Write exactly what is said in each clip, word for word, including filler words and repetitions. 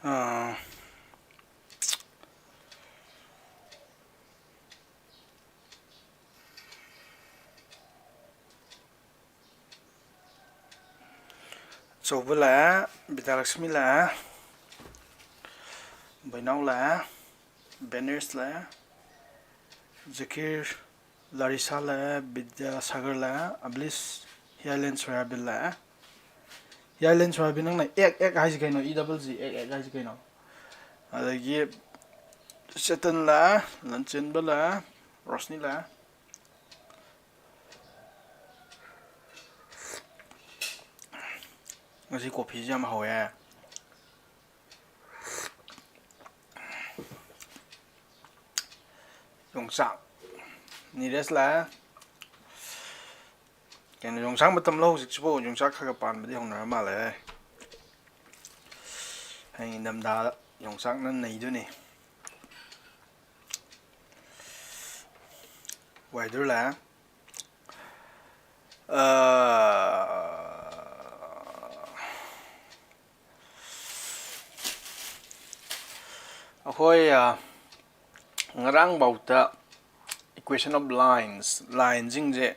ꯑꯥ, ꯑꯆꯧꯕ ꯂꯥꯛꯑꯦ, ꯕꯤꯗ꯭ꯌꯥꯂꯛꯁꯃꯤ ꯂꯥꯛꯑꯦ, ꯕꯩꯅꯥꯎ ꯂꯥꯛꯑꯦ, ꯕꯦꯅꯦꯁ ꯂꯥꯛꯑꯦ, ꯖꯀꯤꯔ, ꯂꯥꯔꯤꯁꯥ ꯂꯥꯛꯑꯦ, ꯕꯤꯗ꯭ꯌꯥꯁꯥꯒꯔ ꯂꯥꯛꯑꯦ, ꯑꯕꯂꯤꯁ, ꯍꯤꯌꯥꯂꯦꯟ ꯁꯣꯌꯥꯕꯤꯟ ꯂꯥꯛꯑꯦ꯫ ꯍꯤꯌꯥꯂꯦꯟ ꯁꯣꯌꯥꯕꯤꯟ, ꯅꯪꯅ ꯑꯦꯛ ꯑꯦꯛ ꯍꯥꯏꯁꯤ ꯀꯩꯅꯣ? ꯏ ꯗꯕꯜ ꯖꯤ ꯑꯦꯛ ꯑꯦꯛ ꯍꯥꯏꯁꯤ ꯀꯩꯅꯣ? ꯑꯗꯒꯤ ꯆꯦꯇꯟ ꯂꯥꯛꯑꯦ, ꯂꯟꯆꯦꯟꯕ ꯂꯥꯛꯑꯦ, ꯔꯣꯁꯅꯤ ꯂꯥꯛꯑꯦ꯫ ꯉꯁꯤ ꯀꯣꯐꯤꯁꯦ ꯌꯥꯝ ꯍꯥꯎꯋꯦ꯫ ꯌꯣꯡꯆꯥꯛ꯫ ꯅꯤꯔꯦꯁ ꯂꯥꯛꯑꯦ꯫ ꯀꯩꯅꯣ, ꯌꯣꯡꯆꯥꯛ ꯃꯇꯝꯂꯣ ꯍꯧꯖꯤꯛꯁꯤꯕꯨ? ꯌꯣꯡꯆꯥꯛ ꯈꯔ ꯈꯔ ꯄꯥꯟꯕꯗꯤ ꯍꯧꯅꯔ ꯃꯥꯜꯂꯦ꯫ ꯍꯌꯦꯡ ꯏꯪꯊꯝꯊꯥꯗ ꯌꯣꯡꯆꯥꯛꯅ ꯅꯩꯗꯣꯏꯅꯤ꯫ ꯋꯥꯏꯗꯨꯔ ꯂꯥꯛꯑꯦ꯫ ꯑ, ꯑꯩꯈꯣꯏ, ꯑ, ꯉꯔꯥꯡꯐꯥꯎꯗ equation of lines, ꯂꯥꯏꯟꯁꯤꯡꯁꯦ,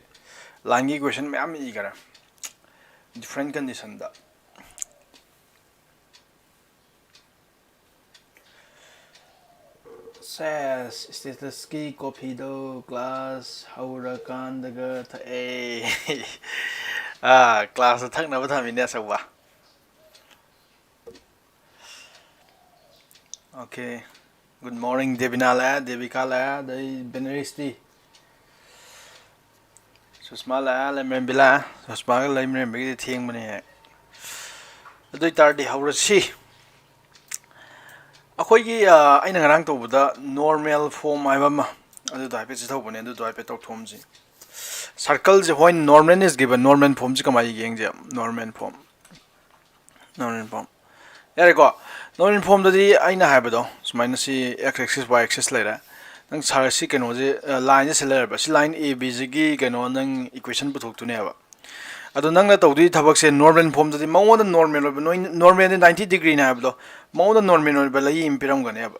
ꯂꯥꯏꯟꯒꯤ equation ꯃꯌꯥꯝ ꯏꯈꯔꯦ, different conditionꯗ꯫ ꯁꯦꯁ, statusꯀꯤ ꯀꯣꯐꯤꯗꯣ class ꯍꯧꯔꯀꯥꯟꯗꯒ ꯊꯛꯑꯦ꯫ ꯑꯥ, classꯇ ꯊꯛꯅꯕ ꯊꯝꯃꯤꯅꯦ ꯑꯆꯧꯕ꯫ Okay, good morning ꯗꯦꯕꯤꯅꯥ ꯂꯥꯛꯑꯦ, ꯗꯦꯕꯤꯀꯥ ꯂꯥꯛꯑꯦ, ꯑꯗꯩ ꯕꯦꯅꯔꯤꯁꯇꯤ꯫ ꯁꯨꯁꯃꯥ ꯂꯥꯛꯑꯦ, ꯂꯩꯃꯔꯦꯝꯕꯤ ꯂꯥꯛꯑꯦ꯫ ꯁꯨꯁꯃꯥꯒ ꯂꯩꯃꯔꯦꯝꯕꯤꯒꯤꯗꯤ ꯊꯦꯡꯕꯅꯦ꯫ ꯑꯗꯨ ꯑꯣꯏꯇꯥꯔꯗꯤ ꯍꯧꯔꯁꯤ꯫ ꯑꯩꯈꯣꯏꯒꯤ, ꯑ, ꯑꯩꯅ ꯉꯔꯥꯡ ꯇꯧꯕꯗ normal form ꯍꯥꯏꯕ ꯑꯃ, ꯑꯗꯨꯗꯣ ꯍꯥꯏꯐꯦꯠ ꯆꯤꯊꯧꯕꯅꯦ, ꯑꯗꯨꯗꯣ ꯍꯥꯏꯐꯦꯠ ꯇꯧꯊꯣꯛꯑꯝꯁꯤ꯫ Circleꯁꯦ, when normal is given, normal formꯁꯦ ꯀꯃꯥꯏꯅ ꯌꯦꯡꯁꯦ? Normal form, normal form꯫ ꯌꯥꯔꯦꯀꯣ? Normal formꯗꯗꯤ ꯑꯩꯅ ꯍꯥꯏꯕꯗꯣ ꯁꯨꯃꯥꯏꯅ, ꯁꯤ x axis, y axis ꯂꯩꯔꯦ꯫ ꯅꯪ ꯁꯥꯔ, ꯁꯤ ꯀꯩꯅꯣꯁꯦ, ꯑ, lineꯁꯦ ꯁꯤ ꯂꯩꯔꯕ, ꯁꯤ line A Bꯁꯤꯒꯤ ꯀꯩꯅꯣ ꯅꯪ equation ꯄꯨꯊꯣꯛꯇꯣꯏꯅꯦꯕ꯫ ꯑꯗꯣ ꯅꯪꯅ ꯇꯧꯗꯣꯏ ꯊꯕꯛꯁꯦ ꯅꯣꯔꯃꯦꯜ ꯐꯣꯝꯗꯗꯤ ꯃꯉꯣꯟꯗ ꯅꯣꯔꯃꯦꯜ ꯑꯣꯏꯕ ꯅꯣꯏ ꯅꯣꯔꯃꯦꯜꯗꯤ ꯅꯥꯏꯟꯇꯤ ꯗꯤꯒ꯭ꯔꯤꯅꯦ ꯍꯥꯏꯕꯗꯣ, ꯃꯉꯣꯟꯗ ꯅꯣꯔꯃꯦꯜ ꯑꯣꯏꯕ ꯂꯩ ꯑꯃ ꯄꯤꯔꯝꯒꯅꯦꯕ꯫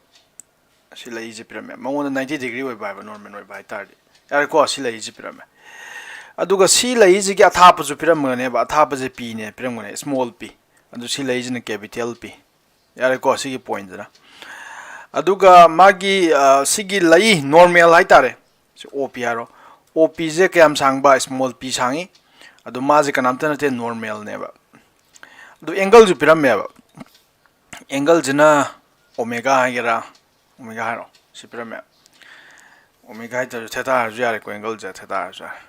ꯁꯤ ꯂꯩꯁꯦ ꯄꯤꯔꯝꯃꯦ, ꯃꯉꯣꯟꯗ ꯅꯥꯏꯟꯇꯤ ꯗꯤꯒ꯭ꯔꯤ ꯑꯣꯏꯕ ꯍꯥꯏꯕ, ꯅꯣꯔꯃꯦꯜ ꯑꯣꯏꯕ ꯍꯥꯏꯇꯥꯔꯗꯤ꯫ ꯌꯥꯔꯦꯀꯣ, ꯁꯤ ꯂꯩꯁꯦ ꯄꯤꯔꯝꯃꯦ꯫ ꯑꯗꯨꯒ ꯁꯤ ꯂꯩꯁꯤꯒꯤ ꯑꯊꯥꯞꯄꯁꯨ ꯄꯤꯔꯝꯒꯅꯦꯕ, ꯑꯊꯥꯞꯄꯁꯦ ꯄꯤꯅꯦ ꯄꯤꯔꯝꯒꯅꯤ, ꯁ꯭ꯃꯣꯜ ꯄꯤ꯫ ꯑꯗꯨ ꯁꯤ ꯂꯩꯁꯤꯅ ꯀꯦꯄꯤꯇꯦꯜ ꯄꯤ꯫ ꯌꯥꯔꯦꯀꯣ, ꯁꯤꯒꯤ ꯄꯣꯏꯟꯠꯁꯤꯅ꯫ ꯑꯗꯨꯒ ꯃꯥꯒꯤ ꯑ, ꯁꯤꯒꯤ ꯂꯩ ꯅꯣꯔꯃꯦꯜ ꯍꯥꯏꯇꯥꯔꯦ, ꯁꯤ ꯑꯣ ꯄꯤ ꯍꯥꯏꯔꯣ꯫ ꯑꯣ ꯄꯤꯁꯦ ꯀꯌꯥꯝ ꯁꯥꯡꯕ? ꯁ꯭ꯃꯣꯜ ꯄꯤ ꯁꯥꯡꯉꯤ꯫ ꯑꯗꯨ ꯃꯥꯁꯦ ꯀꯅꯥꯝꯇ ꯅꯠꯇꯦ, ꯅꯣꯔꯃꯦꯜꯅꯦꯕ꯫ ꯑꯗꯨ ꯑꯦꯡꯒꯜꯁꯨ ꯄꯤꯔꯝꯃꯦꯕ꯫ ꯑꯦꯡꯒꯜꯁꯤꯅ ꯑꯣꯃꯦꯒꯥ ꯍꯥꯏꯒꯦꯔꯥ, ꯑꯣꯃꯦꯒꯥ ꯍꯥꯏꯔꯣ, ꯁꯤ ꯄꯤꯔꯝꯃꯦ꯫ ꯑꯣꯃꯦꯒꯥ ꯍꯥꯏꯇꯥꯔꯁꯨ ꯊꯦꯇꯥ ꯍꯥꯏꯔꯁꯨ ꯌꯥꯔꯦꯀꯣ, ꯑꯦꯡꯒꯜꯁꯦ ꯊꯦꯇꯥ ꯍꯥꯏꯔꯁꯨ ꯌꯥꯔꯦ꯫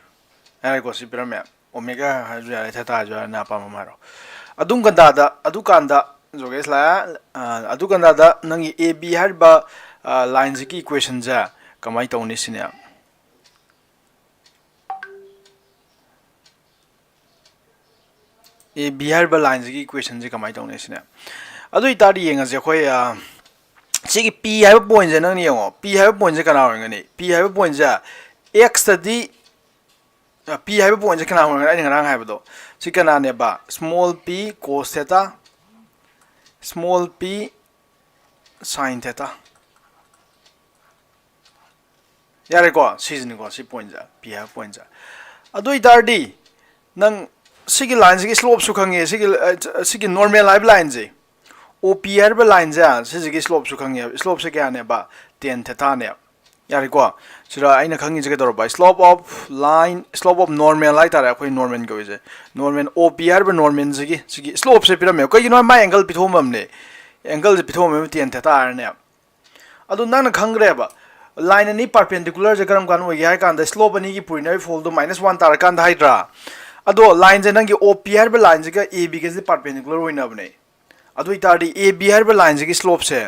ꯌꯥꯔꯦꯀꯣ, ꯁꯤ ꯄꯤꯔꯝꯃꯦ꯫ ꯑꯣꯃꯦꯒꯥ ꯍꯥꯏꯔꯁꯨ ꯌꯥꯔꯦ, ꯊꯦꯇꯥ ꯍꯥꯏꯔꯁꯨ ꯌꯥꯔꯦ, ꯅꯪ ꯑꯄꯥꯝꯕ ꯑꯃ ꯍꯥꯏꯔꯣ꯫ ꯑꯗꯨꯝ ꯀꯥꯟꯗ, ꯑꯗꯨꯀꯥꯟꯗ ꯖꯣꯒꯦꯁ ꯂꯥꯛꯑꯦ꯫ ꯑ, ꯑꯗꯨꯀꯥꯟꯗ ꯅꯪꯒꯤ ꯑꯦ ꯕꯤ ꯍꯥꯏꯔꯤꯕ, ꯑ, ꯂꯥꯏꯟꯁꯤꯒꯤ ꯏꯀ꯭ꯋꯦꯁꯟꯁꯦ ꯀꯃꯥꯏꯅ ꯇꯧꯅꯤ ꯁꯤꯅꯦ꯫ ꯑꯦ ꯕꯤ ꯍꯥꯏꯔꯤꯕ ꯂꯥꯏꯟꯁꯤꯒꯤ ꯏꯀ꯭ꯋꯦꯁꯟꯁꯦ ꯀꯃꯥꯏꯅ ꯇꯧꯅꯤ ꯁꯤꯅꯦ꯫ ꯑꯗꯨ ꯑꯣꯏꯇꯥꯔꯗꯤ ꯌꯦꯡꯉꯁꯦ ꯑꯩꯈꯣꯏ, ꯑ, ꯁꯤꯒꯤ ꯄꯤ ꯍꯥꯏꯕ ꯄꯣꯏꯟꯠꯁꯦ ꯅꯪꯅ ꯌꯦꯡꯉꯣ, ꯄꯤ ꯍꯥꯏꯕ ꯄꯣꯏꯟꯠꯁꯦ ꯀꯅꯥ ꯑꯣꯏꯔꯝꯒꯅꯤ? ꯄꯤ ꯍꯥꯏꯕ ꯄꯣꯏꯟꯠꯁꯦ ꯑꯦꯛꯁꯇꯗꯤ, ꯑ, ꯄꯤ ꯍꯥꯏꯕ ꯄꯣꯏꯟꯠꯁꯦ ꯀꯅꯥ ꯑꯣꯏꯔꯝꯒꯅꯤ? ꯑꯩꯅ ꯉꯔꯥꯡ ꯍꯥꯏꯕꯗꯣ, ꯁꯤ ꯀꯅꯥꯅꯦꯕ? ꯁ꯭ꯃꯣꯜ ꯄꯤ ꯀꯣꯁ ꯊꯦꯇꯥ, ꯁ꯭ꯃꯣꯜ ꯄꯤ ꯁꯥꯏꯟ ꯊꯦꯇꯥ꯫ ꯌꯥꯔꯦꯀꯣ, ꯁꯤꯁꯤꯅꯤꯀꯣ, ꯁꯤ ꯄꯣꯏꯟꯠꯁꯦ, ꯄꯤ ꯍꯥꯏꯕ ꯄꯣꯏꯟꯠꯁꯦ꯫ ꯑꯗꯨ ꯑꯣꯏꯇꯥꯔꯗꯤ ꯅꯪ ꯁꯤꯒꯤ ꯂꯥꯏꯟꯁꯤꯒꯤ ꯁ꯭ꯂꯣꯞꯁꯨ ꯈꯪꯉꯦ, ꯁꯤꯒꯤ, ꯑ, ꯁꯤꯒꯤ ꯅꯣꯔꯃꯦꯜ ꯍꯥꯏꯕ ꯂꯥꯏꯟꯁꯦ, ꯑꯣ ꯄꯤ ꯍꯥꯏꯔꯤꯕ ꯂꯥꯏꯟꯁꯦ, ꯁꯤꯁꯤꯒꯤ ꯁ꯭ꯂꯣꯞꯁꯨ ꯈꯪꯉꯦꯕ꯫ ꯁ꯭ꯂꯣꯞꯁꯦ ꯀꯌꯥꯅꯦꯕ? ꯇꯦꯟ ꯊꯦꯇꯥꯅꯦꯕ꯫ ꯌꯥꯔꯦꯀꯣ, ꯁꯤꯗ ꯑꯩꯅ ꯈꯪꯉꯤꯁꯦ ꯀꯩꯗꯧꯔꯕ? Slope of line, slope of normal ꯍꯥꯏꯇꯥꯔꯦ, ꯑꯩꯈꯣꯏ ꯅꯣꯔꯃꯦꯜ ꯀꯧꯔꯤꯁꯦ꯫ ꯅꯣꯔꯃꯦꯜ, ꯑꯣ ꯄꯤ ꯍꯥꯏꯔꯤꯕ ꯅꯣꯔꯃꯦꯜꯁꯤꯒꯤ, ꯁꯤꯒꯤ ꯁ꯭ꯂꯣꯞꯁꯦ ꯄꯤꯔꯝꯃꯦꯕ꯫ ꯀꯩꯒꯤꯅꯣ ꯍꯥꯏ, ꯃꯥꯏ ꯑꯦꯡꯒꯜ ꯄꯤꯊꯣꯛꯑꯝꯃꯕꯅꯦ, ꯑꯦꯡꯒꯜꯁꯦ ꯄꯤꯊꯣꯛꯑꯝꯃꯦꯕ, ꯇꯦꯟ ꯊꯦꯇꯥ ꯍꯥꯏꯔꯅꯦꯕ꯫ ꯑꯗꯣ ꯅꯪꯅ ꯈꯪꯈ꯭ꯔꯦꯕ, ꯂꯥꯏꯟ ꯑꯅꯤ ꯄꯥꯔꯄꯦꯟꯗꯤꯀꯨꯂꯔꯁꯦ ꯀꯔꯝ ꯀꯥꯟꯗ ꯑꯣꯏꯒꯦ ꯍꯥꯏ ꯀꯥꯟꯗ, ꯁ꯭ꯂꯣꯞ ꯑꯅꯤꯒꯤ ꯄꯨꯔꯤꯅꯕ ꯐꯣꯜꯗꯣ ꯃꯥꯏꯅꯁ ꯋꯥꯟ ꯇꯥꯔꯀꯥꯟꯗ ꯍꯥꯏꯗ꯭ꯔꯥ? ꯑꯗꯣ ꯂꯥꯏꯟꯁꯦ, ꯅꯪꯒꯤ ꯑꯣ ꯄꯤ ꯍꯥꯏꯔꯤꯕ ꯂꯥꯏꯟꯁꯤꯒ ꯑꯦ ꯕꯤꯒꯁꯦ ꯄꯥꯔꯄꯦꯟꯗꯤꯀꯨꯂꯔ ꯑꯣꯏꯅꯕꯅꯦ꯫ ꯑꯗꯨ ꯑꯣꯏꯇꯥꯔꯗꯤ ꯑꯦ ꯕꯤ ꯍꯥꯏꯔꯤꯕ ꯂꯥꯏꯟꯁꯤꯒꯤ ꯁ꯭ꯂꯣꯞꯁꯦ,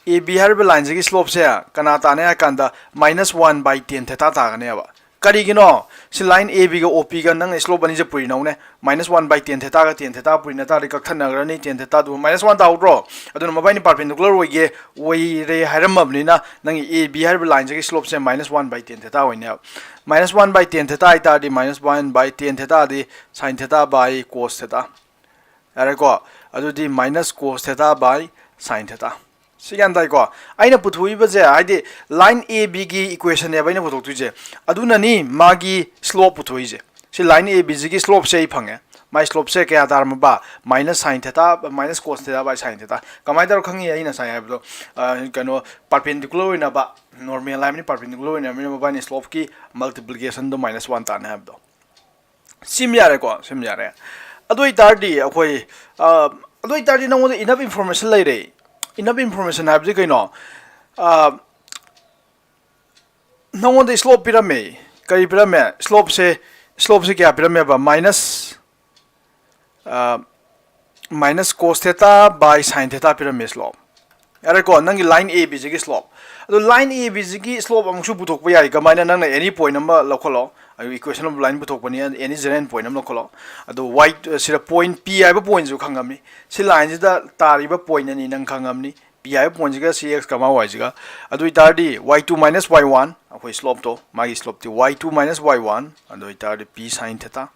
ꯑꯦ ꯕꯤ ꯍꯥꯏꯔꯤꯕ ꯂꯥꯏꯟꯁꯤꯒꯤ ꯁ꯭ꯂꯣꯞꯁꯦ ꯀꯅꯥ ꯇꯥꯅꯤ ꯍꯥꯏ ꯀꯥꯟꯗ, ꯃꯥꯏꯅꯁ ꯋꯥꯟ ꯕꯥꯏ ꯇꯦꯟ ꯊꯦꯇꯥ ꯇꯥꯒꯅꯦꯕ꯫ ꯀꯔꯤꯒꯤꯅꯣ? ꯁꯤ line A B ꯒ O P ꯒ ꯅꯪꯅ slope ꯑꯅꯤꯁꯦ ꯄꯨꯔꯤꯅꯧꯅꯦ꯫ Minus one by tan theta ꯒ tan theta ꯄꯨꯔꯤꯅ ꯇꯥꯔꯗꯤ ꯀꯛꯊꯠꯅꯈ꯭ꯔꯅꯤ, tan theta ꯗꯨ minus one ꯇꯥꯍꯧꯗ꯭ꯔꯣ? ꯑꯗꯨꯅ ꯃꯕꯥꯏꯅꯤ perpendicular ꯑꯣꯏꯒꯦ, ꯑꯣꯏꯔꯦ ꯍꯥꯏꯔꯝꯃꯕꯅꯤꯅ ꯅꯪꯒꯤ A B ꯍꯥꯏꯔꯤꯕ line ꯁꯤꯒꯤ slope say minus one by tan theta ꯑꯣꯏꯅꯦꯕ꯫ Minus one by tan theta ꯍꯥꯏꯇꯥꯔꯗꯤ minus one by tan theta D sin theta by cos theta꯫ ꯌꯥꯔꯦꯀꯣ? ꯑꯗꯨꯗꯤ minus cos theta by sin theta꯫ ꯁꯤ ꯒ꯭ꯌꯥꯟ ꯇꯥꯏꯀꯣ? ꯑꯩꯅ ꯄꯨꯊꯣꯛꯏꯕꯁꯦ ꯍꯥꯏꯗꯤ line A B ꯒꯤ equation ꯅꯦꯕ ꯑꯩꯅ ꯄꯨꯊꯣꯛꯇꯣꯏꯁꯦ꯫ ꯑꯗꯨꯅꯅꯤ ꯃꯥꯒꯤ slope ꯄꯨꯊꯣꯛꯏꯁꯦ꯫ ꯁꯤ line A B ꯁꯤꯒꯤ slope ꯁꯦ ꯑꯩ ꯐꯪꯉꯦ꯫ ꯃꯥꯏ slope ꯁꯦ ꯀꯌꯥ ꯇꯥꯔꯝꯃꯕ? Minus sin theta, minus cos theta by sin theta꯫ ꯀꯃꯥꯏꯅ ꯇꯧꯔ ꯈꯪꯉꯤ? ꯑꯩꯅ ꯉꯁꯥꯏ ꯍꯥꯏꯕꯗꯣ, ꯑ, ꯀꯩꯅꯣ, perpendicular ꯑꯣꯏꯅꯕ, normal ꯍꯥꯏꯕꯅꯤ, perpendicular ꯑꯣꯏꯅꯕꯅꯤꯅ ꯃꯕꯥꯅꯤ slope ꯀꯤ multiplication ꯗꯣ minus one ꯇꯥꯅꯤ ꯍꯥꯏꯕꯗꯣ꯫ ꯁꯤꯃ ꯌꯥꯔꯦꯀꯣ, ꯁꯤꯃ ꯌꯥꯔꯦ꯫ ꯑꯗꯨ ꯑꯣꯏꯇꯥꯔꯗꯤ ꯑꯩꯈꯣꯏ, ꯑ, ꯑꯗꯨ ꯑꯣꯏꯇꯥꯔꯗꯤ ꯅꯉꯣꯟꯗ enough information ꯂꯩꯔꯦ꯫ Enough information ꯍꯥꯏꯕꯗꯤ ꯀꯩꯅꯣ? ꯑ, ꯅꯉꯣꯟꯗ slope ꯄꯤꯔꯝꯃꯦ꯫ ꯀꯔꯤ ꯄꯤꯔꯝꯃꯦ? Slope ꯁꯦ, slope ꯁꯦ ꯀꯌꯥ ꯄꯤꯔꯝꯃꯦꯕ? Minus, ꯑ, minus cos theta by sin theta ꯄꯤꯔꯝꯃꯦ slope꯫ ꯌꯥꯔꯦꯀꯣ, ꯅꯪꯒꯤ line A B ꯁꯤꯒꯤ slope꯫ ꯑꯗꯣ line A B ꯁꯤꯒꯤ slope ꯑꯃꯨꯛꯁꯨ ꯄꯨꯊꯣꯛꯄ ꯌꯥꯏ꯫ ꯀꯃꯥꯏꯅ? ꯅꯪꯅ any point ꯑꯃ ꯂꯧꯈꯠꯂꯣ, ꯑꯗꯨ equation of line ꯄꯨꯊꯣꯛꯄꯅꯤ, any general point ꯑꯃ ꯂꯧꯈꯠꯂꯣ꯫ ꯑꯗꯣ y, ꯁꯤꯗ point P ꯍꯥꯏꯕ point ꯁꯨ ꯈꯪꯉꯝꯅꯤ꯫ ꯁꯤ line ꯁꯤꯗ ꯇꯥꯔꯤꯕ point ꯑꯅꯤ ꯅꯪ ꯈꯪꯉꯝꯅꯤ, P ꯍꯥꯏꯕ point ꯁꯤꯒ ꯁꯤ x ꯀꯃꯥ y ꯁꯤꯒ꯫ ꯑꯗꯨ ꯑꯣꯏꯇꯥꯔꯗꯤ y two minus y one, ꯑꯩꯈꯣꯏ slope ꯇꯣ, ꯃꯥꯒꯤ slope T y two minus y one, ꯑꯗꯨ ꯑꯣꯏꯇꯥꯔꯗꯤ P sin theta꯫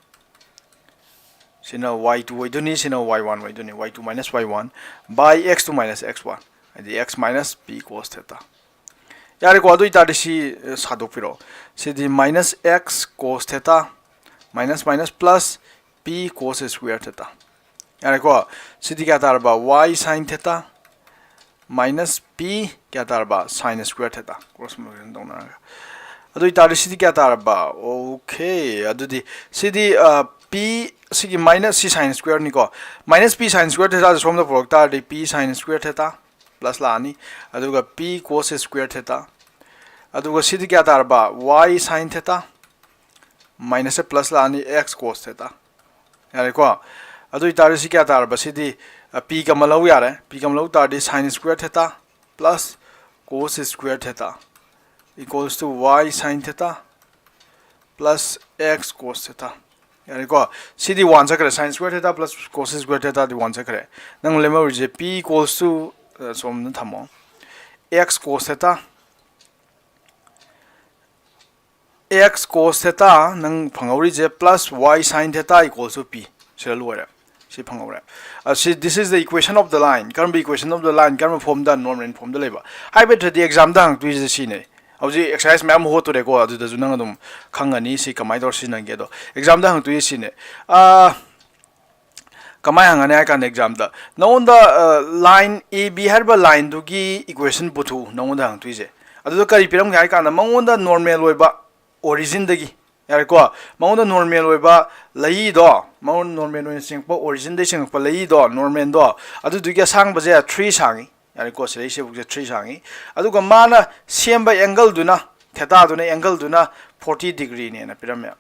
ꯁꯤꯅ y two ꯑꯣꯏꯗꯣꯏꯅꯤ, ꯁꯤꯅ y one ꯑꯣꯏꯗꯣꯏꯅꯤ, y two minus y one by x two minus x one, ꯍꯥꯏꯗꯤ x minus P cos theta꯫ ꯌꯥꯔꯦꯀꯣ, ꯑꯗꯨ ꯑꯣꯏꯇꯥꯔꯗꯤ ꯁꯤ, ꯑ, ꯁꯥꯗꯣꯛꯄꯤꯔꯛꯑꯣ꯫ ꯁꯤꯗꯤ minus x cos theta minus minus plus P cos square theta꯫ ꯌꯥꯔꯦꯀꯣ, ꯁꯤꯗꯤ ꯀꯌꯥ ꯇꯥꯔꯕ? Y sin theta minus P ꯀꯌꯥ ꯇꯥꯔꯕ? Sin square theta, cross multiplication ꯇꯧꯅꯔꯒ꯫ ꯑꯗꯨ ꯑꯣꯏꯇꯥꯔꯗꯤ ꯁꯤꯗꯤ ꯀꯌꯥ ꯇꯥꯔꯕ? Okay, ꯑꯗꯨꯗꯤ ꯁꯤꯗꯤ, ꯑ, P, ꯁꯤꯒꯤ minus ꯁꯤ sin square ꯅꯤꯀꯣ, minus P sin square theta ꯁꯦ ꯁꯣꯝꯗ ꯄꯨꯔꯛ ꯇꯥꯔꯗꯤ P sin square theta plus ꯂꯥꯛꯑꯅꯤ, ꯑꯗꯨꯒ P cos square theta, ꯑꯗꯨꯒ ꯁꯤꯗꯤ ꯀꯌꯥ ꯇꯥꯔꯕ? Y sin theta minus plus ꯂꯥꯛꯑꯅꯤ, x cos theta꯫ ꯌꯥꯔꯦꯀꯣ? ꯑꯗꯨ ꯑꯣꯏꯇꯥꯔꯗꯤ ꯁꯤ ꯀꯌꯥ ꯇꯥꯔꯕ? ꯁꯤꯗꯤ, ꯑ, P ꯀꯃ ꯂꯧ ꯌꯥꯔꯦ꯫ P ꯀꯃ ꯂꯧ ꯇꯥꯔꯗꯤ sin square theta plus cos square theta equals to y sin theta plus x cos theta. ꯌꯥꯔꯦꯀꯣ? ꯁꯤꯗꯤ ꯋꯥꯟ ꯆꯠꯈ꯭ꯔꯦ, sine square theta plus cos square theta ꯗꯤ ꯋꯥꯟ ꯆꯠꯈ꯭ꯔꯦ꯫ ꯅꯪ ꯂꯦꯝꯍꯧꯔꯤꯁꯦ p equals to, ꯑ, ꯁꯣꯝꯗ ꯊꯝꯃꯣ, x cos theta, x cos theta ꯅꯪ ꯐꯪꯍꯧꯔꯤꯁꯦ plus y sine theta equals to p꯫ ꯁꯤꯗ ꯂꯣꯏꯔꯦ꯫ ꯁꯤ ꯐꯪꯍꯧꯔꯦ꯫ ꯑ, ꯁꯤ, this is the equation of the line꯫ ꯀꯔꯝꯕ equation of the line? ꯀꯔꯝꯕ form ꯗ? Normal form ꯗ ꯂꯩꯕ꯫ ꯍꯥꯏꯕꯗꯤ exam ꯗ ꯍꯪꯉꯛꯇꯣꯏꯁꯦ ꯁꯤꯅꯦ꯫ ꯍꯧꯖꯤꯛ exercise ꯃꯌꯥꯝ ꯍꯣꯠꯇꯣꯔꯦꯀꯣ, ꯑꯗꯨꯗꯁꯨ ꯅꯪ ꯑꯗꯨꯝ ꯈꯪꯉꯅꯤ ꯁꯤ ꯀꯃꯥꯏꯅ ꯇꯧꯔ ꯁꯤꯖꯤꯟꯅꯒꯦ꯫ ꯑꯗꯣ exam ꯗ ꯍꯪꯉꯛꯇꯣꯏꯁꯦ ꯁꯤꯅꯦ꯫ ꯑ, ꯀꯃꯥꯏꯅ ꯍꯪꯉꯅꯤ ꯍꯥꯏ ꯀꯥꯟꯗ exam ꯗ ꯅꯉꯣꯟꯗ, ꯑ, line A B ꯍꯥꯏꯔꯤꯕ line ꯗꯨꯒꯤ equation ꯄꯨꯊꯣꯛꯎ ꯅꯉꯣꯟꯗ ꯍꯪꯉꯛꯇꯣꯏꯁꯦ꯫ ꯑꯗꯨꯗ ꯀꯔꯤ ꯄꯤꯔꯝꯒꯦ ꯍꯥꯏ ꯀꯥꯟꯗ ꯃꯉꯣꯟꯗ normal ꯑꯣꯏꯕ origin ꯗꯒꯤ, ꯌꯥꯔꯦꯀꯣ? ꯃꯉꯣꯟꯗ normal ꯑꯣꯏꯕ ꯂꯩꯗꯣ, ꯃꯉꯣꯟꯗ normal ꯑꯣꯏꯅ ꯆꯤꯡꯉꯛꯄ, origin ꯗꯒꯤ ꯆꯤꯡꯉꯛꯄ ꯂꯩꯗꯣ, normal ꯗꯣ, ꯑꯗꯨꯗꯨꯒꯤ ꯑꯁꯥꯡꯕꯁꯦ three ꯁꯥꯡꯉꯤ, ꯌꯥꯔꯦꯀꯣ? ꯁꯤꯗꯩ ꯁꯤꯐꯥꯎꯁꯦ three ꯁꯥꯡꯉꯤ꯫ ꯑꯗꯨꯒ ꯃꯥꯅ ꯁꯦꯝꯕ angle ꯗꯨꯅ, theta ꯗꯨꯅ, angle ꯗꯨꯅ forty degree ꯅꯦꯅ ꯄꯤꯔꯝꯃꯦ꯫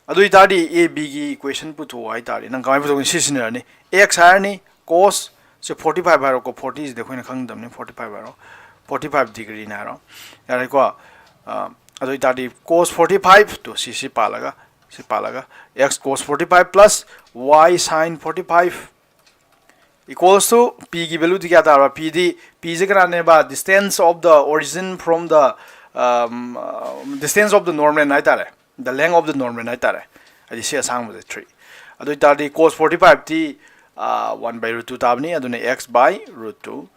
ꯑꯗꯨ ꯑꯣꯏꯇꯥꯔꯗꯤ A B ꯒꯤ equation ꯄꯨꯊꯣꯛꯑꯣ ꯍꯥꯏꯇꯥꯔꯗꯤ ꯅꯪ ꯀꯃꯥꯏꯅ ꯄꯨꯊꯣꯛꯅꯤ? ꯁꯤ ꯁꯤꯖꯤꯟꯅꯔꯅꯤ꯫ X ꯍꯥꯏꯔꯅꯤ, cos ꯁꯦ forty five ꯍꯥꯏꯔꯣꯀꯣ, forty ꯁꯤꯗꯤ ꯑꯩꯈꯣꯏꯅ ꯈꯪꯗꯕꯅꯤ, forty five ꯍꯥꯏꯔꯣ, forty five degree ꯅꯦ ꯍꯥꯏꯔꯣ, ꯌꯥꯔꯦꯀꯣ? ꯑ, ꯑꯗꯨ ꯑꯣꯏꯇꯥꯔꯗꯤ cos forty five ꯇꯣ ꯁꯤ, ꯁꯤ ꯄꯥꯜꯂꯒ, ꯁꯤ ꯄꯥꯜꯂꯒ, x cos forty five plus y sine forty five equals to p ꯒꯤ value ꯗꯤ ꯀꯌꯥ ꯇꯥꯔꯕ? P D, p say ꯀꯅꯥꯅꯦꯕ? Distance of the origin from the, um, uh, distance of the normal ꯍꯥꯏꯇꯥꯔꯦ, the length of the normal ꯍꯥꯏꯇꯥꯔꯦ꯫ ꯍꯥꯏꯗꯤ ꯁꯤ ꯑꯁꯥꯡꯕꯁꯦ three꯫ ꯑꯗꯨ ꯑꯣꯏꯇꯥꯔꯗꯤ cos forty five T, ꯑ, one by root two ꯇꯥꯕꯅꯤ, ꯑꯗꯨꯅ x by root two꯫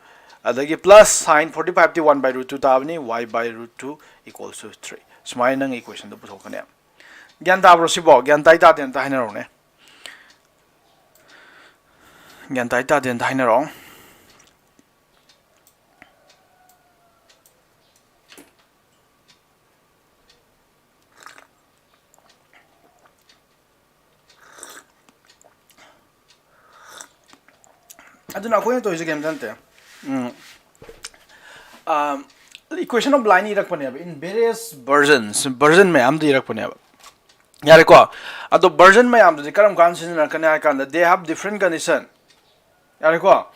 ꯑꯗꯒꯤ plus sine forty five T one by root two ꯇꯥꯕꯅꯤ, y by root two equals to three꯫ ꯁꯨꯃꯥꯏꯅ ꯅꯪ equation ꯗꯣ ꯄꯨꯊꯣꯛꯀꯅꯤ꯫ ꯒ꯭ꯌꯥꯟ ꯇꯥꯕ꯭ꯔꯣ ꯁꯤꯕꯣ? ꯒ꯭ꯌꯥꯟ ꯇꯥꯏ ꯇꯥꯗꯦ ꯑꯝꯇ ꯍꯥꯏꯅꯔꯛꯎꯅꯦ꯫ ꯒ꯭ꯌꯥꯟ ꯇꯥꯏ ꯇꯥꯗꯦ ꯑꯝꯇ ꯍꯥꯏꯅꯔꯛꯑꯣ꯫ ꯑꯗꯨꯅ ꯑꯩꯈꯣꯏꯅ ꯇꯧꯔꯤꯁꯦ ꯀꯩꯝꯇ ꯅꯠꯇꯦ꯫ ꯎꯝ꯫ ꯑꯥ, equation of line ꯏꯔꯛꯄꯅꯦꯕ, in various versions, version ꯃꯌꯥꯝꯗ ꯏꯔꯛꯄꯅꯦꯕ꯫ ꯌꯥꯔꯦꯀꯣ? ꯑꯗꯣ version ꯃꯌꯥꯝꯗꯨꯗꯤ ꯀꯔꯝ ꯀꯥꯟꯗ ꯁꯤꯖꯤꯟꯅꯔꯛꯀꯅꯤ ꯍꯥꯏ ꯀꯥꯟꯗ, they have different condition꯫ ꯌꯥꯔꯦꯀꯣ?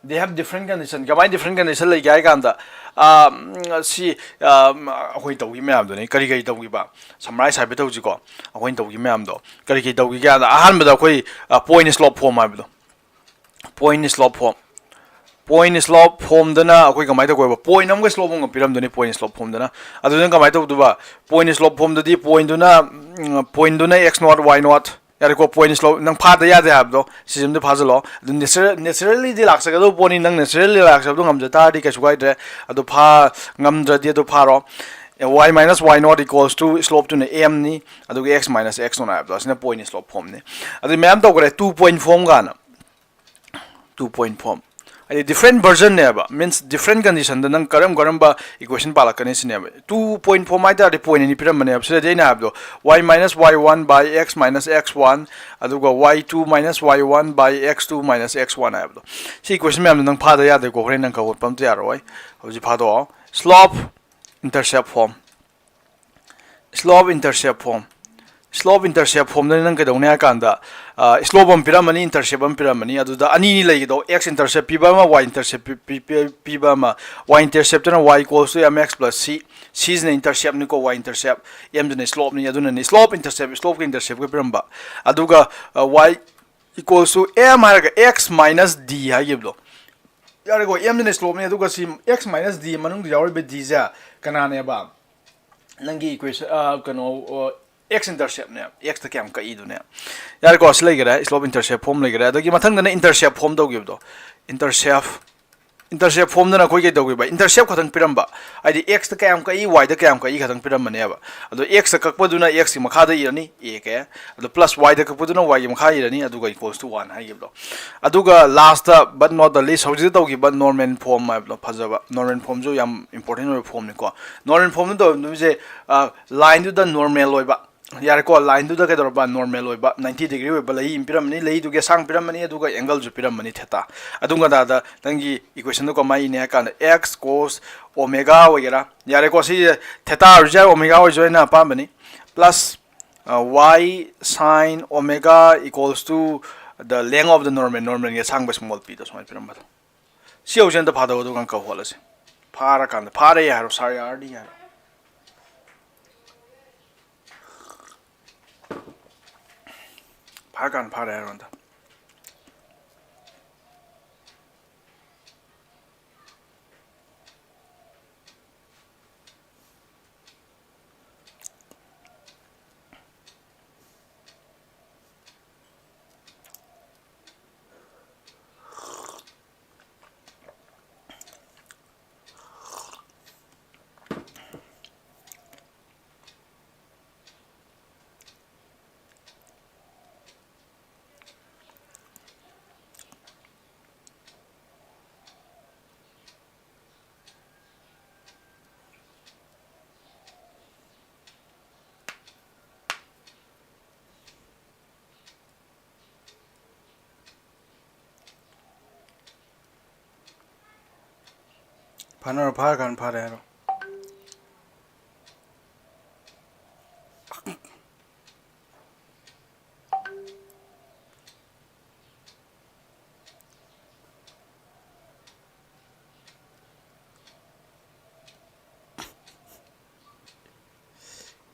They have different condition. ꯀꯃꯥꯏꯅ different condition ꯂꯩꯒꯦ ꯍꯥꯏ ꯀꯥꯟꯗ, ꯑꯥ, ꯎꯝ, ꯁꯤ, ꯑꯥ, ꯎꯝ, ꯑꯩꯈꯣꯏ ꯇꯧꯈꯤ ꯃꯌꯥꯝꯗꯨꯅꯤ꯫ ꯀꯔꯤ ꯀꯔꯤ ꯇꯧꯈꯤꯕ? Summarize ꯍꯥꯏꯐꯦꯠ ꯇꯧꯁꯤꯀꯣ꯫ ꯑꯩꯈꯣꯏꯅ ꯇꯧꯈꯤ ꯃꯌꯥꯝꯗꯣ ꯀꯔꯤ ꯀꯔꯤ ꯇꯧꯈꯤꯒꯦ ꯍꯥꯏ ꯀꯥꯟꯗ, ꯑꯍꯥꯟꯕꯗ ꯑꯩꯈꯣꯏ, ꯑꯥ, point slope form ꯍꯥꯏꯕꯗꯣ, point slope form, point slope formꯗꯅ ꯑꯩꯈꯣꯏ ꯀꯃꯥꯏꯅ ꯇꯧꯒꯦꯕ? Point ꯑꯃꯒ slope ꯑꯃꯒ ꯄꯤꯔꯝꯗꯣꯏꯅꯤ point slope formꯗꯅ꯫ ꯑꯗꯨꯗꯨꯅ ꯀꯃꯥꯏꯅ ꯇꯧꯗꯣꯏꯕ? Point slope formꯗꯗꯤ pointꯗꯨꯅ, ꯎꯝ, pointꯗꯨꯅ x naught y naught, ꯌꯥꯔꯦꯀꯣ? Point slope ꯅꯪ ꯐꯥꯗ ꯌꯥꯗꯦ ꯍꯥꯏꯕꯗꯣ ꯁꯤꯁꯤꯃꯗꯤ ꯐꯥꯖꯤꯜꯂꯣ꯫ ꯑꯗꯨ natural, naturallyꯗꯤ ꯂꯥꯛꯆꯒꯗꯧꯕ ꯄꯣꯠꯅꯤ꯫ ꯅꯪ naturally ꯂꯥꯛꯆꯕꯗꯣ ꯉꯝꯖ ꯇꯥꯔꯗꯤ ꯀꯩꯁꯨ ꯀꯥꯏꯗ꯭ꯔꯦ꯫ ꯑꯗꯨ ꯐꯥ ꯉꯝꯗ꯭ꯔꯗꯤ ꯑꯗꯨ ꯐꯥꯔꯣ꯫ Y minus y naught equals to slopeꯇꯨꯅ mꯅꯤ, ꯑꯗꯨꯒ x minus x naught ꯍꯥꯏꯕꯗꯣ ꯑꯁꯤꯅ point slope formꯅꯤ꯫ ꯑꯗꯨ ꯃꯌꯥꯝ ꯇꯧꯈ꯭ꯔꯦ, two point form ꯀꯥꯏꯅ꯫ Two point form ꯍꯥꯏꯗꯤ different versionꯅꯦꯕ, means different conditionꯗ ꯅꯪ ꯀꯔꯝ ꯀꯔꯝꯕ equation ꯄꯥꯜꯂꯛꯀꯅꯤ ꯁꯤꯅꯦꯕ꯫ Two point form ꯍꯥꯏ ꯇꯥꯔꯗꯤ point ꯑꯅꯤ ꯄꯤꯔꯝꯕꯅꯦꯕ꯫ ꯁꯤꯗꯗꯤ ꯑꯩꯅ ꯍꯥꯏꯕꯗꯣ y minus y one by x minus x one, ꯑꯗꯨꯒ y two minus y one by x two minus x one ꯍꯥꯏꯕꯗꯣ꯫ ꯁꯤ equation ꯃꯌꯥꯝꯗꯣ ꯅꯪ ꯐꯥꯗ ꯌꯥꯗꯦꯀꯣ, ꯍꯣꯔꯦꯟ ꯅꯪ ꯀꯧꯈꯠꯄ ꯑꯝꯇ ꯌꯥꯔꯣꯏ꯫ ꯍꯧꯖꯤꯛ ꯐꯥꯗꯣꯛꯑꯣ꯫ Slope intercept form, slope intercept form, slope intercept formꯗꯅꯤ ꯅꯪ ꯀꯩꯗꯧꯅꯤ ꯍꯥꯏ ꯀꯥꯟꯗ, slope ꯑꯃ ꯄꯤꯔꯝꯃꯅꯤ, intercept ꯑꯃ ꯄꯤꯔꯝꯃꯅꯤ꯫ ꯑꯗꯨꯗ ꯑꯅꯤꯅꯤ ꯂꯩꯒꯗꯧ, x intercept ꯄꯤꯕ ꯑꯃ, y intercept ꯄꯤ-, ꯄꯤ-, ꯄꯤꯕ ꯑꯃ꯫ Y interceptꯇꯅ y equals to mx plus c, cꯁꯤꯅ interceptꯅꯤꯀꯣ, y intercept, mꯗꯨꯅ slopeꯅꯤ꯫ ꯑꯗꯨꯅꯅꯤ slope intercept, slopeꯀ interceptꯀ ꯄꯤꯔꯝꯕ꯫ ꯑꯗꯨꯒ, y equals to m ꯍꯥꯏꯔꯒ x minus d ꯍꯥꯏꯈꯤꯕꯗꯣ꯫ ꯌꯥꯔꯦꯀꯣ, mꯗꯨꯅ slopeꯅꯤ, ꯑꯗꯨꯒ ꯁꯤ x minus d ꯃꯅꯨꯡꯗ ꯌꯥꯎꯔꯤꯕ dꯁꯦ ꯀꯅꯥꯅꯦꯕ? ꯅꯪꯒꯤ equation, ꯑ, ꯀꯩꯅꯣ, ꯑ, x interceptꯅꯦ, xꯇ ꯀꯌꯥꯝ ꯀꯛꯏꯗꯨꯅꯦ꯫ ꯌꯥꯔꯦꯀꯣ, ꯁꯤ ꯂꯩꯈꯔꯦ, slope intercept form ꯂꯩꯈꯔꯦ꯫ ꯑꯗꯒꯤ ꯃꯊꯪꯗꯅ intercept form ꯇꯧꯈꯤꯕꯗꯣ, intercept, intercept formꯗꯅ ꯑꯩꯈꯣꯏ ꯀꯩ ꯇꯧꯈꯤꯕ? Intercept ꯈꯛꯇꯪ ꯄꯤꯔꯝꯕ, ꯍꯥꯏꯗꯤ xꯇ ꯀꯌꯥꯝ ꯀꯛꯏ, yꯗ ꯀꯌꯥꯝ ꯀꯛꯏ ꯈꯛꯇꯪ ꯄꯤꯔꯝꯕꯅꯦꯕ꯫ ꯑꯗꯣ xꯇ ꯀꯛꯄꯗꯨꯅ xꯀꯤ ꯃꯈꯥꯗ ꯏꯔꯅꯤ, a ꯀ, ꯑꯗꯣ plus yꯗ ꯀꯛꯄꯗꯨꯅ yꯒꯤ ꯃꯈꯥ ꯏꯔꯅꯤ, ꯑꯗꯨꯒ equals to one ꯍꯥꯏꯈꯤꯕꯗꯣ꯫ ꯑꯗꯨꯒ last but not the least ꯍꯧꯖꯤꯛꯇ ꯇꯧꯈꯤꯕ normal form ꯍꯥꯏꯕꯗꯣ, ꯐꯖꯕ normal formꯁꯨ ꯌꯥꯝ important ꯑꯣꯏꯕ formꯅꯤꯀꯣ꯫ Normal formꯗ ꯇꯧꯔꯝꯗꯣꯏꯁꯦ, ꯑ, lineꯗꯨꯗ normal ꯑꯣꯏꯕ, ꯌꯥꯔꯦꯀꯣ, lineꯗꯨꯗ ꯀꯩꯗꯧꯔꯕ? Normal ꯑꯣꯏꯕ, ninety degree ꯑꯣꯏꯕ ꯂꯩ ꯑꯃ ꯄꯤꯔꯝꯃꯅꯤ, ꯂꯩꯗꯨꯒꯤ ꯑꯁꯥꯡ ꯄꯤꯔꯝꯃꯅꯤ, ꯑꯗꯨꯒ angleꯁꯨ ꯄꯤꯔꯝꯃꯅꯤ, theta꯫ ꯑꯗꯨꯝ ꯀꯥꯟꯗ ꯅꯪꯒꯤ equationꯗꯣ ꯀꯃꯥꯏꯅ ꯏꯅꯤ ꯍꯥꯏ ꯀꯥꯟꯗ x cos omega ꯑꯣꯏꯒꯦꯔꯥ, ꯌꯥꯔꯦꯀꯣ, ꯁꯤ theta ꯑꯣꯏꯔꯁꯨ ꯌꯥꯏ, omega ꯑꯣꯏꯔꯁꯨ ꯑꯩꯅ ꯑꯄꯥꯝꯕꯅꯤ, plus, ꯑ, y sin omega equals to the length of the normal, normalꯒꯤ ꯑꯁꯥꯡꯕ small pꯗꯣ ꯁꯨꯃꯥꯏꯅ ꯄꯤꯔꯝꯕꯗꯣ꯫ ꯁꯤ ꯍꯧꯖꯤꯛ ꯑꯝꯇ ꯐꯥꯗꯧ, ꯑꯗꯨꯒ ꯀꯧ ꯍꯣꯠꯂꯁꯤ꯫ ꯐꯥꯔꯀꯥꯟꯗ, "ꯐꯥꯔꯦ" ꯍꯥꯏꯔꯣ, "ꯁꯥꯔ ꯌꯥꯔꯅꯤ" ꯍꯥꯏꯔꯣ꯫ ꯐꯥꯔꯀꯥꯟꯗ "ꯐꯥꯔꯦ" ꯍꯥꯏꯔꯣ ꯑꯝꯇ꯫ ꯐꯥꯅꯔꯣ, ꯐꯥꯔꯀꯥꯟꯗ "ꯐꯥꯔꯦ" ꯍꯥꯏꯔꯣ꯫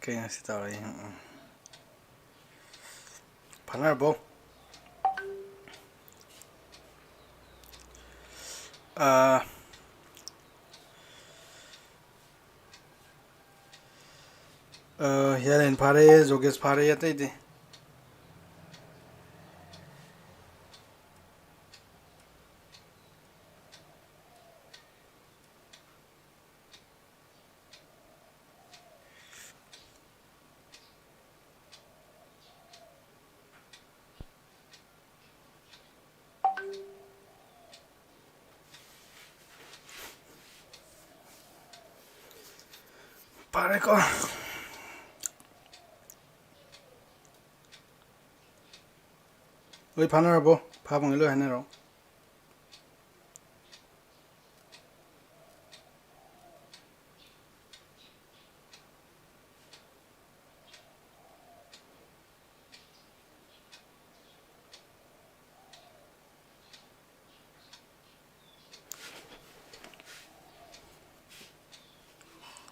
ꯀꯩꯅꯣ ꯁꯤ ꯇꯧꯔꯛꯏ? ꯎꯝ, ꯎꯝ꯫ ꯐꯥꯅꯔꯕꯣ? ꯑꯥ, ꯑꯥ, ꯍꯤꯌꯥꯂꯦꯟ ꯐꯥꯔꯦ, ꯖꯣꯒꯦꯁ ꯐꯥꯔꯦ, ꯑꯇꯩꯗꯤ? ꯐꯥꯔꯦꯀꯣ꯫ ꯂꯣꯏ ꯐꯥꯅꯔꯕꯣ? ꯐꯥꯕꯉꯩ ꯂꯣꯏ ꯍꯥꯏꯅꯔꯣ꯫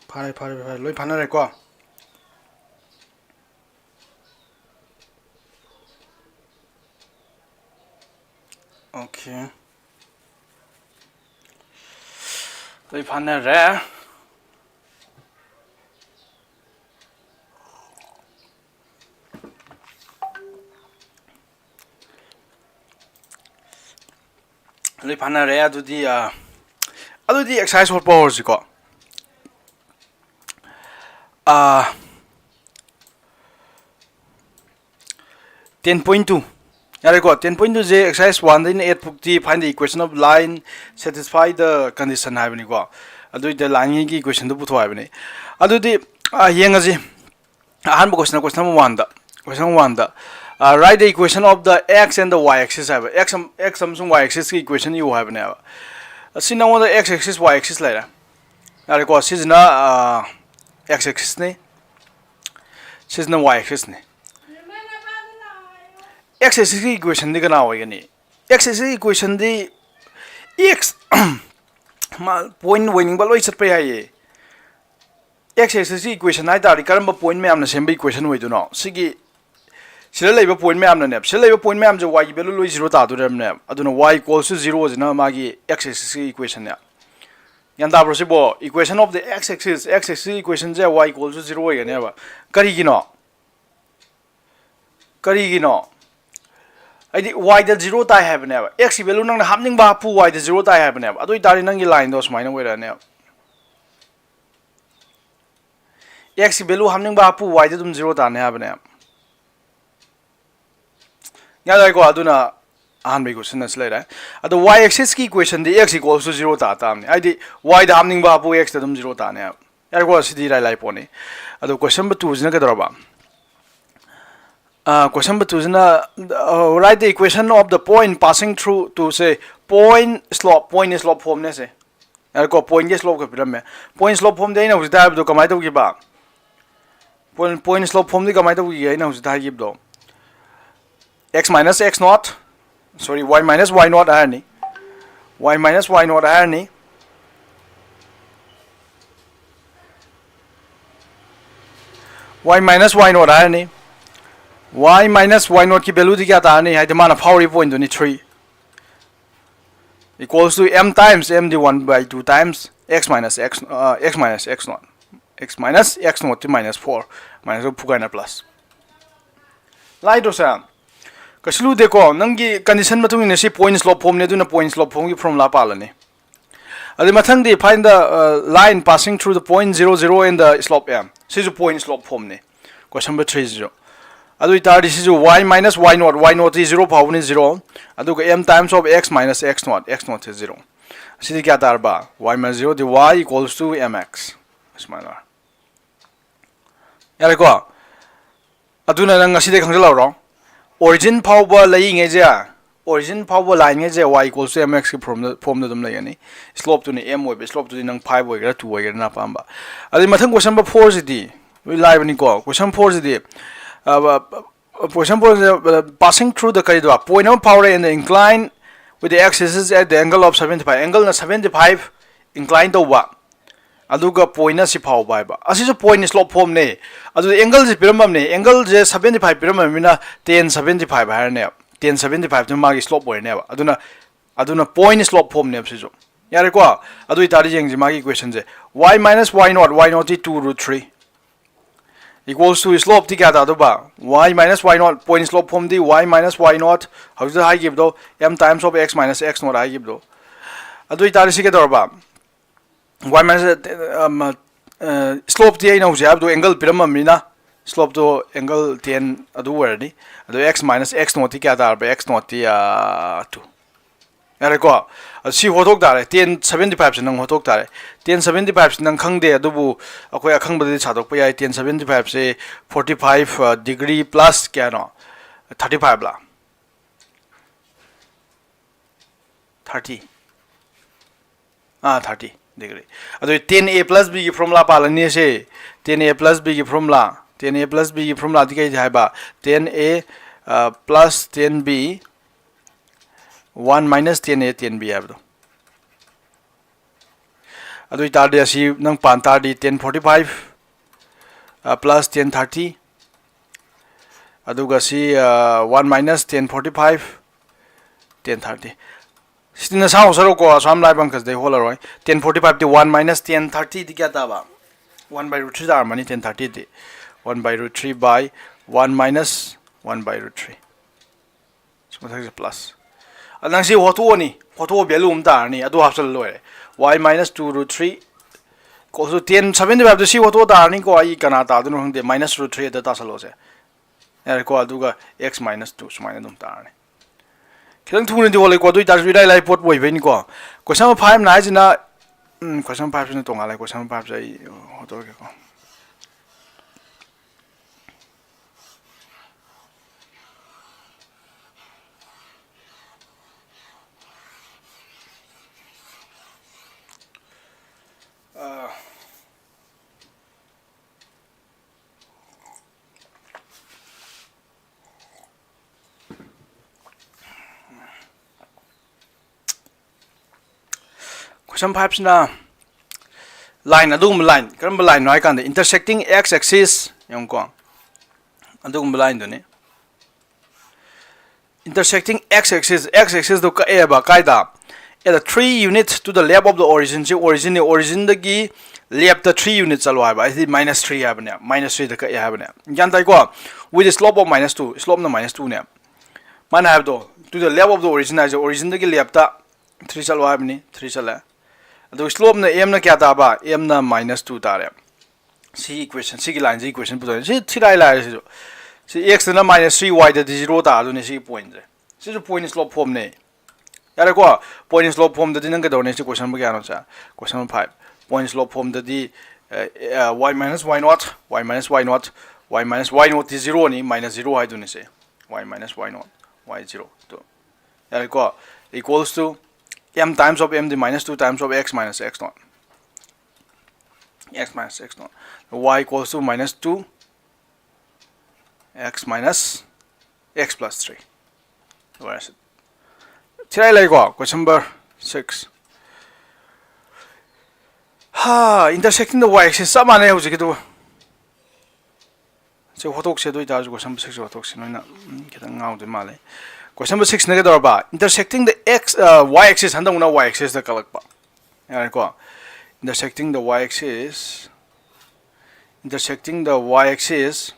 ꯐꯥꯔꯦ, ꯐꯥꯔꯦ, ꯐꯥꯔꯦ, ꯂꯣꯏ ꯐꯥꯅꯔꯦꯀꯣ? Okay꯫ ꯂꯣꯏ ꯐꯥꯅꯔꯦ꯫ ꯂꯣꯏ ꯐꯥꯅꯔꯦ꯫ ꯑꯗꯨꯗꯤ, ꯑ, ꯑꯗꯨꯗꯤ exercise ꯍꯣꯠꯄ ꯍꯧꯔꯁꯤꯀꯣ꯫ ꯑ, ten point two꯫ ꯌꯥꯔꯦꯀꯣ, ten point two say exercise one ꯗꯩꯅ eight ꯐꯥꯎꯇꯤ find the equation of line satisfy the condition ꯍꯥꯏꯕꯅꯤꯀꯣ꯫ ꯑꯗꯨꯏꯗ line ꯒꯤ equation ꯗꯨ ꯄꯨꯊꯣꯛ ꯍꯥꯏꯕꯅꯤ꯫ ꯑꯗꯨꯗꯤ, ꯑ, ꯌꯦꯡꯉꯁꯤ꯫ ꯑꯍꯥꯟꯕ question, question number one ꯗ, question number one ꯗ, ꯑ, write the equation of the x and the y axis ꯍꯥꯏꯕ꯫ X ꯑꯃ, x ꯑꯃꯁꯨꯡ y axis ꯀꯤ equation ꯏꯌꯨ ꯍꯥꯏꯕꯅꯦꯕ꯫ ꯑꯁꯤ ꯅꯉꯣꯟꯗ x axis, y axis ꯂꯩꯔꯦ꯫ ꯌꯥꯔꯦꯀꯣ, ꯁꯤꯁꯤꯅ, ꯑ, x axis ꯅꯤ, ꯁꯤꯁꯤꯅ y axis ꯅꯤ꯫ X axis ꯀꯤ equation ꯗꯤ ꯀꯅꯥ ꯑꯣꯏꯒꯅꯤ? X axis ꯀꯤ equation ꯗꯤ x, ꯃꯥ point ꯑꯣꯏꯅꯤꯡꯕ ꯂꯣꯏ ꯆꯠꯄ ꯌꯥꯏꯌꯦ꯫ X axis ꯀꯤ equation ꯍꯥꯏ ꯇꯥꯔꯗꯤ ꯀꯔꯝꯕ point ꯃꯌꯥꯝꯅ ꯁꯦꯝꯕ equation ꯑꯣꯏꯗꯣꯏꯅꯣ? ꯁꯤꯒꯤ, ꯁꯤꯗ ꯂꯩꯕ point ꯃꯌꯥꯝꯅꯅꯦꯕ, ꯁꯤꯗ ꯂꯩꯕ point ꯃꯌꯥꯝꯁꯦ y ꯒꯤ value ꯂꯣꯏ zero ꯇꯥꯗꯣꯔꯤꯕꯅꯦꯕ꯫ ꯑꯗꯨꯅ y equals to zero ꯁꯤꯅ ꯃꯥꯒꯤ x axis ꯀꯤ equation ꯅꯦ꯫ ꯒ꯭ꯌꯥꯟ ꯇꯥꯕ꯭ꯔꯣ ꯁꯤꯕꯣ? Equation of the x axis, x axis equation say y equals to zero ꯑꯣꯏꯒꯅꯦꯕ꯫ ꯀꯔꯤꯒꯤꯅꯣ? ꯀꯔꯤꯒꯤꯅꯣ? ꯍꯥꯏꯗꯤ y ꯗ zero ꯇꯥꯏ ꯍꯥꯏꯕꯅꯦꯕ꯫ X ꯀꯤ value ꯅꯪꯅ ꯍꯥꯞꯅꯤꯡꯕ ꯍꯥꯞꯄꯨ, y ꯗ zero ꯇꯥꯏ ꯍꯥꯏꯕꯅꯦꯕ꯫ ꯑꯗꯨ ꯑꯣꯏꯇꯥꯔꯗꯤ ꯅꯪꯒꯤ line ꯗꯣ ꯁꯨꯃꯥꯏꯅ ꯑꯣꯏꯔꯛꯑꯅꯦꯕ꯫ X ꯀꯤ value ꯍꯥꯞꯅꯤꯡꯕ ꯍꯥꯞꯄꯨ, y ꯗ ꯑꯗꯨꯝ zero ꯇꯥꯅꯤ ꯍꯥꯏꯕꯅꯦꯕ꯫ ꯌꯥꯔꯦꯀꯣ? ꯑꯗꯨꯅ ꯑꯍꯥꯟꯕ equation ꯑꯁꯤ ꯂꯩꯔꯦ꯫ ꯑꯗꯣ y axis ꯀꯤ equation D x equals to zero ꯇꯥ ꯇꯥꯕꯅꯤ꯫ ꯍꯥꯏꯗꯤ y ꯗ ꯍꯥꯞꯅꯤꯡꯕ ꯍꯥꯞꯄꯨ, x ꯇ ꯑꯗꯨꯝ zero ꯇꯥꯅꯦꯕ꯫ ꯌꯥꯔꯦꯀꯣ? ꯁꯤꯗꯤ ꯏꯔꯥꯏ ꯂꯥꯏ ꯄꯣꯠꯅꯤ꯫ ꯑꯗꯣ question number two ꯁꯤꯅ ꯀꯩꯗꯧꯔꯕ? ꯑ, question number two ꯁꯤꯅ, ꯑ, write the equation of the point passing through to, say, point slope, point slope form ꯅꯦ ꯁꯦ꯫ ꯌꯥꯔꯦꯀꯣ? Point ꯀꯤ slope ꯈꯛ ꯄꯤꯔꯝꯃꯦ꯫ Point slope form ꯗꯤ ꯑꯩꯅ ꯍꯧꯖꯤꯛꯇ ꯍꯥꯏꯕꯗꯣ ꯀꯃꯥꯏꯅ ꯇꯧꯈꯤꯕ? Point, point slope form ꯗꯤ ꯀꯃꯥꯏꯅ ꯇꯧꯈꯤꯒꯦ ꯑꯩꯅ ꯍꯧꯖꯤꯛꯇ ꯍꯥꯏꯈꯤꯕꯗꯣ? X minus x naught, sorry, y minus y naught ꯍꯥꯏꯔꯅꯤ꯫ Y minus y naught ꯍꯥꯏꯔꯅꯤ꯫ Y minus y naught ꯍꯥꯏꯔꯅꯤ꯫ Y minus y naught ꯀꯤ value ꯗꯤ ꯀꯌꯥ ꯇꯥꯔꯅꯤ? ꯍꯥꯏꯗꯤ ꯃꯥꯅ ꯐꯥꯎꯔꯤ point ꯗꯨꯅꯤ, three equals to m times m D one by two times x minus x, uh, x minus x naught, x minus x naught T minus four, minus ꯐꯨꯒꯥꯏꯅ plus꯫ ꯂꯥꯏꯗ꯭ꯔꯣ ꯁꯦ? ꯀꯩꯁꯨ ꯂꯨꯗꯦꯀꯣ꯫ ꯅꯪꯒꯤ condition ꯃꯇꯨꯡ ꯏꯟꯅ ꯁꯤ point slope form ꯅꯤ, ꯑꯗꯨꯅ point slope form ꯒꯤ formula ꯄꯥꯜꯂꯅꯤ꯫ ꯑꯗꯩ ꯃꯊꯪꯗꯤ find the, uh, line passing through the point zero zero and the slope m꯫ ꯁꯤꯁꯨ point slope form ꯅꯤ, question number three ꯁꯤꯁꯨ꯫ ꯑꯗꯨ ꯑꯣꯏꯇꯥꯔꯗꯤ ꯁꯤꯁꯨ y minus y naught, y naught T zero ꯐꯥꯎꯕꯅꯤ, zero, ꯑꯗꯨꯒ m times of x minus x naught, x naught say zero꯫ ꯑꯁꯤꯗꯤ ꯀꯌꯥ ꯇꯥꯔꯕ? Y minus zero D y equals to mx꯫ ꯁꯨꯃꯥꯏꯅ ꯌꯥꯔꯦꯀꯣ? ꯑꯗꯨꯅ ꯅꯪ ꯉꯁꯤꯗꯩ ꯈꯪꯖꯤꯜꯍꯧꯔꯣ, origin ꯐꯥꯎꯕ ꯂꯩꯔꯤꯉꯩꯁꯦ, origin ꯐꯥꯎꯕ line ꯉꯩꯁꯦ y equals to mx ꯀꯤ form ꯗ, form ꯗ ꯑꯗꯨꯝ ꯂꯩꯒꯅꯤ꯫ Slope ꯇꯨꯅ m ꯑꯣꯏꯕ, slope ꯇꯨꯗꯤ ꯅꯪ five ꯑꯣꯏꯒꯦꯔꯥ two ꯑꯣꯏꯒꯦꯔꯥ ꯅꯪ ꯑꯄꯥꯝꯕ꯫ ꯑꯗꯩ ꯃꯊꯪ question number four ꯁꯤꯗꯤ ꯂꯣꯏ ꯂꯥꯏꯕꯅꯤꯀꯣ꯫ Question four ꯁꯤꯗꯤ, ꯑ, question four ꯁꯤꯗꯤ, ꯑ, passing through the ꯀꯔꯤꯗꯣ, point ꯑꯃ ꯐꯥꯎꯔꯦ and incline with the x axis at the angle of seventy five, angle ꯅ seventy five incline ꯇꯧꯕ, ꯑꯗꯨꯒ point ꯅ ꯁꯤ ꯐꯥꯎꯕ ꯍꯥꯏꯕ꯫ ꯑꯁꯤꯁꯨ point slope form ꯅꯦ꯫ ꯑꯗꯨꯗꯤ angle ꯁꯦ ꯄꯤꯔꯝꯃꯕꯅꯦ, angle ꯁꯦ seventy five ꯄꯤꯔꯝꯃꯕꯅꯤꯅ tan seventy five ꯍꯥꯏꯔꯅꯦꯕ꯫ Tan seventy five two ꯃꯥꯒꯤ slope ꯑꯣꯏꯔꯅꯦꯕ꯫ ꯑꯗꯨꯅ, ꯑꯗꯨꯅ point slope form ꯅꯦꯕ ꯁꯤꯁꯨ꯫ ꯌꯥꯔꯦꯀꯣ? ꯑꯗꯨ ꯑꯣꯏꯇꯥꯔꯗꯤ ꯌꯦꯡꯁꯤ ꯃꯥꯒꯤ equation say, y minus y naught, y naught T two root three equals to slope T ꯀꯌꯥ ꯇꯥꯗꯧꯕ? Y minus y naught, point slope form ꯗꯤ y minus y naught, ꯍꯧꯖꯤꯛꯇ ꯍꯥꯏꯈꯤꯕꯗꯣ, m times of x minus x naught ꯍꯥꯏꯈꯤꯕꯗꯣ꯫ ꯑꯗꯨ ꯑꯣꯏꯇꯥꯔꯗꯤ ꯁꯤ ꯀꯩꯗꯧꯔꯕ? Y minus, um, uh, slope T ꯑꯩꯅ ꯍꯧꯖꯤꯛ ꯍꯥꯏꯕꯗꯣ angle ꯄꯤꯔꯝꯃꯕꯅꯤꯅ, slope ꯇꯣ angle tan ꯑꯗꯨ ꯑꯣꯏꯔꯅꯤ꯫ ꯑꯗꯣ x minus x naught T ꯀꯌꯥ ꯇꯥꯔꯕ? X naught T, uh, two꯫ ꯌꯥꯔꯦꯀꯣ? ꯑ, ꯁꯤ ꯍꯣꯠꯇꯣꯛ ꯇꯥꯔꯦ꯫ Tan seventy five ꯁꯦ ꯅꯪ ꯍꯣꯠꯇꯣꯛ ꯇꯥꯔꯦ꯫ Tan seventy five ꯁꯦ ꯅꯪ ꯈꯪꯗꯦ, ꯑꯗꯨꯕꯨ ꯑꯩꯈꯣꯏ ꯑꯈꯪꯕꯗꯗꯤ ꯁꯥꯗꯣꯛꯄ ꯌꯥꯏ꯫ Tan seventy five ꯁꯦ forty five, ꯑ, degree plus ꯀꯌꯥꯅꯣ? Thirty five ꯂꯥ? Thirty꯫ ꯑꯥ, thirty degree꯫ ꯑꯗꯨ tan A plus B ꯒꯤ formula ꯄꯥꯜꯂꯅꯤ say. Tan A plus B ꯒꯤ formula, tan A plus B ꯒꯤ formula ꯗꯤ ꯀꯩ ꯍꯥꯏꯕ? Tan A, ꯑ, plus tan B, one minus tan A tan B ꯍꯥꯏꯕꯗꯣ꯫ ꯑꯗꯨ ꯑꯣꯏꯇꯥꯔꯗꯤ ꯑꯁꯤ ꯅꯪ ꯄꯥꯟ ꯇꯥꯔꯗꯤ tan forty five, plus ten thirty, ꯑꯗꯨꯒ ꯁꯤ one minus ten forty five, ten thirty. ꯁꯤꯗꯤ ꯅꯁꯥ ꯍꯣꯠꯆꯔꯣꯀꯣ, ꯑꯁꯨꯝ ꯂꯥꯏꯕ ꯑꯪꯀꯁꯤꯗꯩ ꯍꯣꯠꯂꯔꯣꯏ꯫ Ten forty five T one minus ten thirty ꯗꯤ ꯀꯌꯥ ꯇꯥꯕ? One by root three ꯇꯥꯔꯝꯃꯅꯤ꯫ Ten thirty D one by root three by one minus one by root three꯫ ꯁꯤ ꯃꯊꯛꯁꯦ plus꯫ ꯑꯗ ꯅꯪ ꯁꯤ ꯍꯣꯠꯇꯣꯛꯑꯅꯤ, ꯍꯣꯠꯇꯣꯛꯑ value ꯑꯃ ꯇꯥꯔꯅꯤ, ꯑꯗꯨ ꯍꯥꯞꯆꯜꯂ ꯂꯣꯏꯔꯦ꯫ Y minus two root three equals to ten seventy five two ꯁꯤ ꯍꯣꯠꯇꯣꯛꯑ ꯇꯥꯔꯅꯤꯀꯣ꯫ ꯑꯩ ꯀꯅꯥ ꯇꯥꯗꯣꯏꯅꯣ ꯈꯪꯗꯦ꯫ Minus root three ꯑꯗ ꯇꯥꯁꯜꯂꯣꯁꯦ꯫ ꯌꯥꯔꯦꯀꯣ꯫ ꯑꯗꯨꯒ x minus two ꯁꯨꯃꯥꯏꯅ ꯑꯗꯨꯝ ꯇꯥꯔꯅꯤ꯫ ꯈꯤꯇꯪ ꯊꯨꯅꯗꯤ ꯍꯣꯠꯂꯦꯀꯣ, ꯑꯗꯨ ꯑꯣꯏꯇꯥꯔꯁꯨ ꯏꯔꯥꯏ ꯂꯥꯏ ꯄꯣꯠ ꯑꯣꯏꯕꯩꯅꯤꯀꯣ꯫ Question number five ꯅ ꯍꯥꯏꯁꯤꯅ, ꯎꯝ, question number five ꯁꯤꯅ ꯇꯣꯉꯥꯜꯂꯦ꯫ Question number five ꯁꯦ ꯑꯩ ꯍꯣꯠꯇꯣꯛꯑꯒꯦꯀꯣ꯫ ꯑ, Question five ꯁꯤꯅ line, ꯑꯗꯨꯒꯨꯝꯕ line, ꯀꯔꯝꯕ line ꯅꯣ ꯍꯥꯏ ꯀꯥꯟꯗ intersecting x axis, ꯌꯦꯡꯉꯨꯀꯣ, ꯑꯗꯨꯒꯨꯝꯕ line ꯗꯨꯅꯤ꯫ Intersecting x axis, x axis ꯗꯣ ꯀꯛꯑꯦꯕ꯫ ꯀꯥꯏꯗ? At the three units to the left of the origin꯫ ꯁꯤ origin ꯅꯤ, origin ꯗꯒꯤ left ꯇ three unit ꯆꯠꯂꯣ ꯍꯥꯏꯕ, ꯍꯥꯏꯗꯤ minus three ꯍꯥꯏꯕꯅꯦ, minus three ꯗ ꯀꯛꯑꯦ ꯍꯥꯏꯕꯅꯦ꯫ ꯒ꯭ꯌꯥꯟ ꯇꯥꯏꯀꯣ? With slope of minus two, slope ꯅ minus two ꯅꯦ꯫ ꯃꯥꯅ ꯍꯥꯏꯕꯗꯣ, to the left of the origin ꯍꯥꯏꯁꯦ origin ꯗꯒꯤ left ꯇ three ꯆꯠꯂꯣ ꯍꯥꯏꯕꯅꯤ, three ꯆꯠꯂꯦ꯫ ꯑꯗꯨꯒ slope ꯅ, m ꯅ ꯀꯌꯥ ꯇꯥꯕ? M ꯅ minus two ꯇꯥꯔꯦ꯫ ꯁꯤ equation, ꯁꯤꯒꯤ line ꯁꯤ equation ꯄꯨꯊꯣꯛꯑꯦ꯫ ꯁꯤ ꯊꯤ ꯂꯥꯏ ꯂꯥꯏꯔꯦ ꯁꯤꯁꯨ꯫ ꯁꯤ x ꯇꯨꯅ minus three, y ꯗꯗꯤ zero ꯇꯥꯗꯣꯏꯅꯦ ꯁꯤꯒꯤ point ꯁꯦ꯫ ꯁꯤꯁꯨ point slope form ꯅꯦ꯫ ꯌꯥꯔꯦꯀꯣ? Point slope form ꯗꯗꯤ ꯅꯪ ꯀꯩꯗꯧꯔꯅꯤ? ꯁꯤ question number ꯀꯌꯥꯅꯣ ꯁꯦ? Question number five꯫ Point slope form ꯗꯗꯤ, ꯑ, ꯑ, y minus y naught, y minus y naught, y minus y naught ꯗꯤ zero ꯅꯤ, minus zero ꯍꯥꯏꯗꯨꯅꯤ ꯁꯦ꯫ Y minus y naught, y zero꯫ Two. ꯌꯥꯔꯦꯀꯣ? Equals to m times of m D minus two times of x minus x naught꯫ X minus x naught, y equals to minus two, x minus x plus three꯫ ꯂꯣꯏꯔꯦ ꯁꯤ꯫ ꯊꯤꯔꯥꯏ ꯂꯩꯀꯣ, question number six꯫ ꯍꯥ, intersecting the y axis ꯆꯞ ꯃꯥꯟꯅꯩ ꯍꯧꯖꯤꯛꯀꯤꯗꯨꯒ꯫ ꯁꯤ ꯍꯣꯠꯇꯣꯛꯁꯦ, ꯑꯗꯨ ꯑꯣꯏꯇꯥꯔꯁꯨ question number six ꯍꯣꯠꯇꯣꯛꯁꯦ, ꯅꯣꯏꯅ ꯎꯝ, ꯈꯤꯇꯪ ꯉꯥꯎꯗꯣꯏ ꯃꯥꯜꯂꯦ꯫ Question number six ꯅ ꯀꯩꯗꯧꯔꯕ? Intersecting the x, uh, y axis, ꯍꯟꯗꯛꯅ y axis ꯇ ꯀꯛꯂꯛꯄ꯫ ꯌꯥꯔꯦꯀꯣ? Intersecting the y axis, intersecting the y axis,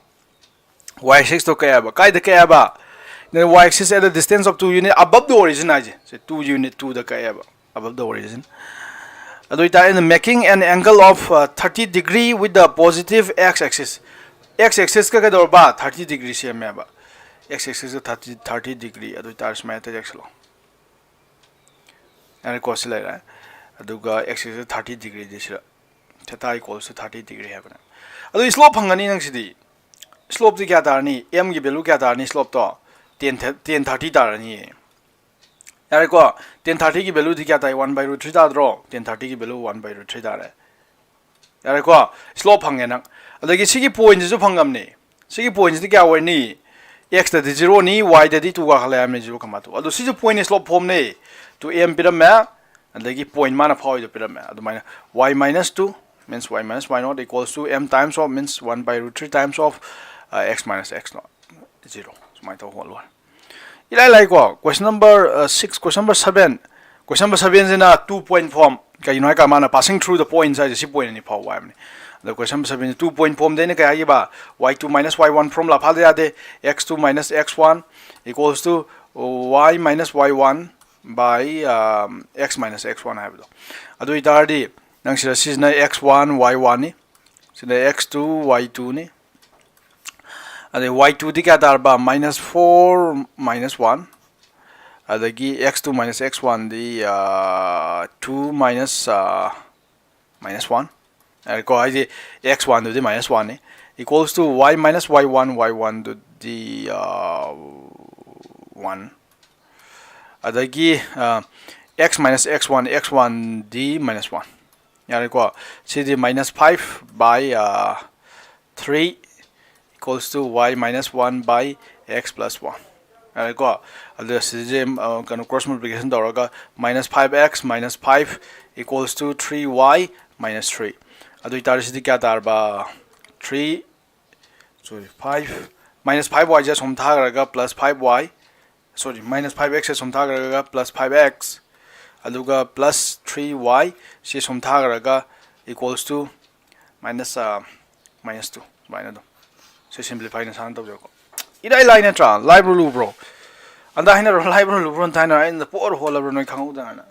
y axis ꯇꯣ ꯀꯛꯑꯦꯕ꯫ ꯀꯥꯏꯗ ꯀꯛꯑꯦꯕ? Then y axis at a distance of two unit above the origin ꯍꯥꯏꯁꯦ, ꯁꯦ two unit two the ꯀꯛꯑꯦꯕ, above the origin꯫ ꯑꯗꯨ ꯑꯣꯏꯇꯥꯔꯗꯤ, making an angle of, uh, thirty degree with the positive x axis, x axis ꯀ ꯀꯩꯗꯧꯔꯕ? Thirty degree ꯁꯦꯝꯃꯦꯕ꯫ X axis ꯀ thirty, thirty degree꯫ ꯑꯗꯨ ꯑꯣꯏꯇꯥꯔꯗꯤ ꯁꯨꯃꯥꯏꯅ ꯇꯧꯖꯔꯛꯁꯤꯜꯂꯣ꯫ ꯌꯥꯔꯦꯀꯣ, ꯁꯤ ꯂꯩꯔꯦ꯫ ꯑꯗꯨꯒ x axis thirty degree ꯗꯤ ꯁꯤꯗ, theta equals to thirty degree ꯍꯥꯏꯕꯅꯦ꯫ ꯑꯗꯨ slope ꯐꯪꯒꯅꯤ ꯅꯪ ꯁꯤꯗꯤ꯫ Slope ꯇꯤ ꯀꯌꯥ ꯇꯥꯔꯅꯤ? M ꯒꯤ value ꯀꯌꯥ ꯇꯥꯔꯅꯤ slope ꯇꯣ? Tan, tan thirty ꯇꯥꯔꯅꯤꯌꯦ꯫ ꯌꯥꯔꯦꯀꯣ? Tan thirty ꯒꯤ value ꯗꯤ ꯀꯌꯥ ꯇꯥꯏ? One by root three ꯇꯥꯗ꯭ꯔꯣ? Tan thirty ꯒꯤ value one by root three ꯇꯥꯔꯦ꯫ ꯌꯥꯔꯦꯀꯣ? Slope ꯐꯪꯉꯦ ꯅꯪ꯫ ꯑꯗꯒꯤ ꯁꯤꯒꯤ point ꯁꯤꯁꯨ ꯐꯪꯉꯝꯅꯤ꯫ ꯁꯤꯒꯤ point ꯁꯤꯗꯤ ꯀꯌꯥ ꯑꯣꯏꯅꯤ? X ꯇꯗꯤ zero ꯅꯤ, y ꯗꯗꯤ two ꯀꯥꯈꯠꯂꯦ ꯍꯥꯏꯕꯅꯤ, zero comma two꯫ ꯑꯗꯣ ꯁꯤꯁꯨ point ꯅꯤ, slope ꯐꯣꯝꯅꯤ꯫ Two M ꯄꯤꯔꯝꯃꯦ, ꯑꯗꯒꯤ point ꯃꯥꯅ ꯐꯥꯎꯔꯤꯗꯣ ꯄꯤꯔꯝꯃꯦ꯫ ꯑꯗꯨꯃꯥꯏꯅ y minus two means y minus y naught equals to M times of, means one by root three times of, uh, x minus x naught, zero꯫ ꯁꯨꯃꯥꯏꯅ ꯇꯧ ꯍꯣꯠꯂꯣ꯫ ꯏꯂꯥꯏ ꯂꯥꯏꯀꯣ꯫ Question number, uh, six, question number seven꯫ Question number seven ꯁꯤꯅ two point form꯫ ꯀꯩꯒꯤꯅꯣ ꯍꯥꯏꯀꯥꯟꯗ ꯃꯥꯅ passing through the points ꯍꯥꯏꯁꯦ ꯁꯤ point ꯑꯅꯤ ꯐꯥꯎꯕ ꯍꯥꯏꯕꯅꯤ꯫ ꯑꯗꯣ question number seven ꯁꯤ two point form ꯗ ꯑꯩꯅ ꯀꯩ ꯍꯥꯏꯈꯤꯕ? Y two minus y one formula ꯐꯥꯗ ꯌꯥꯗꯦ꯫ X two minus x one equals to y minus y one by, um, x minus x one ꯍꯥꯏꯕꯗꯣ꯫ ꯑꯗꯨ ꯑꯣꯏꯇꯥꯔꯗꯤ ꯅꯪ ꯁꯤꯗ, ꯁꯤꯁꯤꯅ x one y one ꯅꯤ, ꯁꯤꯅ x two y two ꯅꯤ, ꯑꯗꯩ y two ꯗꯤ ꯀꯌꯥ ꯇꯥꯔꯕ? Minus four minus one꯫ ꯑꯗꯒꯤ x two minus x one ꯗꯤ, ꯑ, two minus, ꯑ, minus one꯫ ꯌꯥꯔꯦꯀꯣ, ꯍꯥꯏꯗꯤ x one ꯗꯨꯗꯤ minus one ꯅꯤ꯫ Equals to y minus y one, y one ꯗꯨꯗꯤ, ꯑ, one꯫ ꯑꯗꯒꯤ, ꯑ, x minus x one, x one ꯗꯤ minus one꯫ ꯌꯥꯔꯦꯀꯣ? ꯁꯤꯗꯤ minus five by, ꯑ, three equals to y minus one by x plus one꯫ ꯌꯥꯔꯦꯀꯣ? ꯑꯗꯨꯒ ꯁꯤꯁꯦ, ꯑ, ꯀꯩꯅꯣ, cross multiplication ꯇꯧꯔꯒ minus five x minus five equals to three y minus three꯫ ꯑꯗꯨ ꯑꯣꯏꯇꯥꯔꯗꯤ ꯁꯤꯗꯤ ꯀꯌꯥ ꯇꯥꯔꯕ? Three, Sorry, five, minus five y ꯁꯦ ꯁꯨꯝ ꯊꯥꯈ꯭ꯔꯒ plus five y, sorry, minus five x ꯁꯦ ꯁꯨꯝ ꯊꯥꯈ꯭ꯔꯒ plus five x, ꯑꯗꯨꯒ plus three y ꯁꯤ ꯁꯨꯝ ꯊꯥꯈ꯭ꯔꯒ equals to minus minus two, ꯁꯨꯃꯥꯏꯅ ꯑꯗꯨꯝ꯫ ꯁꯤ simplify ꯅꯁꯥꯅ ꯇꯧꯖꯧꯀꯣ꯫ ꯏꯔꯥꯏ ꯂꯥꯏ ꯅꯠꯇ꯭ꯔꯥ? ꯂꯥꯏꯕ꯭ꯔꯣ ꯂꯨꯕ꯭ꯔꯣ? ꯑꯝꯇ ꯍꯥꯏꯅꯔꯣ, ꯂꯥꯏꯕ꯭ꯔꯣ ꯂꯨꯕ꯭ꯔꯣ? ꯑꯝꯇ ꯍꯥꯏꯅꯔꯣ꯫ ꯑꯩꯅ ꯄꯣꯛꯑꯔ ꯍꯣꯜꯂꯕ꯭ꯔꯣ ꯅꯣꯏ ꯈꯪꯍꯧꯗꯅ?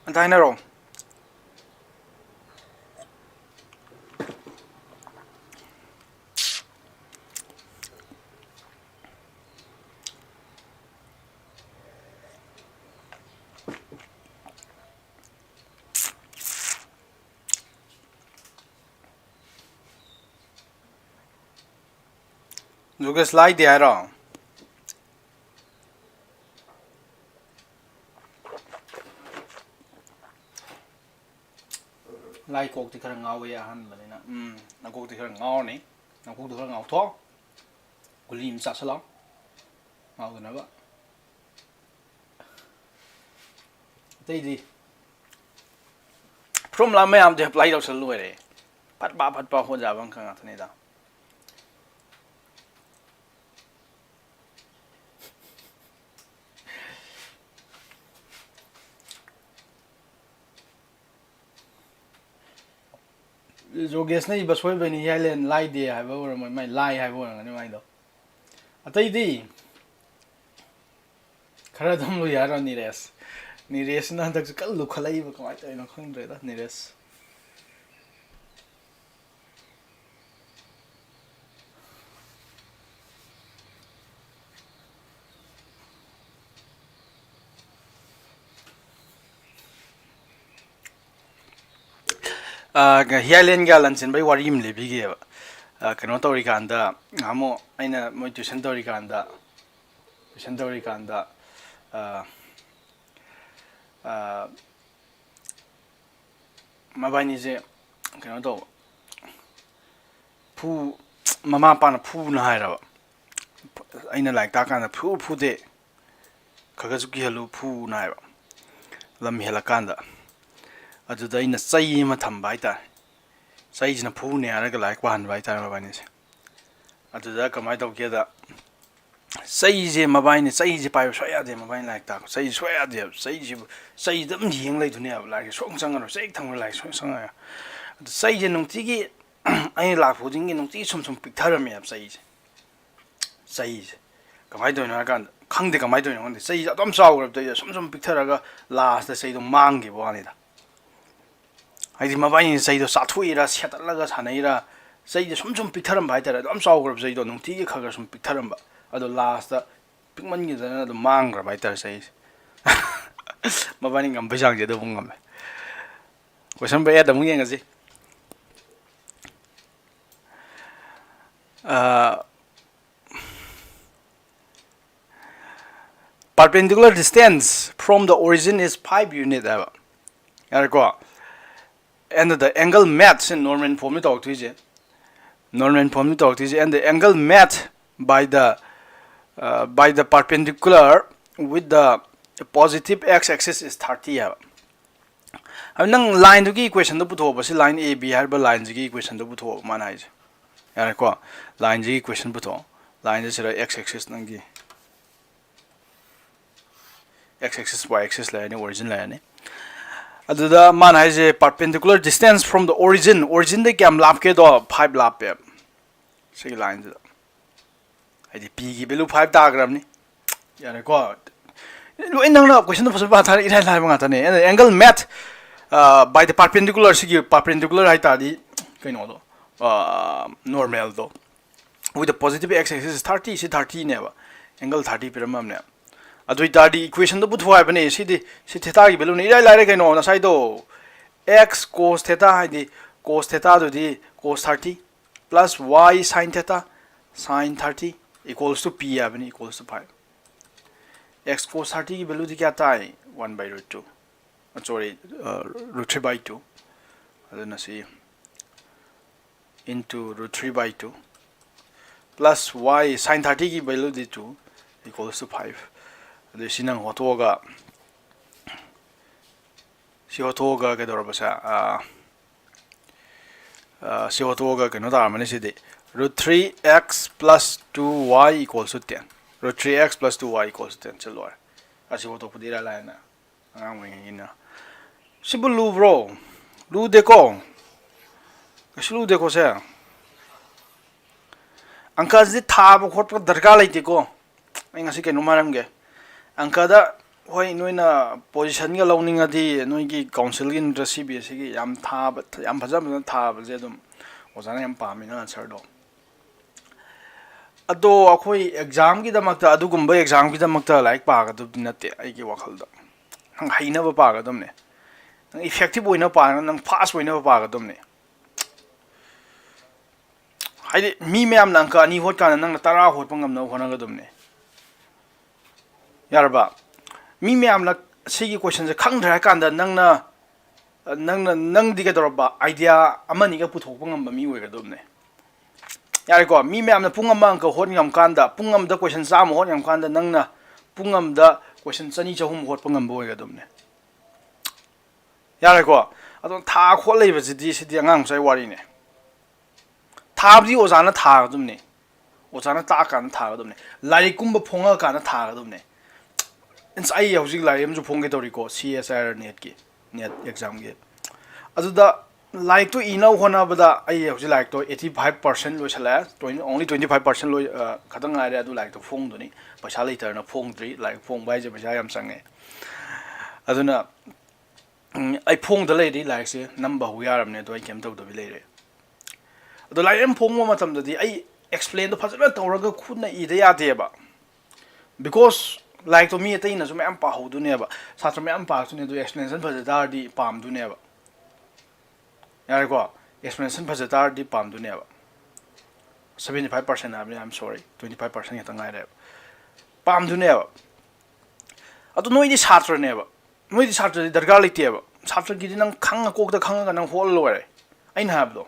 ꯑꯝꯇ ꯍꯥꯏꯅꯔꯣ꯫ ꯖꯣꯒꯦꯁ, ꯂꯥꯏꯗꯦ ꯍꯥꯏꯔꯣ? ꯂꯥꯏ ꯀꯣꯛꯇꯤ ꯈꯔ ꯉꯥꯎꯋꯦ ꯑꯍꯥꯟꯕꯅꯤꯅ꯫ ꯎꯝ, ꯅꯀꯣꯛꯇꯤ ꯈꯔ ꯉꯥꯎꯔꯅꯤ꯫ ꯅꯀꯣꯛꯇꯣ ꯈꯔ ꯉꯥꯎꯊꯣꯛꯑꯣ꯫ ꯒꯨꯂꯤ ꯑꯃ ꯆꯥꯁꯤꯜꯂꯣ꯫ ꯉꯥꯎꯗꯅꯕ꯫ ꯑꯇꯩꯗꯤ formula ꯃꯌꯥꯝꯗꯤ apply ꯇꯧꯁꯜ ꯂꯣꯏꯔꯦ꯫ ꯐꯠ ꯐꯠ ꯐꯠ ꯐꯠ ꯍꯣꯠ ꯌꯥꯕ ꯑꯃꯈꯛ ꯉꯥꯛꯇꯅꯤꯗ꯫ ꯖꯣꯒꯦꯁꯅ ꯏꯕ ꯁꯣꯏꯕꯩꯅꯤ, ꯍꯤꯌꯥꯏꯂꯦꯟ ꯂꯥꯏꯗꯦ ꯍꯥꯏꯕ ꯑꯣꯏꯔꯝꯃꯣꯏ, ꯃꯥꯏ ꯂꯥꯏ ꯍꯥꯏꯕ ꯑꯣꯏꯔꯝꯒꯅꯤ ꯃꯥꯏꯗꯣ꯫ ꯑꯇꯩꯗꯤ ꯈꯔ ꯑꯗꯨꯝ ꯂꯨꯏ ꯍꯥꯏꯔꯣ ꯅꯤꯔꯦꯁ? ꯅꯤꯔꯦꯁꯅ ꯍꯟꯗꯛꯁꯨ ꯀꯟꯅ ꯂꯨꯈꯠꯂꯛꯏꯕ, ꯀꯃꯥꯏꯅ ꯇꯧꯔꯤꯅꯣ ꯈꯪꯗ꯭ꯔꯦꯗ ꯅꯤꯔꯦꯁ꯫ ꯑ, ꯍꯤꯌꯥꯏꯂꯦꯟꯒ ꯂꯟꯆꯦꯟꯕꯒꯤ ꯋꯥꯔꯤ ꯑꯃ ꯂꯤꯕꯤꯒꯦꯕ꯫ ꯑ, ꯀꯩꯅꯣ ꯇꯧꯔꯤꯀꯥꯟꯗ, ꯅꯍꯥꯟꯃꯨꯛ ꯑꯩꯅ ꯃꯣꯏ tuition ꯇꯧꯔꯤꯀꯥꯟꯗ, tuition ꯇꯧꯔꯤꯀꯥꯟꯗ, ꯑ, ꯑ, ꯃꯕꯥꯏꯅꯤꯁꯦ ꯀꯩꯅꯣ ꯇꯧꯕ, ꯐꯨ ꯃꯃꯥ ꯃꯄꯥꯅ ꯐꯨꯅ ꯍꯥꯏꯔꯕ꯫ ꯑꯩꯅ ꯂꯥꯏꯔꯤꯛ ꯇꯥꯛꯀꯥꯟꯗ ꯐꯨ ꯐꯨꯗꯦ, ꯈꯔ ꯈꯔꯁꯨ ꯀꯤꯍꯜꯂꯨ ꯐꯨꯅ ꯍꯥꯏꯕ꯫ ꯂꯝ ꯍꯦꯜꯂꯀꯥꯟꯗ ꯑꯗꯨꯗ ꯑꯩꯅ ꯆꯩ ꯑꯃ ꯊꯝꯕ ꯍꯥꯏꯇꯥꯔꯦ꯫ ꯆꯩꯁꯤꯅ ꯐꯨꯅꯦ ꯍꯥꯏꯔꯒ ꯂꯥꯏꯔꯤꯛ ꯄꯥꯍꯟꯕ ꯍꯥꯏꯇꯥꯔꯦ ꯃꯕꯥꯏꯅꯤꯁꯦ꯫ ꯑꯗꯨꯗ ꯀꯃꯥꯏꯅ ꯇꯧꯒꯦꯗ, ꯆꯩꯁꯦ ꯃꯕꯥꯏꯅꯤ ꯆꯩꯁꯦ ꯄꯥꯏꯕ ꯁꯨꯡꯌꯥ ꯌꯥꯗꯦ꯫ ꯃꯕꯥꯏꯅꯤ ꯂꯥꯏꯔꯤꯛ ꯇꯥꯛꯄ ꯆꯩꯁꯦ ꯁꯨꯡꯌꯥ ꯌꯥꯗꯦꯕ꯫ ꯆꯩꯁꯤꯕꯨ ꯆꯩꯗ ꯑꯗꯨꯝ ꯌꯦꯡ ꯂꯩꯗꯣꯏꯅꯦꯕ꯫ ꯂꯥꯏꯔꯤꯛꯁꯦ ꯁꯨꯡ ꯆꯪꯉꯔꯣꯏ꯫ ꯆꯩ ꯊꯝꯈ꯭ꯔ ꯂꯥꯏꯔꯤꯛ ꯁꯨꯡ ꯆꯪꯉꯔꯣꯏ꯫ ꯑꯗꯨ ꯆꯩꯁꯦ ꯅꯨꯡꯇꯤꯒꯤ ꯑꯩꯅ ꯂꯥꯛꯄ ꯈꯨꯗꯤꯡꯒꯤ ꯅꯨꯡꯇꯤꯒꯤ ꯁꯨꯝ ꯁꯨꯝ ꯄꯤꯛꯊꯔꯝꯃꯦꯕ ꯆꯩꯁꯦ꯫ ꯆꯩꯁꯦ ꯀꯃꯥꯏꯅ ꯇꯧꯔꯤꯅꯣ ꯍꯥꯏ ꯀꯥꯟꯗ, ꯈꯪꯗꯦ ꯀꯃꯥꯏꯅ ꯇꯧꯔꯤꯅꯣ ꯈꯪꯗꯦ, ꯆꯩꯁꯦ ꯑꯗꯨꯝ ꯆꯥꯎꯈ꯭ꯔꯕꯗꯩꯗ ꯁꯨꯝ ꯁꯨꯝ ꯄꯤꯛꯊꯔꯒ ꯂꯥꯁꯇ ꯆꯩꯗꯣ ꯃꯥꯡꯈꯤꯕ ꯋꯥꯅꯤꯗ꯫ ꯍꯥꯏꯗꯤ ꯃꯕꯥꯏꯅꯤ ꯆꯩꯗꯣ ꯆꯥꯊꯣꯛꯏꯔꯥ ꯁꯦꯠꯇꯠꯂꯒ ꯁꯥꯟꯅꯩꯔꯥ, ꯆꯩꯗꯣ ꯁꯨꯝ ꯁꯨꯝ ꯄꯤꯛꯊꯔꯝꯕ ꯍꯥꯏꯇꯥꯔꯦ꯫ ꯑꯗꯨꯝ ꯆꯥꯎꯈ꯭ꯔꯕ ꯆꯩꯗꯣ ꯅꯨꯡꯇꯤꯒꯤ ꯈꯔ ꯈꯔ ꯁꯨꯝ ꯄꯤꯛꯊꯔꯝꯕ, ꯑꯗꯣ ꯂꯥꯁꯇ ꯄꯤꯛꯃꯟꯈꯤꯗꯅ ꯑꯗꯨꯝ ꯃꯥꯡꯈ꯭ꯔꯕ ꯍꯥꯏꯇꯥꯔꯦ ꯆꯩꯁꯦ꯫ ꯃꯕꯥꯏꯅꯤ ꯉꯝꯕꯩ ꯆꯥꯡꯁꯦ ꯑꯗꯨꯕꯨ ꯉꯝꯃꯦ꯫ Question number eight ꯑꯃꯨꯛ ꯌꯦꯡꯉꯁꯤ꯫ ꯑ, perpendicular distance from the origin is five unit ꯍꯥꯏꯕ꯫ ꯌꯥꯔꯦꯀꯣ? And the angle met, ꯁꯤ normal formꯅꯤ ꯇꯧꯔꯛꯇꯣꯏꯁꯦ, normal formꯅꯤ ꯇꯧꯔꯛꯇꯣꯏꯁꯦ, and the angle met by the, uh, by the perpendicular with the positive x axis is thirty ꯍꯥꯏꯕ꯫ ꯑꯗꯨ ꯅꯪ lineꯗꯨꯒꯤ equationꯗꯣ ꯄꯨꯊꯣꯛꯑꯣꯕ꯫ ꯁꯤ line A B ꯍꯥꯏꯔꯤꯕ lineꯁꯤꯒꯤ equationꯗꯣ ꯄꯨꯊꯣꯛꯑꯣꯕ ꯃꯥꯅ ꯍꯥꯏꯁꯦ꯫ ꯌꯥꯔꯦꯀꯣ? Lineꯁꯤꯒꯤ equation ꯄꯨꯊꯣꯛꯑꯣ꯫ Lineꯁꯦ ꯁꯤꯗ x axis ꯅꯪꯒꯤ x axis, y axis ꯂꯩꯔꯅꯤ, origin ꯂꯩꯔꯅꯤ꯫ ꯑꯗꯨꯗ ꯃꯥꯅ ꯍꯥꯏꯁꯦ perpendicular distance from the origin, originꯗꯩ ꯀꯌꯥꯝ ꯂꯥꯞꯀꯦꯗꯣ five ꯂꯥꯞꯄꯦꯕ ꯁꯤꯒꯤ lineꯁꯤꯗ꯫ ꯍꯥꯏꯗꯤ Pꯒꯤ value five ꯇꯥꯈ꯭ꯔꯕꯅꯤ꯫ ꯌꯥꯔꯦꯀꯣ? ꯂꯣꯏ ꯅꯪꯅ questionꯗꯣ ꯐꯖꯅ ꯄꯥꯊꯥꯔ ꯏꯔꯥꯏ ꯂꯥꯏꯕ ꯉꯥꯛꯇꯅꯦ꯫ And angle met, uh, by the perpendicular, ꯁꯤꯒꯤ perpendicular ꯍꯥꯏ ꯇꯥꯔꯗꯤ ꯀꯩꯅꯣꯗꯣ, uh, normalꯗꯣ, with the positive x axis is thirty, ꯁꯤ thirtyꯅꯦꯕ, angle thirty ꯄꯤꯔꯝꯃꯕꯅꯦ꯫ ꯑꯗꯨ ꯑꯣꯏ ꯇꯥꯔꯗꯤ equationꯗꯣ ꯄꯨꯊꯣꯛ ꯍꯥꯏꯕꯅꯦ꯫ ꯁꯤꯗꯤ, ꯁꯤ thetaꯒꯤ valueꯅꯦ꯫ ꯏꯔꯥꯏ ꯂꯥꯏꯔꯦ ꯀꯩꯅꯣ꯫ ꯉꯁꯥꯏꯗꯣ x cos theta ꯍꯥꯏꯗꯤ cos thetaꯗꯨꯗꯤ cos thirty plus y sin theta sin thirty equals to P ꯍꯥꯏꯕꯅꯤ, equals to five꯫ X cos thirtyꯒꯤ valueꯗꯤ ꯀꯌꯥ ꯇꯥꯏ? One by root two, sorry, uh, root three by two꯫ ꯑꯗꯨꯅ ꯁꯤ into root three by two plus y, sine thirty ꯒꯤ value D two equals to five꯫ ꯑꯗꯨ ꯁꯤ ꯅꯪ ꯍꯣꯠꯇꯣꯛꯑꯒ, ꯁꯤ ꯍꯣꯠꯇꯣꯛꯑꯒ ꯀꯩꯗꯧꯔꯕꯁꯦ, ꯑꯥ, ꯑꯥ, ꯁꯤ ꯍꯣꯠꯇꯣꯛꯑꯒ ꯀꯩꯅꯣ ꯇꯥꯔꯝꯃꯅꯤ ꯁꯤꯗꯤ, root three x plus two y equals to ten꯫ Root three x plus two y equals to ten ꯁꯤ ꯂꯣꯏꯔꯦ꯫ ꯑꯁꯤ ꯍꯣꯠꯇꯣꯛꯄꯗꯤ ꯏꯔꯥꯏ ꯂꯥꯏꯅ ꯑꯉꯥꯡ ꯑꯣꯏꯔꯤꯉꯩꯒꯤꯅ꯫ ꯁꯤꯕꯨ ꯂꯨꯕ꯭ꯔꯣ? ꯂꯨꯗꯦꯀꯣ? ꯀꯩꯁꯨ ꯂꯨꯗꯦꯀꯣ ꯁꯦ? ꯑꯪꯀꯁꯤꯗꯤ ꯊꯥꯕ ꯈꯣꯠꯄ ꯗꯔꯀꯥꯔ ꯂꯩꯇꯦꯀꯣ꯫ ꯑꯩ ꯉꯁꯤ ꯀꯩꯅꯣꯝ ꯍꯥꯏꯔꯝꯒꯦ꯫ ꯑꯪꯀꯗ ꯍꯣꯏ, ꯅꯣꯏꯅ position ꯒ ꯂꯧꯅꯤꯡꯉꯗꯤ ꯅꯣꯏꯒꯤ council ꯒꯤ ꯅꯠꯇ꯭ꯔ C B S E ꯒꯤ ꯌꯥꯝ ꯊꯥꯕ, ꯌꯥꯝ ꯐꯖ ꯐꯖꯅ ꯊꯥꯕꯁꯦ ꯑꯗꯨꯝ ꯑꯣꯖꯥꯅ ꯌꯥꯝ ꯄꯥꯝꯃꯤ ꯅꯪ answer ꯗꯣ꯫ ꯑꯗꯣ ꯑꯩꯈꯣꯏ exam ꯒꯤꯗꯃꯛꯇ, ꯑꯗꯨꯒꯨꯝꯕ exam ꯒꯤꯗꯃꯛꯇ ꯂꯥꯏꯔꯤꯛ ꯄꯥꯒꯗꯕꯗꯤ ꯅꯠꯇꯦ ꯑꯩꯒꯤ ꯋꯥꯈꯜꯗ꯫ ꯅꯪ ꯍꯩꯅꯕ ꯄꯥꯒꯗꯕꯅꯦ꯫ ꯅꯪ effective ꯑꯣꯏꯅꯕ ꯄꯥꯒꯗꯕꯅꯦ, ꯅꯪ fast ꯑꯣꯏꯅꯕ ꯄꯥꯒꯗꯕꯅꯦ꯫ ꯍꯥꯏꯗꯤ ꯃꯤ ꯃꯌꯥꯝꯅ ꯑꯪꯀ ꯑꯅꯤ ꯍꯣꯠꯀꯥꯟꯗ ꯅꯪꯅ ꯇꯔꯥ ꯍꯣꯠꯄ ꯉꯝꯅꯕ ꯍꯣꯠꯅꯒꯗꯕꯅꯦ꯫ ꯌꯥꯔꯕ? ꯃꯤ ꯃꯌꯥꯝꯅ ꯁꯤꯒꯤ question ꯁꯦ ꯈꯪꯗ꯭ꯔꯦ ꯍꯥꯏ ꯀꯥꯟꯗ ꯅꯪꯅ, ꯅꯪꯅ, ꯅꯪꯗꯤ ꯀꯩꯗꯧꯔꯕ? Idea ꯑꯃꯅꯤꯒ ꯄꯨꯊꯣꯛꯄ ꯉꯝꯕ ꯃꯤ ꯑꯣꯏꯒꯗꯕꯅꯦ꯫ ꯌꯥꯔꯦꯀꯣ? ꯃꯤ ꯃꯌꯥꯝꯅ ꯄꯨꯡ ꯑꯃ ꯑꯪꯀ ꯍꯣꯠ ꯉꯝ ꯀꯥꯟꯗ, ꯄꯨꯡ ꯑꯃꯗ question ꯆꯥꯝꯃ ꯍꯣꯠ ꯉꯝ ꯀꯥꯟꯗ ꯅꯪꯅ ꯄꯨꯡ ꯑꯃꯗ question ꯆꯅꯤ ꯆꯍꯨꯝ ꯍꯣꯠꯄ ꯉꯝꯕ ꯑꯣꯏꯒꯗꯕꯅꯦ꯫ ꯌꯥꯔꯦꯀꯣ? ꯑꯗꯣ ꯊꯥ ꯈꯣꯠ ꯂꯩꯕꯁꯤꯗꯤ, ꯁꯤꯗꯤ ꯑꯉꯥꯡ ꯃꯆꯥꯒꯤ ꯋꯥꯔꯤꯅꯦ꯫ ꯊꯥꯕꯗꯤ ꯑꯣꯖꯥꯅ ꯊꯥꯒꯗꯕꯅꯦ꯫ ꯑꯣꯖꯥꯅ ꯇꯥꯛꯑꯀꯥꯟꯗ ꯊꯥꯒꯗꯕꯅꯦ꯫ ꯂꯥꯏꯔꯤꯛꯀꯨꯝꯕ ꯐꯣꯡꯉꯛꯑꯀꯥꯟꯗ ꯊꯥꯒꯗꯕꯅꯦ꯫ ꯑꯩ ꯍꯧꯖꯤꯛ ꯂꯥꯏꯔꯤꯛ ꯑꯃꯁꯨ ꯐꯣꯡꯒꯦ ꯇꯧꯔꯤꯀꯣ, C S I R net ꯀꯤ, net exam ꯒꯤ꯫ ꯑꯗꯨꯗ ꯂꯥꯏꯔꯤꯛꯇꯣ ꯏꯅꯕ ꯍꯣꯠꯅꯕꯗ ꯑꯩ ꯍꯧꯖꯤꯛ ꯂꯥꯏꯔꯤꯛꯇꯣ eighty five percent ꯂꯣꯏꯁꯤꯜꯂꯛꯑꯦ, twenty, only twenty five percent ꯂꯣꯏ, ꯑ, ꯈꯛꯇꯪ ꯉꯥꯏꯔꯦ꯫ ꯑꯗꯨ ꯂꯥꯏꯔꯤꯛꯇꯣ ꯐꯣꯡꯗꯣꯏꯅꯤ꯫ ꯄꯩꯁꯥ ꯂꯩꯇꯗꯅ ꯐꯣꯡꯗ꯭ꯔꯤ꯫ ꯂꯥꯏꯔꯤꯛ ꯐꯣꯡꯕ ꯍꯥꯏꯁꯦ ꯄꯩꯁꯥ ꯌꯥꯝ ꯆꯪꯉꯦ꯫ ꯑꯗꯨꯅ ꯎꯝ, ꯑꯩ ꯐꯣꯡꯗ ꯂꯩꯔꯤ, ꯂꯥꯏꯔꯤꯛꯁꯦ ꯅꯝꯕ ꯍꯧ ꯌꯥꯔꯕꯅꯦ, ꯑꯗꯣ ꯑꯩ ꯀꯩꯝ ꯇꯧꯗꯕꯤ ꯂꯩꯔꯦ꯫ ꯑꯗꯣ ꯂꯥꯏꯔꯤꯛ ꯑꯃ ꯐꯣꯡꯕ ꯃꯇꯝꯗꯗꯤ ꯑꯩ explain ꯗꯣ ꯐꯖꯅ ꯇꯧꯔꯒ ꯈꯨꯠꯅ ꯏꯗ ꯌꯥꯗꯦꯕ, because ꯂꯥꯏꯔꯤꯛꯇꯣ ꯃꯤ ꯑꯇꯩꯅꯁꯨ ꯃꯌꯥꯝ ꯄꯥꯍꯧꯗꯣꯏꯅꯦꯕ, ꯁꯥꯇ꯭ꯔ ꯃꯌꯥꯝ ꯄꯥꯔꯛꯇꯣꯏꯅꯦ꯫ ꯑꯗꯣ explanation ꯐꯖ ꯇꯥꯔꯗꯤ ꯄꯥꯝꯗꯣꯏꯅꯦꯕ, ꯌꯥꯔꯦꯀꯣ? Explanation ꯐꯖ ꯇꯥꯔꯗꯤ ꯄꯥꯝꯗꯣꯏꯅꯦꯕ꯫ Seventy five percent ꯍꯥꯏꯕꯅꯤ, I am sorry, twenty five percent ꯈꯛꯇ ꯉꯥꯏꯔꯦꯕ, ꯄꯥꯝꯗꯣꯏꯅꯦꯕ꯫ ꯑꯗꯣ ꯅꯣꯏꯗꯤ ꯁꯥꯇ꯭ꯔꯅꯦꯕ, ꯅꯣꯏꯗꯤ ꯁꯥꯇ꯭ꯔꯗꯤ ꯗꯔꯀꯥꯔ ꯂꯩꯇꯦꯕ꯫ ꯁꯥꯇ꯭ꯔꯒꯤꯗꯤ ꯅꯪ ꯈꯪꯉ ꯀꯣꯛꯇ ꯈꯪꯉꯒ ꯅꯪ ꯍꯣꯠꯂ ꯂꯣꯏꯔꯦ꯫ ꯑꯩꯅ ꯍꯥꯏꯕꯗꯣ,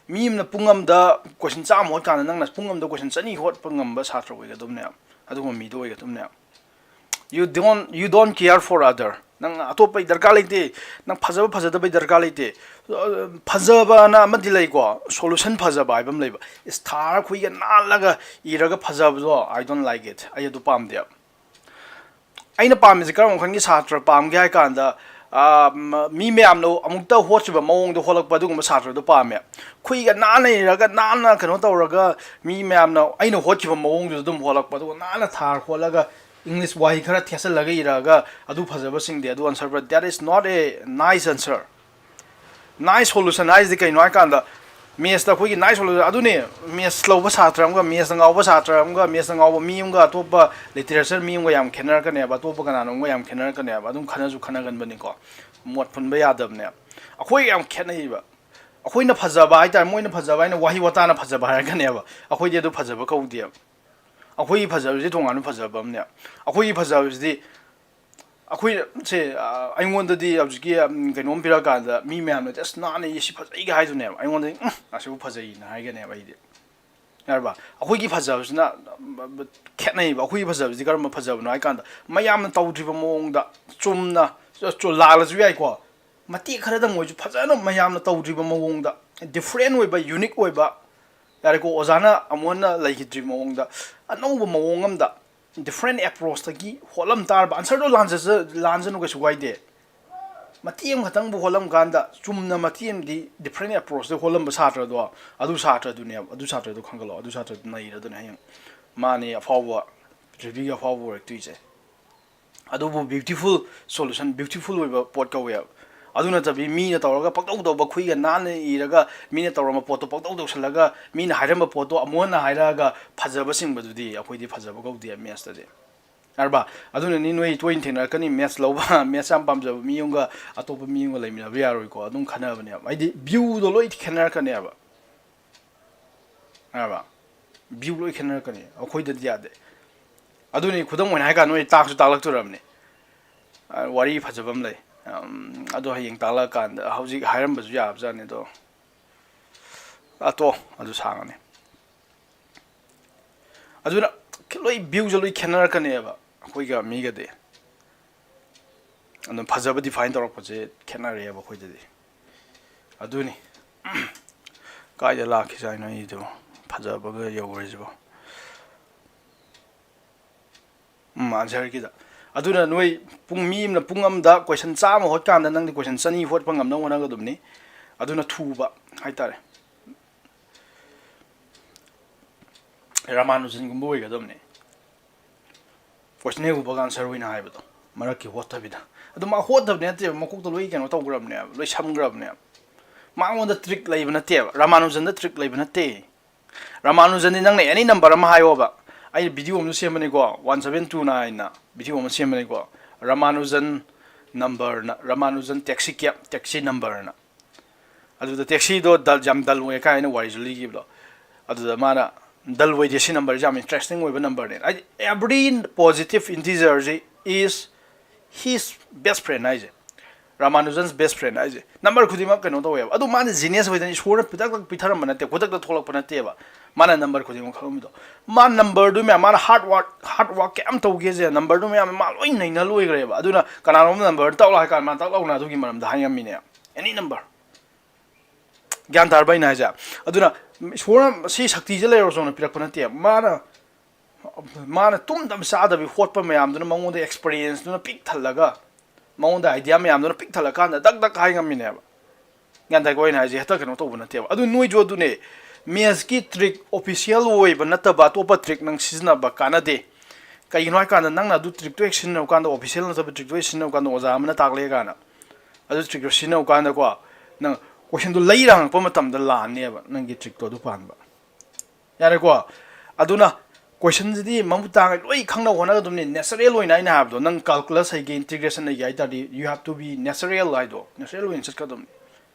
ꯃꯤ ꯑꯃꯅ ꯄꯨꯡ ꯑꯃꯗ ꯀꯣꯏꯁꯟ ꯆꯥꯝꯃ ꯍꯣꯠꯀꯥꯟꯗ ꯅꯪꯅ ꯄꯨꯡ ꯑꯃꯗ ꯀꯣꯏꯁꯟ ꯆꯅꯤ ꯍꯣꯠꯄ ꯉꯝꯕ ꯁꯥꯇ꯭ꯔ ꯑꯣꯏꯒꯗꯕꯅꯦꯕ, ꯑꯗꯨꯒꯨꯝꯕ ꯃꯤꯗꯣ ꯑꯣꯏꯒꯗꯕꯅꯦꯕ꯫ You don't, you don't care for other. ꯅꯪ ꯑꯇꯣꯞꯄꯩ ꯗꯔꯀꯥꯔ ꯂꯩꯇꯦ꯫ ꯅꯪ ꯐꯖꯕ ꯐꯖꯗꯕꯩ ꯗꯔꯀꯥꯔ ꯂꯩꯇꯦ꯫ ꯐꯖꯕꯅ ꯑꯃꯗꯤ ꯂꯩꯀꯣ, ꯁꯣꯂꯨꯁꯟ ꯐꯖꯕ ꯍꯥꯏꯕ ꯑꯃ ꯂꯩꯕ꯫ ꯏꯁꯊꯥꯔ ꯈꯨꯏꯒ ꯅꯥꯜꯂꯒ ꯏꯔꯒ ꯐꯖꯕꯗꯣ, I don't like it. ꯑꯩ ꯑꯗꯨ ꯄꯥꯝꯗꯦꯕ꯫ ꯑꯩꯅ ꯄꯥꯝꯃꯤꯁꯦ ꯀꯔꯝꯕ ꯃꯈꯜꯒꯤ ꯁꯥꯇ꯭ꯔ ꯄꯥꯝꯒꯦ ꯍꯥꯏ ꯀꯥꯟꯗ, ꯑꯥ, ꯃ-, ꯃꯤ ꯃꯌꯥꯝꯅ ꯑꯃꯨꯛꯇ ꯍꯣꯠꯈꯤꯕ ꯃꯑꯣꯡꯗ ꯍꯣꯠꯂꯛꯄ ꯑꯗꯨꯒꯨꯝꯕ ꯁꯥꯇ꯭ꯔꯗꯣ ꯄꯥꯝꯃꯦ꯫ ꯈꯨꯏꯒ ꯅꯥꯟꯅ ꯏꯔꯒ, ꯅꯥꯟꯅ ꯀꯩꯅꯣ ꯇꯧꯔꯒ, ꯃꯤ ꯃꯌꯥꯝꯅ ꯑꯩꯅ ꯍꯣꯠꯈꯤꯕ ꯃꯑꯣꯡꯗꯨꯗ ꯑꯗꯨꯝ ꯍꯣꯠꯂꯛꯄ, ꯑꯗꯨꯒ ꯅꯥꯟꯅ ꯊꯥꯔ ꯈꯣꯠꯂꯒ, ꯏꯪꯂꯤꯁ ꯋꯥꯍꯩ ꯈꯔ ꯊꯦꯠꯆꯜꯂꯒ ꯏꯔꯛꯑꯒ, ꯑꯗꯨ ꯐꯖꯕꯁꯤꯡꯗꯤ ꯑꯗꯨ answer, but that is not a nice answer. Nice solution ꯍꯥꯏꯁꯤꯗꯤ ꯀꯩꯅꯣ ꯍꯥꯏ ꯀꯥꯟꯗ, ꯃꯦꯠꯁꯇ ꯑꯩꯈꯣꯏꯒꯤ nice solution ꯑꯗꯨꯅꯦ, ꯃꯦꯠꯁ ꯂꯧꯕ ꯁꯥꯇ꯭ꯔ ꯑꯃꯒ, ꯃꯦꯠꯁꯇ ꯉꯥꯎꯕ ꯁꯥꯇ꯭ꯔ ꯑꯃꯒ, ꯃꯦꯠꯁꯇ ꯉꯥꯎꯕ ꯃꯤ ꯑꯃꯒ, ꯑꯇꯣꯞꯄ ꯂꯤꯇꯔꯦꯆꯔ ꯃꯤ ꯑꯃꯒ ꯌꯥꯝ ꯈꯦꯠꯅꯔꯛꯀꯅꯦꯕ, ꯑꯇꯣꯞꯄ ꯀꯅꯥꯅꯣꯝꯒ ꯌꯥꯝ ꯈꯦꯠꯅꯔꯛꯀꯅꯦꯕ꯫ ꯑꯗꯨꯝ ꯈꯟꯅꯁꯨ ꯈꯟꯅꯒꯟꯕꯅꯤꯀꯣ, ꯃꯣꯠ ꯄꯨꯟꯕ ꯌꯥꯗꯕꯅꯦꯕ꯫ ꯑꯩꯈꯣꯏꯒ ꯌꯥꯝ ꯈꯦꯠꯅꯩꯕ꯫ ꯑꯩꯈꯣꯏꯅ ꯐꯖꯕ ꯍꯥꯏ ꯇꯥꯔꯦ, ꯃꯣꯏꯅ ꯐꯖꯕ ꯍꯥꯏꯅ ꯋꯥꯍꯩ ꯋꯥꯇꯥꯅ ꯐꯖꯕ ꯍꯥꯏꯔꯛꯀꯅꯦꯕ, ꯑꯩꯈꯣꯏꯗꯤ ꯑꯗꯨ ꯐꯖꯕ ꯀꯧꯗꯦꯕ꯫ ꯑꯩꯈꯣꯏꯒꯤ ꯐꯖꯕꯁꯤꯗꯤ ꯇꯣꯉꯥꯟꯕ ꯐꯖꯕ ꯑꯃꯅꯦ꯫ ꯑꯩꯈꯣꯏꯒꯤ ꯐꯖꯕꯁꯤꯗꯤ ꯑꯩꯈꯣꯏ ꯁꯦ, ꯑ, ꯑꯩꯉꯣꯟꯗꯗꯤ ꯍꯧꯖꯤꯛꯀꯤ, ꯎꯝ, ꯀꯩꯅꯣꯝ ꯄꯤꯔꯛꯑꯀꯥꯟꯗ ꯃꯤ ꯃꯌꯥꯝꯅ "ꯑꯁ, ꯅꯥꯟꯅ ꯏ, ꯁꯤ ꯐꯖꯩꯒ" ꯍꯥꯏꯗꯨꯅꯦꯕ꯫ ꯑꯩꯉꯣꯟꯗꯗꯤ, "ꯎꯝ, ꯑꯁꯤꯕꯨ ꯐꯖꯩꯅ" ꯍꯥꯏꯒꯅꯦꯕ ꯑꯩꯗꯤ꯫ ꯌꯥꯔꯕ? ꯑꯩꯈꯣꯏꯒꯤ ꯐꯖꯕꯁꯤꯅ, ꯎꯝ, ꯈꯦꯠꯅꯩꯕ꯫ ꯑꯩꯈꯣꯏꯒꯤ ꯐꯖꯕꯁꯤꯗꯤ ꯀꯔꯝꯕ ꯐꯖꯕꯅꯣ ꯍꯥꯏ ꯀꯥꯟꯗ, ꯃꯌꯥꯝꯅ ꯇꯧꯗ꯭ꯔꯤꯕ ꯃꯑꯣꯡꯗ, ꯆꯨꯝꯅ, ꯆꯨ-, ꯂꯥꯜꯂꯁꯨ ꯌꯥꯏꯀꯣ, ꯃꯇꯦꯛ ꯈꯔꯗꯪ ꯑꯣꯏꯁꯨ ꯐꯖꯅ ꯃꯌꯥꯝꯅ ꯇꯧꯗ꯭ꯔꯤꯕ ꯃꯑꯣꯡꯗ, different ꯑꯣꯏꯕ, unique ꯑꯣꯏꯕ, ꯌꯥꯔꯦꯀꯣ, ꯑꯣꯖꯥꯅ ꯑꯃꯨꯛ ꯍꯟꯅ ꯂꯩꯈꯤꯗ꯭ꯔꯤꯕ ꯃꯑꯣꯡꯗ, ꯑꯅꯧꯕ ꯃꯑꯣꯡ ꯑꯃꯗ, different approachꯇꯒꯤ ꯍꯣꯠꯂꯝ ꯇꯥꯔꯕ, answerꯗꯣ ꯂꯥꯟꯖ-, ꯂꯥꯟꯖꯅꯨ, ꯀꯩꯁꯨ ꯀꯥꯏꯗꯦ꯫ ꯃꯇꯦꯛ ꯑꯃꯈꯛꯇꯪꯕꯨ ꯍꯣꯠꯂꯝ ꯀꯥꯟꯗ, ꯆꯨꯝꯅ ꯃꯇꯦꯛ ꯑꯃꯗꯤ different approachꯇ ꯍꯣꯠꯂꯝꯕ ꯁꯥꯇ꯭ꯔꯗꯣ, ꯑꯗꯨ ꯁꯥꯇ꯭ꯔꯗꯨꯅꯦꯕ, ꯑꯗꯨ ꯁꯥꯇ꯭ꯔꯗꯣ ꯈꯟꯒꯠꯂꯣ, ꯑꯗꯨ ꯁꯥꯇ꯭ꯔꯗꯨ ꯅꯩꯔꯗꯨꯅꯦ ꯍꯌꯦꯡ ꯃꯥꯅꯦ ꯑꯐꯥꯎꯕ, ꯄ꯭ꯔꯤꯊꯤꯕꯤꯒꯤ ꯑꯐꯥꯎꯕ ꯑꯣꯏꯔꯛꯇꯣꯏꯁꯦ꯫ ꯑꯗꯨꯕꯨ beautiful solution, beautiful ꯑꯣꯏꯕ ꯄꯣꯠ ꯀꯧꯋꯦꯕ꯫ ꯑꯗꯨ ꯅꯠꯇꯕꯤ ꯃꯤꯅ ꯇꯧꯔꯒ ꯄꯪꯇꯧ ꯇꯧꯕ, ꯈꯨꯏꯒ ꯅꯥꯟꯅ ꯏꯔꯒ ꯃꯤꯅ ꯇꯧꯔꯝꯕ ꯄꯣꯠꯇꯣ ꯄꯪꯇꯧ ꯇꯧꯁꯜꯂꯒ, ꯃꯤꯅ ꯍꯥꯏꯔꯝꯕ ꯄꯣꯠꯇꯣ ꯑꯃꯨꯛ ꯍꯟꯅ ꯍꯥꯏꯔꯛꯑꯒ ꯐꯖꯕ ꯆꯤꯡꯕꯗꯨꯗꯤ ꯑꯩꯈꯣꯏꯗꯤ ꯐꯖꯕ ꯀꯧꯗꯦ ꯃꯦꯠꯁꯇꯗꯤ꯫ ꯌꯥꯔꯕ? ꯑꯗꯨꯅꯅꯤ ꯅꯣꯏ ꯇꯣꯏꯅ ꯊꯦꯡꯅꯔꯛꯀꯅꯤ, ꯃꯦꯠꯁ ꯂꯧꯕ, ꯃꯦꯠꯁ ꯌꯥꯝ ꯄꯥꯝꯖꯕ ꯃꯤ ꯑꯃꯒ ꯑꯇꯣꯞꯄ ꯃꯤ ꯑꯃꯒ ꯂꯩꯃꯤꯟꯅꯕ ꯌꯥꯔꯣꯏꯀꯣ꯫ ꯑꯗꯨꯝ ꯈꯟꯅꯕꯅꯦꯕ, ꯍꯥꯏꯗꯤ viewꯗꯣ ꯂꯣꯏ ꯈꯦꯠꯅꯔꯛꯀꯅꯦꯕ꯫ ꯌꯥꯔꯕ? View ꯂꯣꯏ ꯈꯦꯠꯅꯔꯛꯀꯅꯤ, ꯑꯩꯈꯣꯏꯗꯗꯤ ꯌꯥꯗꯦ꯫ ꯑꯗꯨꯅꯤ, ꯈꯨꯗꯝ ꯑꯣꯏꯅ ꯍꯥꯏ ꯀꯥꯟꯗ ꯅꯣꯏ ꯇꯥꯛꯁꯨ ꯇꯥꯛꯂꯛꯇꯣꯔꯕꯅꯤ꯫ ꯑ, ꯋꯥꯔꯤ ꯐꯖꯕ ꯑꯃ ꯂꯩ꯫ ꯑꯗꯣ ꯍꯌꯦꯡ ꯇꯥꯛꯂꯛꯑꯀꯥꯟꯗ ꯍꯧꯖꯤꯛ ꯍꯥꯏꯔꯝꯕꯁꯨ ꯌꯥꯕꯖꯥꯠꯅꯤ꯫ ꯑꯗꯣ ꯑꯇꯣ ꯑꯗꯨ ꯁꯥꯡꯉꯅꯤ꯫ ꯑꯗꯨꯅ ꯂꯣꯏ ꯚ꯭ꯌꯨꯁꯦ ꯂꯣꯏ ꯈꯦꯠꯅꯔꯛꯀꯅꯦꯕ ꯑꯩꯈꯣꯏꯒ ꯃꯤꯒꯗꯤ꯫ ꯑꯗꯨꯝ ꯐꯖꯕ ꯗꯤꯐꯥꯏꯟ ꯇꯧꯔꯛꯄꯁꯦ ꯈꯦꯠꯅꯔꯦꯕ ꯑꯩꯈꯣꯏꯗꯗꯤ꯫ ꯑꯗꯨꯅꯤ꯫ ꯀꯥꯏꯗ ꯂꯥꯛꯈꯤꯁꯦ ꯍꯥꯏꯅꯣ ꯑꯩꯗꯣ? ꯐꯖꯕꯒ ꯌꯧꯔꯁꯤꯕꯣ꯫ ꯎꯝ, ꯑꯟꯁꯔꯒꯤꯗ꯫ ꯑꯗꯨꯅ ꯅꯣꯏ ꯄꯨꯡ, ꯃꯤ ꯑꯃꯅ ꯄꯨꯡ ꯑꯃꯗ ꯀꯣꯏꯁꯟ ꯆꯥꯝꯃ ꯍꯣꯠꯀꯥꯟꯗ ꯅꯪꯗꯤ ꯀꯣꯏꯁꯟ ꯆꯅꯤ ꯍꯣꯠꯄ ꯉꯝꯅꯕ ꯍꯣꯠꯅꯒꯗꯕꯅꯤ꯫ ꯑꯗꯨꯅ ꯊꯨꯕ ꯍꯥꯏꯇꯥꯔꯦ꯫ ꯔꯥꯃꯥꯅꯨꯖꯟꯒꯨꯝꯕ ꯑꯣꯏꯒꯗꯕꯅꯤ꯫ ꯀꯣꯏꯁꯟ ꯍꯦꯛ ꯎꯕꯒ ꯑꯟꯁꯔ ꯑꯣꯏꯅ ꯍꯥꯏꯕꯗꯣ, ꯃꯔꯛꯀꯤ ꯍꯣꯠꯇꯕꯤꯗ꯫ ꯑꯗꯨ ꯃꯥ ꯍꯣꯠꯇꯕꯗꯤ ꯅꯠꯇꯦꯕ, ꯃꯀꯣꯛꯇ ꯂꯣꯏ ꯀꯩꯅꯣ ꯇꯧꯈ꯭ꯔꯕꯅꯦꯕ, ꯂꯣꯏ ꯁꯝꯈ꯭ꯔꯕꯅꯦꯕ꯫ ꯃꯉꯣꯟꯗ ꯇ꯭ꯔꯤꯛ ꯂꯩꯕ ꯅꯠꯇꯦꯕ, ꯔꯥꯃꯥꯅꯨꯖꯟꯗ ꯇ꯭ꯔꯤꯛ ꯂꯩꯕ ꯅꯠꯇꯦ꯫ ꯔꯥꯃꯥꯅꯨꯖꯟꯗꯤ ꯅꯪꯅ ꯑꯦꯅꯤ ꯅꯝꯕꯔ ꯑꯃ ꯍꯥꯏꯌꯣꯕ꯫ ꯑꯩꯅ ꯚꯤꯗꯤꯑꯣ ꯑꯃꯁꯨ ꯁꯦꯝꯕꯅꯤꯀꯣ, ꯋꯥꯟ ꯁꯕꯦꯟ ꯇꯨ ꯅꯥꯏꯟꯅ ꯚꯤꯗꯤꯑꯣ ꯑꯃ ꯁꯦꯝꯕꯅꯤꯀꯣ꯫ ꯔꯥꯃꯥꯅꯨꯖꯟ ꯅꯝꯕꯔꯅ, ꯔꯥꯃꯥꯅꯨꯖꯟ ꯇꯦꯛꯁꯤ ꯀꯦꯞ, ꯇꯦꯛꯁꯤ ꯅꯝꯕꯔꯅ꯫ ꯑꯗꯨꯗ ꯇꯦꯛꯁꯤꯗꯣ ꯗꯜ, ꯌꯥꯝ ꯗꯜ ꯑꯣꯏ ꯀꯥꯏꯅ ꯋꯥꯔꯤꯁꯨ ꯂꯤꯈꯤꯕꯗꯣ꯫ ꯑꯗꯨꯗ ꯃꯥꯅ ꯗꯜ ꯑꯣꯏꯗꯦ, ꯁꯤ ꯅꯝꯕꯔꯁꯦ ꯌꯥꯝ ꯏꯟꯇꯔꯦꯁꯇꯤꯡ ꯑꯣꯏꯕ ꯅꯝꯕꯔꯅꯦ꯫ ꯍꯥꯏꯗꯤ, every positive integer is his best friend ꯍꯥꯏꯁꯦ, ꯔꯥꯃꯥꯅꯨꯖꯟꯁ ꯕꯦꯁ ꯐ꯭ꯔꯦꯟ ꯍꯥꯏꯁꯦ꯫ ꯅꯝꯕꯔ ꯈꯨꯗꯤꯡꯃꯛ ꯀꯩꯅꯣ ꯇꯧꯋꯦꯕ꯫ ꯑꯗꯨ ꯃꯥꯅ ꯖꯤꯅꯤꯌꯁ ꯑꯣꯏꯗꯅ ꯏꯁꯣꯔꯅ ꯄꯤꯊꯛ ꯄꯤꯊꯔꯝꯕ ꯅꯠꯇꯦ, ꯈꯨꯗꯛꯇ ꯊꯣꯛꯂꯛꯄ ꯅꯠꯇꯦꯕ꯫ ꯃꯥꯅ ꯅꯝꯕꯔ ꯈꯨꯗꯤꯡꯃꯛ ꯈꯪꯉꯝꯃꯤꯗꯣ꯫ ꯃꯥ ꯅꯝꯕꯔꯗꯨ ꯃꯌꯥꯝ, ꯃꯥꯅ ꯍꯥꯔꯗ ꯋꯥꯔꯛ, ꯍꯥꯔꯗ ꯋꯥꯔꯛ ꯀꯌꯥꯝ ꯇꯧꯒꯦꯁꯦ, ꯅꯝꯕꯔꯗꯨ ꯃꯌꯥꯝ ꯃꯥ ꯂꯣꯏ ꯅꯩꯅ ꯂꯣꯏꯈ꯭ꯔꯦꯕ꯫ ꯑꯗꯨꯅ ꯀꯅꯥꯅꯣꯝ ꯅꯝꯕꯔ ꯇꯛꯂꯥꯎ ꯍꯥꯏ ꯀꯥꯟꯗ ꯃꯥ ꯇꯛꯂꯥꯎꯅ ꯑꯗꯨꯒꯤ ꯃꯔꯝꯗ ꯍꯥꯏ ꯉꯝꯃꯤꯅꯦ꯫ ꯑꯦꯅꯤ ꯅꯝꯕꯔ꯫ ꯒ꯭ꯌꯥꯟ ꯇꯥꯔꯕ ꯑꯩꯅ ꯍꯥꯏꯁꯦ? ꯑꯗꯨꯅ ꯏꯁꯣꯔꯅ ꯁꯤ ꯁꯛꯇꯤꯁꯦ ꯂꯩꯔꯣ ꯆꯧꯅ ꯄꯤꯔꯛꯄ ꯅꯠꯇꯦ꯫ ꯃꯥꯅ, ꯃꯥꯅ ꯇꯨꯝꯗꯕ ꯆꯥꯗꯕꯤ ꯍꯣꯠꯄ ꯃꯌꯥꯝꯗꯨꯅ, ꯃꯉꯣꯟꯗ ꯑꯦꯛꯁꯄꯔꯤꯌꯦꯟꯁꯇꯨꯅ ꯄꯤꯛ ꯊꯜꯂꯒ, ꯃꯉꯣꯟꯗ ꯑꯥꯏꯗꯤꯌꯥ ꯃꯌꯥꯝꯗꯨꯅ ꯄꯤꯛ ꯊꯜꯂꯀꯥꯟꯗ ꯗꯛ ꯗꯛ ꯍꯥꯏ ꯉꯝꯃꯤꯅꯦꯕ꯫ ꯒ꯭ꯌꯥꯟ ꯇꯥꯏꯀꯣ ꯑꯩꯅ ꯍꯥꯏꯁꯦ? ꯍꯦꯛꯇ ꯀꯩꯅꯣ ꯇꯧꯕ ꯅꯠꯇꯦꯕ꯫ ꯑꯗꯨ ꯅꯣꯏꯁꯨ ꯑꯗꯨꯅꯦ, ꯃꯦꯠꯁꯀꯤ ꯇ꯭ꯔꯤꯛ ꯑꯣꯐꯤꯁꯤꯌꯦꯜ ꯑꯣꯏꯕ ꯅꯠꯇꯕ ꯑꯇꯣꯞꯄ ꯇ꯭ꯔꯤꯛ ꯅꯪ ꯁꯤꯖꯤꯟꯅꯕ ꯀꯥꯟꯅꯗꯦ꯫ ꯀꯩꯒꯤꯅꯣ ꯍꯥꯏ ꯀꯥꯟꯗ, ꯅꯪꯅ ꯑꯗꯨ ꯇ꯭ꯔꯤꯛꯇꯣ ꯍꯦꯛ ꯁꯤꯖꯤꯟꯅꯕ ꯀꯥꯟꯗ, ꯑꯣꯐꯤꯁꯤꯌꯦꯜ ꯅꯠꯇꯕ ꯇ꯭ꯔꯤꯛꯇꯣ ꯍꯦꯛ ꯁꯤꯖꯤꯟꯅꯕ ꯀꯥꯟꯗ, ꯑꯣꯖꯥ ꯑꯃꯅ ꯇꯥꯛꯂꯛꯑꯦ ꯀꯥꯏꯅ, ꯑꯗꯨ ꯇ꯭ꯔꯤꯛꯇꯣ ꯁꯤꯖꯤꯟꯅꯕ ꯀꯥꯟꯗꯀꯣ, ꯅꯪ ꯀꯣꯏꯁꯟꯗꯣ ꯂꯩꯔ ꯍꯪꯉꯛꯄ ꯃꯇꯝꯗ ꯂꯥꯟꯅꯦꯕ ꯅꯪꯒꯤ ꯇ꯭ꯔꯤꯛꯇꯣ ꯑꯗꯨ ꯄꯥꯟꯕ꯫ ꯌꯥꯔꯦꯀꯣ? ꯑꯗꯨꯅ ꯀꯣꯏꯁꯟꯁꯤꯗꯤ ꯃꯃꯨꯠ ꯇꯥꯡꯉꯩ ꯂꯣꯏ ꯈꯪꯅꯕ ꯍꯣꯠꯅꯒꯗꯕꯅꯤ꯫ ꯅꯦꯆꯔꯦꯜ ꯑꯣꯏꯅ, ꯑꯩꯅ ꯍꯥꯏꯕꯗꯣ, ꯅꯪ ꯀꯥꯜꯀꯨꯂꯁ ꯍꯩꯒꯦ, ꯏꯟꯇꯤꯒ꯭ꯔꯦꯁꯟ ꯍꯩꯒꯦ ꯍꯥꯏ ꯇꯥꯔꯗꯤ, you have to be natural ꯍꯥꯏꯗꯣ, ꯅꯦꯆꯔꯦꯜ ꯑꯣꯏꯅ ꯆꯠꯀꯗꯕꯅꯤ꯫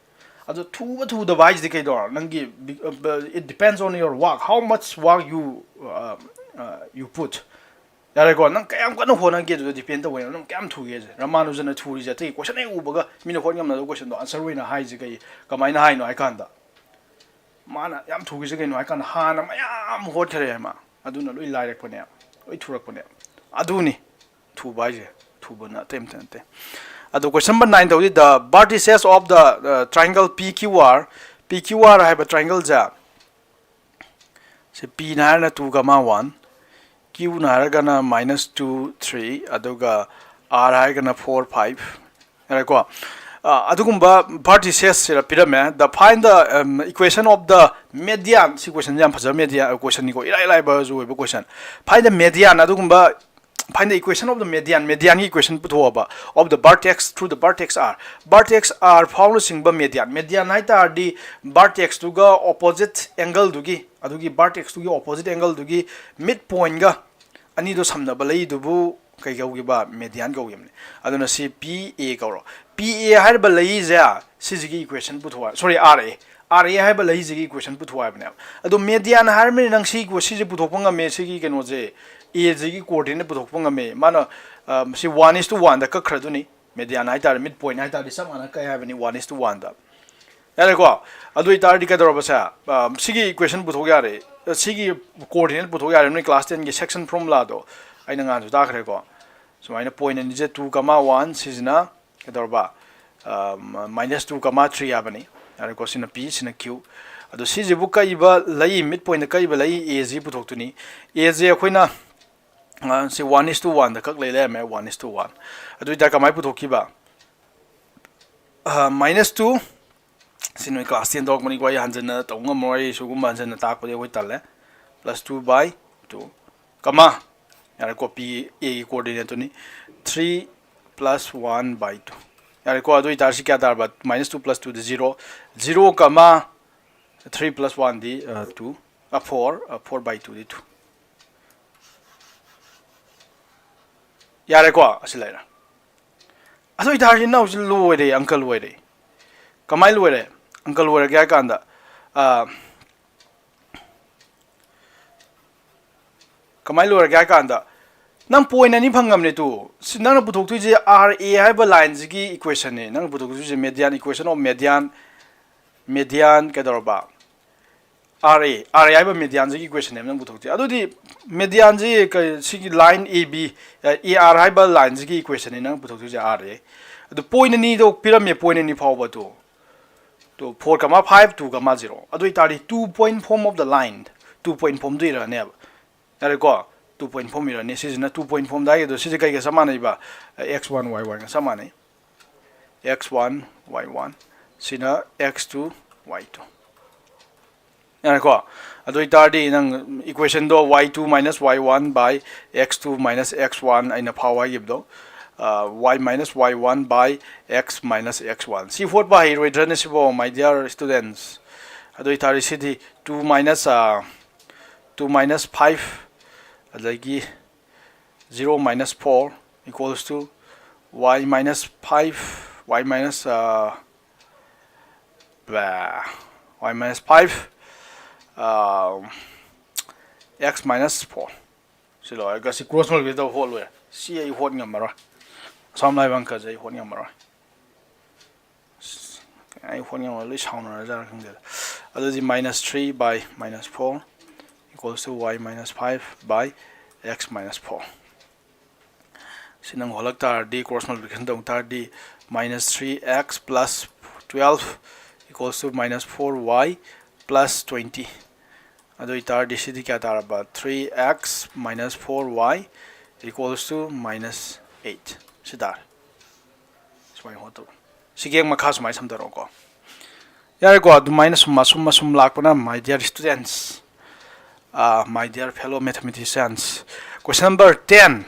ꯑꯗꯣ ꯊꯨꯕ ꯊꯨꯗꯕ ꯍꯥꯏꯁꯤꯗꯤ ꯀꯩꯗꯧꯔ? ꯅꯪꯒꯤ, it depends on your work, how much work you, uh, uh, you put. ꯌꯥꯔꯦꯀꯣ? ꯅꯪ ꯀꯌꯥꯝ ꯀꯟꯅ ꯍꯣꯠꯅꯒꯦ ꯑꯗꯨꯗ depend ꯇꯧꯋꯦ, ꯅꯪ ꯀꯌꯥꯝ ꯊꯨꯒꯦꯁꯦ꯫ ꯔꯃꯥꯅꯨꯖꯅ ꯊꯨꯔꯤꯁꯦ ꯑꯇꯩ question ꯍꯦꯛ ꯎꯕꯒ ꯃꯤꯅ ꯍꯣꯠ ꯉꯝꯅꯗꯕ questionꯗꯣ answer ꯑꯣꯏꯅ ꯍꯥꯏꯁꯦ ꯀꯩ, ꯀꯃꯥꯏꯅ ꯍꯥꯏꯅꯣ ꯍꯥꯏ ꯀꯥꯟꯗ, ꯃꯥꯅ ꯌꯥꯝ ꯊꯨꯒꯤꯁꯦ ꯀꯩꯅꯣ ꯍꯥꯏ ꯀꯥꯟꯗ ꯍꯥꯟꯅ ꯃꯌꯥꯝ ꯍꯣꯠꯈ꯭ꯔꯦ ꯃꯥ, ꯑꯗꯨꯅ ꯂꯣꯏ ꯂꯥꯏꯔꯛꯄꯅꯦ, ꯂꯣꯏ ꯊꯨꯔꯛꯄꯅꯦ꯫ ꯑꯗꯨꯅꯤ ꯊꯨꯕ ꯍꯥꯏꯁꯦ, ꯊꯨꯕ ꯅꯠꯇꯦ, ꯑꯝꯇ ꯅꯠꯇꯦ꯫ ꯑꯗꯣ question number nine ꯇꯧꯗꯤ, the vertices of the triangle P Q R, P Q R ꯍꯥꯏꯕ triangleꯁꯦ, ꯁꯤ Pꯅ ꯍꯥꯏꯔꯒꯅ two comma one, Qꯅ ꯍꯥꯏꯔꯒꯅ minus two three, ꯑꯗꯨꯒ R ꯍꯥꯏꯔꯒꯅ four five, ꯌꯥꯔꯦꯀꯣ? ꯑꯗꯨꯒꯨꯝꯕ verticesꯁꯤꯗ ꯄꯤꯔꯝꯃꯦ꯫ The find the equation of the median, ꯁꯤ questionꯁꯦ ꯌꯥꯝ ꯐꯖꯕ median questionꯅꯤꯀꯣ, ꯏꯔꯥꯏ ꯂꯥꯏꯕꯁꯨ ꯑꯣꯏꯕ question꯫ Find the median, ꯑꯗꯨꯒꯨꯝꯕ find the equation of the median, medianꯒꯤ equation ꯄꯨꯊꯣꯛꯑꯕ, of the vertex through the vertex R, vertex R ꯐꯥꯎꯅ ꯆꯤꯡꯕ median, median ꯍꯥꯏ ꯇꯥꯔꯗꯤ vertexꯇꯨꯒ opposite angleꯗꯨꯒꯤ, ꯑꯗꯨꯒꯤ vertexꯇꯨꯒꯤ opposite angleꯗꯨꯒꯤ midpointꯒ ꯑꯅꯤꯗꯣ ꯁꯝꯅꯕ ꯂꯩꯗꯨꯕꯨ ꯀꯩ ꯀꯧꯈꯤꯕ? Median ꯀꯧꯈꯤꯕꯅꯤ꯫ ꯑꯗꯨꯅ ꯁꯤ P A ꯀꯧꯔꯣ꯫ P A ꯍꯥꯏꯔꯤꯕ ꯂꯩꯁꯦ ꯁꯤꯁꯤꯒꯤ equation ꯄꯨꯊꯣꯛꯑꯣ, sorry, R A, R A ꯍꯥꯏꯕ ꯂꯩꯁꯤꯒꯤ equation ꯄꯨꯊꯣꯛꯑꯣ ꯍꯥꯏꯕꯅꯦꯕ꯫ ꯑꯗꯣ median ꯍꯥꯏꯔꯕꯅꯤꯅ ꯅꯪ ꯁꯤ, ꯁꯤꯁꯦ ꯄꯨꯊꯣꯛꯄ ꯉꯝꯃꯦ, ꯁꯤꯒꯤ ꯀꯩꯅꯣꯁꯦ, Aꯁꯤꯒꯤ coordinate ꯄꯨꯊꯣꯛꯄ ꯉꯝꯃꯦ꯫ ꯃꯥꯅ ꯁꯤ one is to oneꯗ ꯀꯛꯈ꯭ꯔꯗꯨꯅꯤ꯫ Median ꯍꯥꯏ ꯇꯥꯔꯦ, midpoint ꯍꯥꯏ ꯇꯥꯔꯗꯤ ꯆꯞ ꯃꯥꯟꯅ ꯀꯛꯑꯦ ꯍꯥꯏꯕꯅꯤ, one is to oneꯗ꯫ ꯌꯥꯔꯦꯀꯣ? ꯑꯗꯨ ꯑꯣꯏꯇꯥꯔꯗꯤ ꯀꯩꯗꯧꯔꯕꯁꯦ, ꯁꯤꯒꯤ equation ꯄꯨꯊꯣꯛ ꯌꯥꯔꯦ, ꯁꯤꯒꯤ coordinate ꯄꯨꯊꯣꯛ ꯌꯥꯔꯦ, ꯅꯣꯏ class tenꯒꯤ section formulaꯗꯣ ꯑꯩꯅ ꯉꯥꯟꯁꯨ ꯇꯥꯈ꯭ꯔꯦꯀꯣ꯫ ꯁꯨꯃꯥꯏꯅ point ꯑꯅꯤꯁꯦ two comma one, ꯁꯤꯁꯤꯅ ꯀꯩꯗꯧꯔꯕ? Minus two comma three ꯍꯥꯏꯕꯅꯤ꯫ ꯌꯥꯔꯦꯀꯣ? ꯁꯤꯅ P, ꯁꯤꯅ Q꯫ ꯑꯗꯣ ꯁꯤꯁꯤꯕꯨ ꯀꯛꯏꯕ ꯂꯩ, midpointꯇ ꯀꯛꯏꯕ ꯂꯩ Aꯁꯤ ꯄꯨꯊꯣꯛꯇꯣꯏꯅꯤ꯫ Aꯁꯦ ꯑꯩꯈꯣꯏꯅ ꯁꯤ one is to oneꯗ ꯀꯛ ꯂꯩ ꯂꯩꯔꯝꯃꯦ, one is to one꯫ ꯑꯗꯨ ꯑꯣꯏꯇꯥꯔꯗꯤ ꯀꯃꯥꯏꯅ ꯄꯨꯊꯣꯛꯈꯤꯕ? Minus two, ꯁꯤ ꯅꯣꯏ class ten ꯇꯧꯔꯛꯄꯅꯤꯀꯣ, ꯑꯩ ꯍꯟꯖꯟꯅ ꯇꯧ ꯉꯝꯃꯔꯣꯏ, ꯑꯩ ꯁꯤꯒꯨꯝꯕ ꯍꯟꯖꯟꯅ ꯇꯥꯛꯄꯗꯤ ꯑꯩꯈꯣꯏ ꯇꯜꯂꯦ꯫ Plus two by two, comma, ꯌꯥꯔꯦꯀꯣ, P, Aꯒꯤ coordinateꯇꯨꯅꯤ, three plus one by two꯫ ꯌꯥꯔꯦꯀꯣ? ꯑꯗꯨ ꯑꯣꯏꯇꯥꯔꯗꯤ ꯁꯤ ꯀꯌꯥ ꯇꯥꯔꯕ? Minus two plus twoꯗꯤ zero, zero comma three plus oneꯗꯤ two, four, four by twoꯗꯤ two꯫ ꯌꯥꯔꯦꯀꯣ? ꯑꯁꯤ ꯂꯩꯔꯦ꯫ ꯑꯗꯨ ꯑꯣꯏꯇꯥꯔꯗꯤ ꯏꯅꯥꯎꯁꯤ ꯂꯣꯏꯔꯦ, ꯑꯪꯀ ꯂꯣꯏꯔꯦ꯫ ꯀꯃꯥꯏꯅ ꯂꯣꯏꯔꯦ? ꯑꯪꯀ ꯂꯣꯏꯔꯒꯦ ꯍꯥꯏ ꯀꯥꯟꯗ, ꯀꯃꯥꯏꯅ ꯂꯣꯏꯔꯒꯦ ꯍꯥꯏ ꯀꯥꯟꯗ, ꯅꯪ ꯄꯣꯏꯟ ꯑꯅꯤ ꯐꯪꯉꯝꯅꯦ ꯇꯨ꯫ ꯁꯤ ꯅꯪꯅ ꯄꯨꯊꯣꯛꯇꯣꯏꯁꯦ R A ꯍꯥꯏꯕ ꯂꯥꯏꯟꯁꯤꯒꯤ ꯏꯀ꯭ꯋꯦꯁꯟꯅꯦ ꯅꯪꯅ ꯄꯨꯊꯣꯛꯇꯣꯏꯁꯦ, median, equation of median, median ꯀꯩꯗꯧꯔꯕ? R A, R A ꯍꯥꯏꯕ ꯃꯦꯗꯤꯌꯥꯟꯁꯤꯒꯤ ꯏꯀ꯭ꯋꯦꯁꯟꯅꯦꯕ ꯅꯪ ꯄꯨꯊꯣꯛꯇꯣꯏꯁꯦ꯫ ꯑꯗꯨꯗꯤ ꯃꯦꯗꯤꯌꯥꯟꯁꯤ ꯀꯩ, ꯁꯤꯒꯤ line A B, A R ꯍꯥꯏꯕ ꯂꯥꯏꯟꯁꯤꯒꯤ ꯏꯀ꯭ꯋꯦꯁꯟꯅꯤ ꯅꯪ ꯄꯨꯊꯣꯛꯇꯣꯏꯁꯦ, R A꯫ ꯑꯗꯨ ꯄꯣꯏꯟ ꯑꯅꯤꯗꯣ ꯄꯤꯔꯝꯃꯦ, ꯄꯣꯏꯟ ꯑꯅꯤ ꯐꯥꯎꯕ two. Two, four comma five, two comma zero꯫ ꯑꯗꯨ ꯑꯣꯏꯇꯥꯔꯗꯤ two point form of the line, two point formꯗꯨ ꯏꯔꯛꯑꯅꯦꯕ꯫ ꯌꯥꯔꯦꯀꯣ? Two point form ꯏꯔꯛꯑꯅꯤ꯫ ꯁꯤꯁꯤꯅ two point formꯗ ꯍꯥꯏꯒꯗꯣ, ꯁꯤꯁꯦ ꯀꯩꯒ ꯆꯞ ꯃꯥꯟꯅꯩꯕ? X one, Y one ꯒ ꯆꯞ ꯃꯥꯟꯅꯩ꯫ X one, Y one꯫ ꯁꯤꯅ X two, Y two꯫ ꯌꯥꯔꯦꯀꯣ? ꯑꯗꯨ ꯑꯣꯏꯇꯥꯔꯗꯤ ꯅꯪ ꯏꯀ꯭ꯋꯦꯁꯟꯗꯣ Y two minus Y one by X two minus X one ꯑꯩꯅ ꯐꯥꯎ ꯍꯥꯏꯈꯤꯕꯗꯣ, ꯑ, Y minus Y one by X minus X one꯫ ꯁꯤ ꯍꯣꯠꯄ ꯍꯩꯔꯣꯏꯗ꯭ꯔꯅꯦ ꯁꯤꯕꯣ, my dear students? ꯑꯗꯨ ꯑꯣꯏꯇꯥꯔꯗꯤ ꯁꯤꯗꯤ two minus, ꯑ, two minus five, ꯑꯗꯒꯤ zero minus four equals to y minus five, y minus, uh, blah, y minus five, uh, x minus four꯫ ꯁꯤ ꯂꯣꯏꯔꯒ ꯁꯤ cross multiply ꯇꯧꯕ ꯍꯣꯠꯂꯣꯏꯔꯦ꯫ ꯁꯤ ꯑꯩ ꯍꯣꯠ ꯉꯝꯃꯔꯣꯏ꯫ ꯑꯁꯥꯝ ꯂꯥꯏꯕ ꯑꯪꯀꯁꯦ ꯑꯩ ꯍꯣꯠ ꯉꯝꯃꯔꯣꯏ꯫ ꯑꯩ ꯍꯣꯠ ꯉꯝꯃꯔꯣꯏ, ꯂꯣꯏ ꯁꯥꯎꯅꯔꯖꯥꯠꯂ ꯈꯪꯗꯦꯗ꯫ ꯑꯗꯨꯗꯤ minus three by minus four equals to y minus five by x minus four꯫ ꯁꯤ ꯅꯪ ꯍꯣꯠꯂꯛ ꯇꯥꯔꯗꯤ, ꯀ꯭ꯔꯣꯁ ꯃꯜꯇꯤꯄ꯭ꯂꯤꯀꯦꯁꯟ ꯇꯧ ꯇꯥꯔꯗꯤ, minus three x plus twelve equals to minus four y plus twenty꯫ ꯑꯗꯨ ꯑꯣꯏꯇꯥꯔꯗꯤ ꯁꯤꯗꯤ ꯀꯌꯥ ꯇꯥꯔꯕ? Three x minus four y equals to minus eight꯫ ꯁꯤ ꯇꯥꯔꯦ꯫ ꯁꯨꯃꯥꯏꯅ ꯍꯣꯠꯇꯧꯕ꯫ ꯁꯤꯒꯤ ꯍꯦꯛ ꯃꯈꯥ ꯁꯨꯃꯥꯏꯅ ꯁꯝꯊꯔꯛꯑꯣꯀꯣ꯫ ꯌꯥꯔꯦꯀꯣ, ꯑꯗꯨꯃꯥꯏꯅ ꯁꯨꯝ ꯑꯁꯨꯝ ꯑꯁꯨꯝ ꯂꯥꯛꯄꯅ, my dear students, uh, my dear fellow mathematicians, question number ten.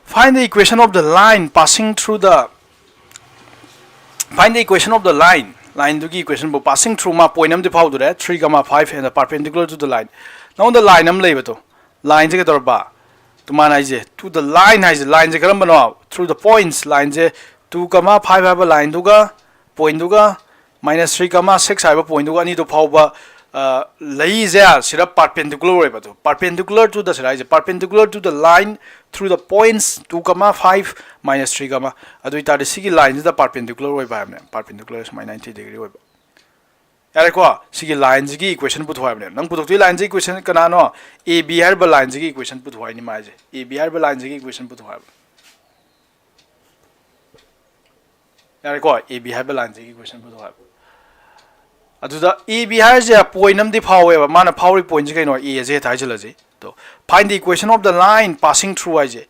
Find the equation of the line passing through the, find the equation of the line. ꯂꯥꯏꯟꯗꯨꯒꯤ ꯏꯀ꯭ꯋꯦꯁꯟꯕꯨ, passing through, ꯃꯥ ꯄꯣꯏꯟ ꯑꯃꯗꯤ ꯐꯥꯎꯗꯣꯔꯦ, three comma five and perpendicular to the line. ꯅꯉꯣꯟꯗ line ꯑꯃ ꯂꯩꯕꯗꯣ, ꯂꯥꯏꯟꯁꯦ ꯀꯩꯗꯧꯔꯕ? Two ꯃꯥꯅ ꯍꯥꯏꯁꯦ, to the line ꯍꯥꯏꯁꯦ, ꯂꯥꯏꯟꯁꯦ ꯀꯔꯝꯕꯅꯣ? Through the points, ꯂꯥꯏꯟꯁꯦ two comma five ꯍꯥꯏꯕ ꯂꯥꯏꯟꯗꯨꯒ, ꯄꯣꯏꯟꯗꯨꯒ, minus three comma six ꯍꯥꯏꯕ ꯄꯣꯏꯟꯗꯨꯒ ꯑꯅꯤꯗꯨ ꯐꯥꯎꯕ, ꯂꯩꯁꯦ ꯁꯤꯗ perpendicular ꯑꯣꯏꯕ, ꯑꯗꯨ perpendicular to the, ꯁꯤꯗ ꯍꯥꯏꯁꯦ perpendicular to the line through the points two comma five minus three comma, ꯑꯗꯨ ꯑꯣꯏꯇꯥꯔꯗꯤ ꯁꯤꯒꯤ line ꯁꯤꯗ perpendicular ꯑꯣꯏꯕ ꯍꯥꯏꯕꯅꯦ, perpendicular ꯁꯨꯃꯥꯏꯅ ninety degree ꯑꯣꯏꯕ꯫ ꯌꯥꯔꯦꯀꯣ, ꯁꯤꯒꯤ line ꯁꯤꯒꯤ equation ꯄꯨꯊꯣꯛ ꯍꯥꯏꯕꯅꯦ꯫ ꯅꯪ ꯄꯨꯊꯣꯛꯇꯣꯏ line ꯁꯤꯒꯤ equation ꯀꯅꯥꯅꯣ? A B ꯍꯥꯏꯔꯤꯕ line ꯁꯤꯒꯤ equation ꯄꯨꯊꯣꯛ ꯍꯥꯏꯅꯤ ꯃꯥꯏꯁꯦ꯫ A B ꯍꯥꯏꯔꯤꯕ line ꯁꯤꯒꯤ equation ꯄꯨꯊꯣꯛ ꯍꯥꯏꯕ꯫ ꯌꯥꯔꯦꯀꯣ, A B ꯍꯥꯏꯕ line ꯁꯤꯒꯤ equation ꯄꯨꯊꯣꯛ ꯍꯥꯏꯕ꯫ ꯑꯗꯨꯗ A B ꯍꯥꯏꯔꯤꯁꯦ point ꯑꯃꯗꯤ ꯐꯥꯎꯋꯦꯕ, ꯃꯥꯅ ꯐꯥꯎꯔꯤ point ꯁꯤ ꯀꯩꯅꯣ? A ꯁꯦ ꯍꯦꯛꯇ ꯍꯥꯏꯖꯤꯜꯂꯁꯤ꯫ ꯑꯗꯣ find the equation of the line passing through ꯍꯥꯏꯁꯦ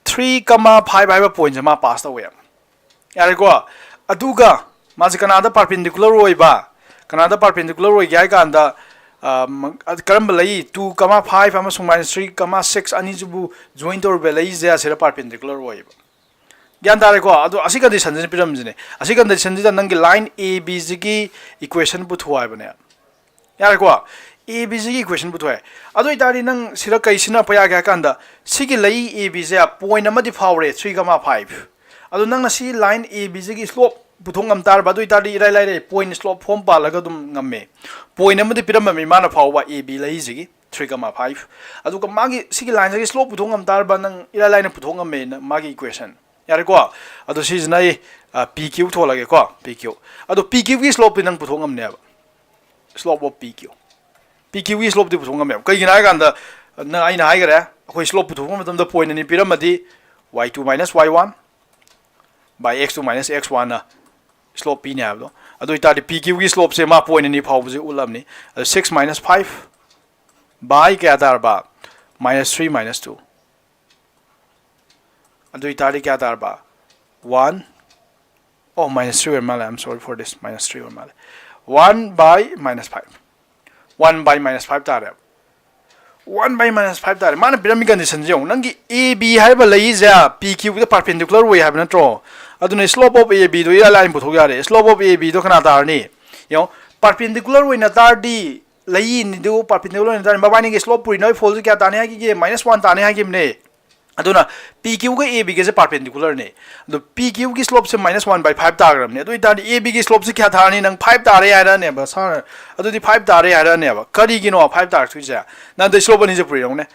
three comma five ꯍꯥꯏꯕ point ꯁꯦ ꯃꯥ pass ꯇꯧꯋꯦ꯫ ꯌꯥꯔꯦꯀꯣ, ꯑꯗꯨꯒ ꯃꯥꯁꯦ ꯀꯅꯥꯗ perpendicular ꯑꯣꯏꯕ? ꯀꯅꯥꯗ perpendicular ꯑꯣꯏꯒꯦ ꯍꯥꯏ ꯀꯥꯟꯗ, ꯑ, ꯃ-, ꯑ, ꯀꯔꯝꯕ ꯂꯩ? Two comma five ꯑꯃꯁꯨꯡ minus three comma six ꯑꯅꯤꯁꯤꯕꯨ join ꯇꯧꯔꯤꯕ ꯂꯩꯁꯦ ꯑꯁꯤꯗ perpendicular ꯑꯣꯏꯌꯦꯕ꯫ ꯒ꯭ꯌꯥꯟ ꯇꯥꯔꯦꯀꯣ? ꯑꯗꯣ ꯑꯁꯤ condition ꯁꯤꯅ ꯄꯤꯔꯝꯃꯤꯁꯤꯅꯦ꯫ ꯑꯁꯤ condition ꯁꯤꯗ ꯅꯪꯒꯤ line A B ꯁꯤꯒꯤ equation ꯄꯨꯊꯣꯛꯑꯣ ꯍꯥꯏꯕꯅꯦ꯫ ꯌꯥꯔꯦꯀꯣ? A B ꯁꯤꯒꯤ equation ꯄꯨꯊꯣꯛꯑꯦ꯫ ꯑꯗꯨ ꯑꯣꯏꯇꯥꯔꯗꯤ ꯅꯪ ꯁꯤꯗ ꯀꯩ ꯁꯤꯖꯤꯟꯅꯔꯛꯄ ꯌꯥꯒꯦ ꯍꯥꯏ ꯀꯥꯟꯗ, ꯁꯤꯒꯤ ꯂꯩ A B ꯁꯦ point ꯑꯃꯗꯤ ꯐꯥꯎꯔꯦ, three comma five꯫ ꯑꯗꯣ ꯅꯪꯅ ꯁꯤ line A B ꯁꯤꯒꯤ slope ꯄꯨꯊꯣꯛ ꯉꯝ ꯇꯥꯔꯕ, ꯑꯗꯨ ꯑꯣꯏꯇꯥꯔꯗꯤ ꯏꯔꯥꯏ ꯂꯥꯏꯔꯦ, point slope form ꯄꯥꯜꯂꯒ ꯑꯗꯨꯝ ꯉꯝꯃꯦ꯫ Point ꯑꯃꯗꯤ ꯄꯤꯔꯝꯃꯃꯤ ꯃꯥꯅ ꯐꯥꯎꯕ A B ꯂꯩꯁꯤꯒꯤ꯫ Three comma five꯫ ꯑꯗꯨꯒ ꯃꯥꯒꯤ ꯁꯤꯒꯤ line ꯁꯤꯒꯤ slope ꯄꯨꯊꯣꯛ ꯉꯝ ꯇꯥꯔꯕ ꯅꯪ ꯏꯔꯥꯏ ꯂꯥꯏꯅ ꯄꯨꯊꯣꯛ ꯉꯝꯃꯦ ꯅ-, ꯃꯥꯒꯤ equation꯫ ꯌꯥꯔꯦꯀꯣ? ꯑꯗꯣ ꯁꯤꯁꯤꯅ ꯑꯩ, ꯑ, P Q ꯊꯣꯜꯂꯒꯦꯀꯣ, P Q꯫ ꯑꯗꯣ P Q ꯒꯤ slope ꯇꯤ ꯅꯪ ꯄꯨꯊꯣꯛ ꯉꯝꯅꯦꯕ꯫ Slope of P Q꯫ P Q ꯒꯤ slope ꯇꯤ ꯄꯨꯊꯣꯛ ꯉꯝꯃꯦꯕ꯫ ꯀꯩꯒꯤꯅꯣ ꯍꯥꯏ ꯀꯥꯟꯗ, ꯅꯪ, ꯑꯩꯅ ꯍꯥꯏꯈꯔꯦ, ꯑꯩꯈꯣꯏ slope ꯄꯨꯊꯣꯛꯄ ꯃꯇꯝꯗ point ꯑꯅꯤ ꯄꯤꯔꯝꯃꯗꯤ, y two minus y one by x two minus x one ꯅ slope ꯄꯤꯅꯤ ꯍꯥꯏꯕꯗꯣ꯫ ꯑꯗꯨ ꯑꯣꯏꯇꯥꯔꯗꯤ P Q ꯒꯤ slope ꯁꯦ ꯃꯥ point ꯑꯅꯤ ꯐꯥꯎꯕꯁꯦ ꯎꯠꯂꯕꯅꯤ꯫ ꯑꯗꯣ six minus five by ꯀꯌꯥ ꯇꯥꯔꯕ? Minus three minus two꯫ ꯑꯗꯨ ꯑꯣꯏꯇꯥꯔꯗꯤ ꯀꯌꯥ ꯇꯥꯔꯕ? One꯫ Oh, minus three ꯑꯣꯏꯔ ꯃꯥꯜꯂꯦ, I'm sorry for this, minus three ꯑꯣꯏꯔ ꯃꯥꯜꯂꯦ꯫ One by minus five꯫ One by minus five ꯇꯥꯔꯦ꯫ One by minus five ꯇꯥꯔꯦ꯫ ꯃꯥꯅ ꯄꯤꯔꯝꯃꯤ condition ꯁꯦ ꯌꯦꯡꯉꯨ, ꯅꯪꯒꯤ A B ꯍꯥꯏꯔꯤꯕ ꯂꯩꯁꯦ P Q ꯗ perpendicular ꯑꯣꯏ ꯍꯥꯏꯕ ꯅꯠꯇ꯭ꯔꯣ? ꯑꯗꯨꯅ slope of A B ꯗꯣ ꯏꯔꯥꯏ ꯂꯥꯏꯅ ꯄꯨꯊꯣꯛ ꯌꯥꯔꯦ꯫ Slope of A B ꯗꯣ ꯀꯅꯥ ꯇꯥꯔꯅꯤ? ꯌꯦꯡꯉꯣ, perpendicular ꯑꯣꯏꯅ ꯇꯥꯔꯗꯤ, ꯂꯩ ꯑꯅꯤꯗꯨ perpendicular ꯑꯣꯏꯅ ꯇꯥꯔꯗꯤ, ꯃꯕꯥꯅꯤꯒꯤ slope ꯄꯨꯔꯤꯅꯣꯏ ꯐꯣꯜꯁꯦ ꯀꯌꯥ ꯇꯥꯅꯤ ꯍꯥꯏꯈꯤꯒꯦ? Minus one ꯇꯥꯅꯤ ꯍꯥꯏꯈꯤꯕꯅꯦ꯫ ꯑꯗꯨꯅ ꯄꯤ ꯀ꯭ꯌꯨꯒ ꯑꯦ ꯕꯤꯒꯁꯦ ꯄꯥꯔꯄꯦꯟꯗꯤꯀꯨꯂꯔꯅꯦ꯫ ꯑꯗꯣ ꯄꯤ ꯀ꯭ꯌꯨꯒꯤ ꯁ꯭ꯂꯣꯞꯁꯦ ꯃꯥꯏꯅꯁ ꯋꯥꯟ ꯕꯥꯏ ꯐꯥꯏꯚ ꯇꯥꯈ꯭ꯔꯕꯅꯦ꯫ ꯑꯗꯨ ꯑꯣꯏꯇꯥꯔꯗꯤ ꯑꯦ ꯕꯤꯒꯤ ꯁ꯭ꯂꯣꯞꯁꯦ ꯀꯌꯥ ꯊꯥꯔꯅꯤ? ꯅꯪ ꯐꯥꯏꯚ ꯇꯥꯔꯦ ꯍꯥꯏꯔꯛꯑꯅꯦꯕ ꯁꯥꯔ꯫ ꯑꯗꯨꯗꯤ ꯐꯥꯏꯚ ꯇꯥꯔꯦ ꯍꯥꯏꯔꯛꯑꯅꯦꯕ꯫ ꯀꯔꯤꯒꯤꯅꯣ ꯐꯥꯏꯚ ꯇꯥꯔꯛꯇꯣꯏꯁꯦ? ꯅꯪ ꯑꯗꯩ ꯁ꯭ꯂꯣꯞ ꯑꯅꯤꯁꯦ ꯄꯨꯔꯤꯔꯧꯅꯦ꯫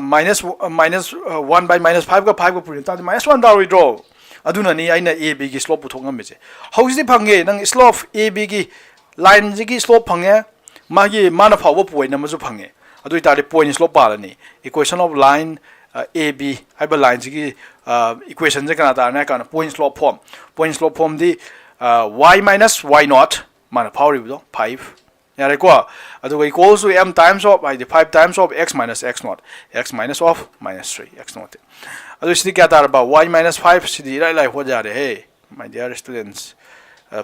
ꯃꯥꯏꯅꯁ ꯃꯥꯏꯅꯁ ꯋꯥꯟ ꯕꯥꯏ ꯃꯥꯏꯅꯁ ꯐꯥꯏꯚꯀ ꯐꯥꯏꯚꯀ ꯄꯨꯔꯤ ꯇꯥꯔꯗꯤ ꯃꯥꯏꯅꯁ ꯋꯥꯟ ꯇꯥꯔꯣꯏꯗ꯭ꯔꯣ? ꯑꯗꯨꯅꯅꯤ ꯑꯩꯅ ꯑꯦ ꯕꯤꯒꯤ ꯁ꯭ꯂꯣꯞ ꯄꯨꯊꯣꯛ ꯉꯝꯃꯤꯁꯦ꯫ ꯍꯧꯖꯤꯛꯇꯤ ꯐꯪꯉꯦ꯫ ꯅꯪ ꯁ꯭ꯂꯣꯞ ꯑꯦ ꯕꯤꯒꯤ ꯂꯥꯏꯟꯁꯤꯒꯤ ꯁ꯭ꯂꯣꯞ ꯐꯪꯉꯦ, ꯃꯥꯒꯤ ꯃꯥꯅ ꯐꯥꯎꯕ ꯄꯣꯏꯟ ꯑꯃꯁꯨ ꯐꯪꯉꯦ꯫ ꯑꯗꯨ ꯑꯣꯏꯇꯥꯔꯗꯤ ꯄꯣꯏꯟ ꯁ꯭ꯂꯣꯞ ꯄꯥꯜꯂꯅꯤ꯫ Equation of line A B ꯍꯥꯏꯕ ꯂꯥꯏꯟꯁꯤꯒꯤ ꯏꯀ꯭ꯋꯦꯁꯟꯁꯦ ꯀꯅꯥ ꯇꯥꯔꯅꯤ ꯍꯥꯏ ꯀꯥꯟꯗ point slope form. Point slope ꯐꯣꯝꯗꯤ ꯋꯥꯏ ꯃꯥꯏꯅꯁ ꯋꯥꯏ ꯅꯣꯠ, ꯃꯥꯅ ꯐꯥꯎꯔꯤꯕꯗꯣ ꯐꯥꯏꯚ꯫ ꯌꯥꯔꯦꯀꯣ? ꯑꯗꯨꯒ equals to m times of, ꯍꯥꯏꯗꯤ five times of x minus x naught, x minus of minus three, x naught꯫ ꯑꯗꯨ ꯁꯤꯗꯤ ꯀꯌꯥ ꯇꯥꯔꯕ? Y minus five꯫ ꯁꯤꯗꯤ ꯏꯔꯥꯏ ꯂꯥꯏ ꯍꯣꯠ ꯌꯥꯔꯦꯍꯦ, my dear students꯫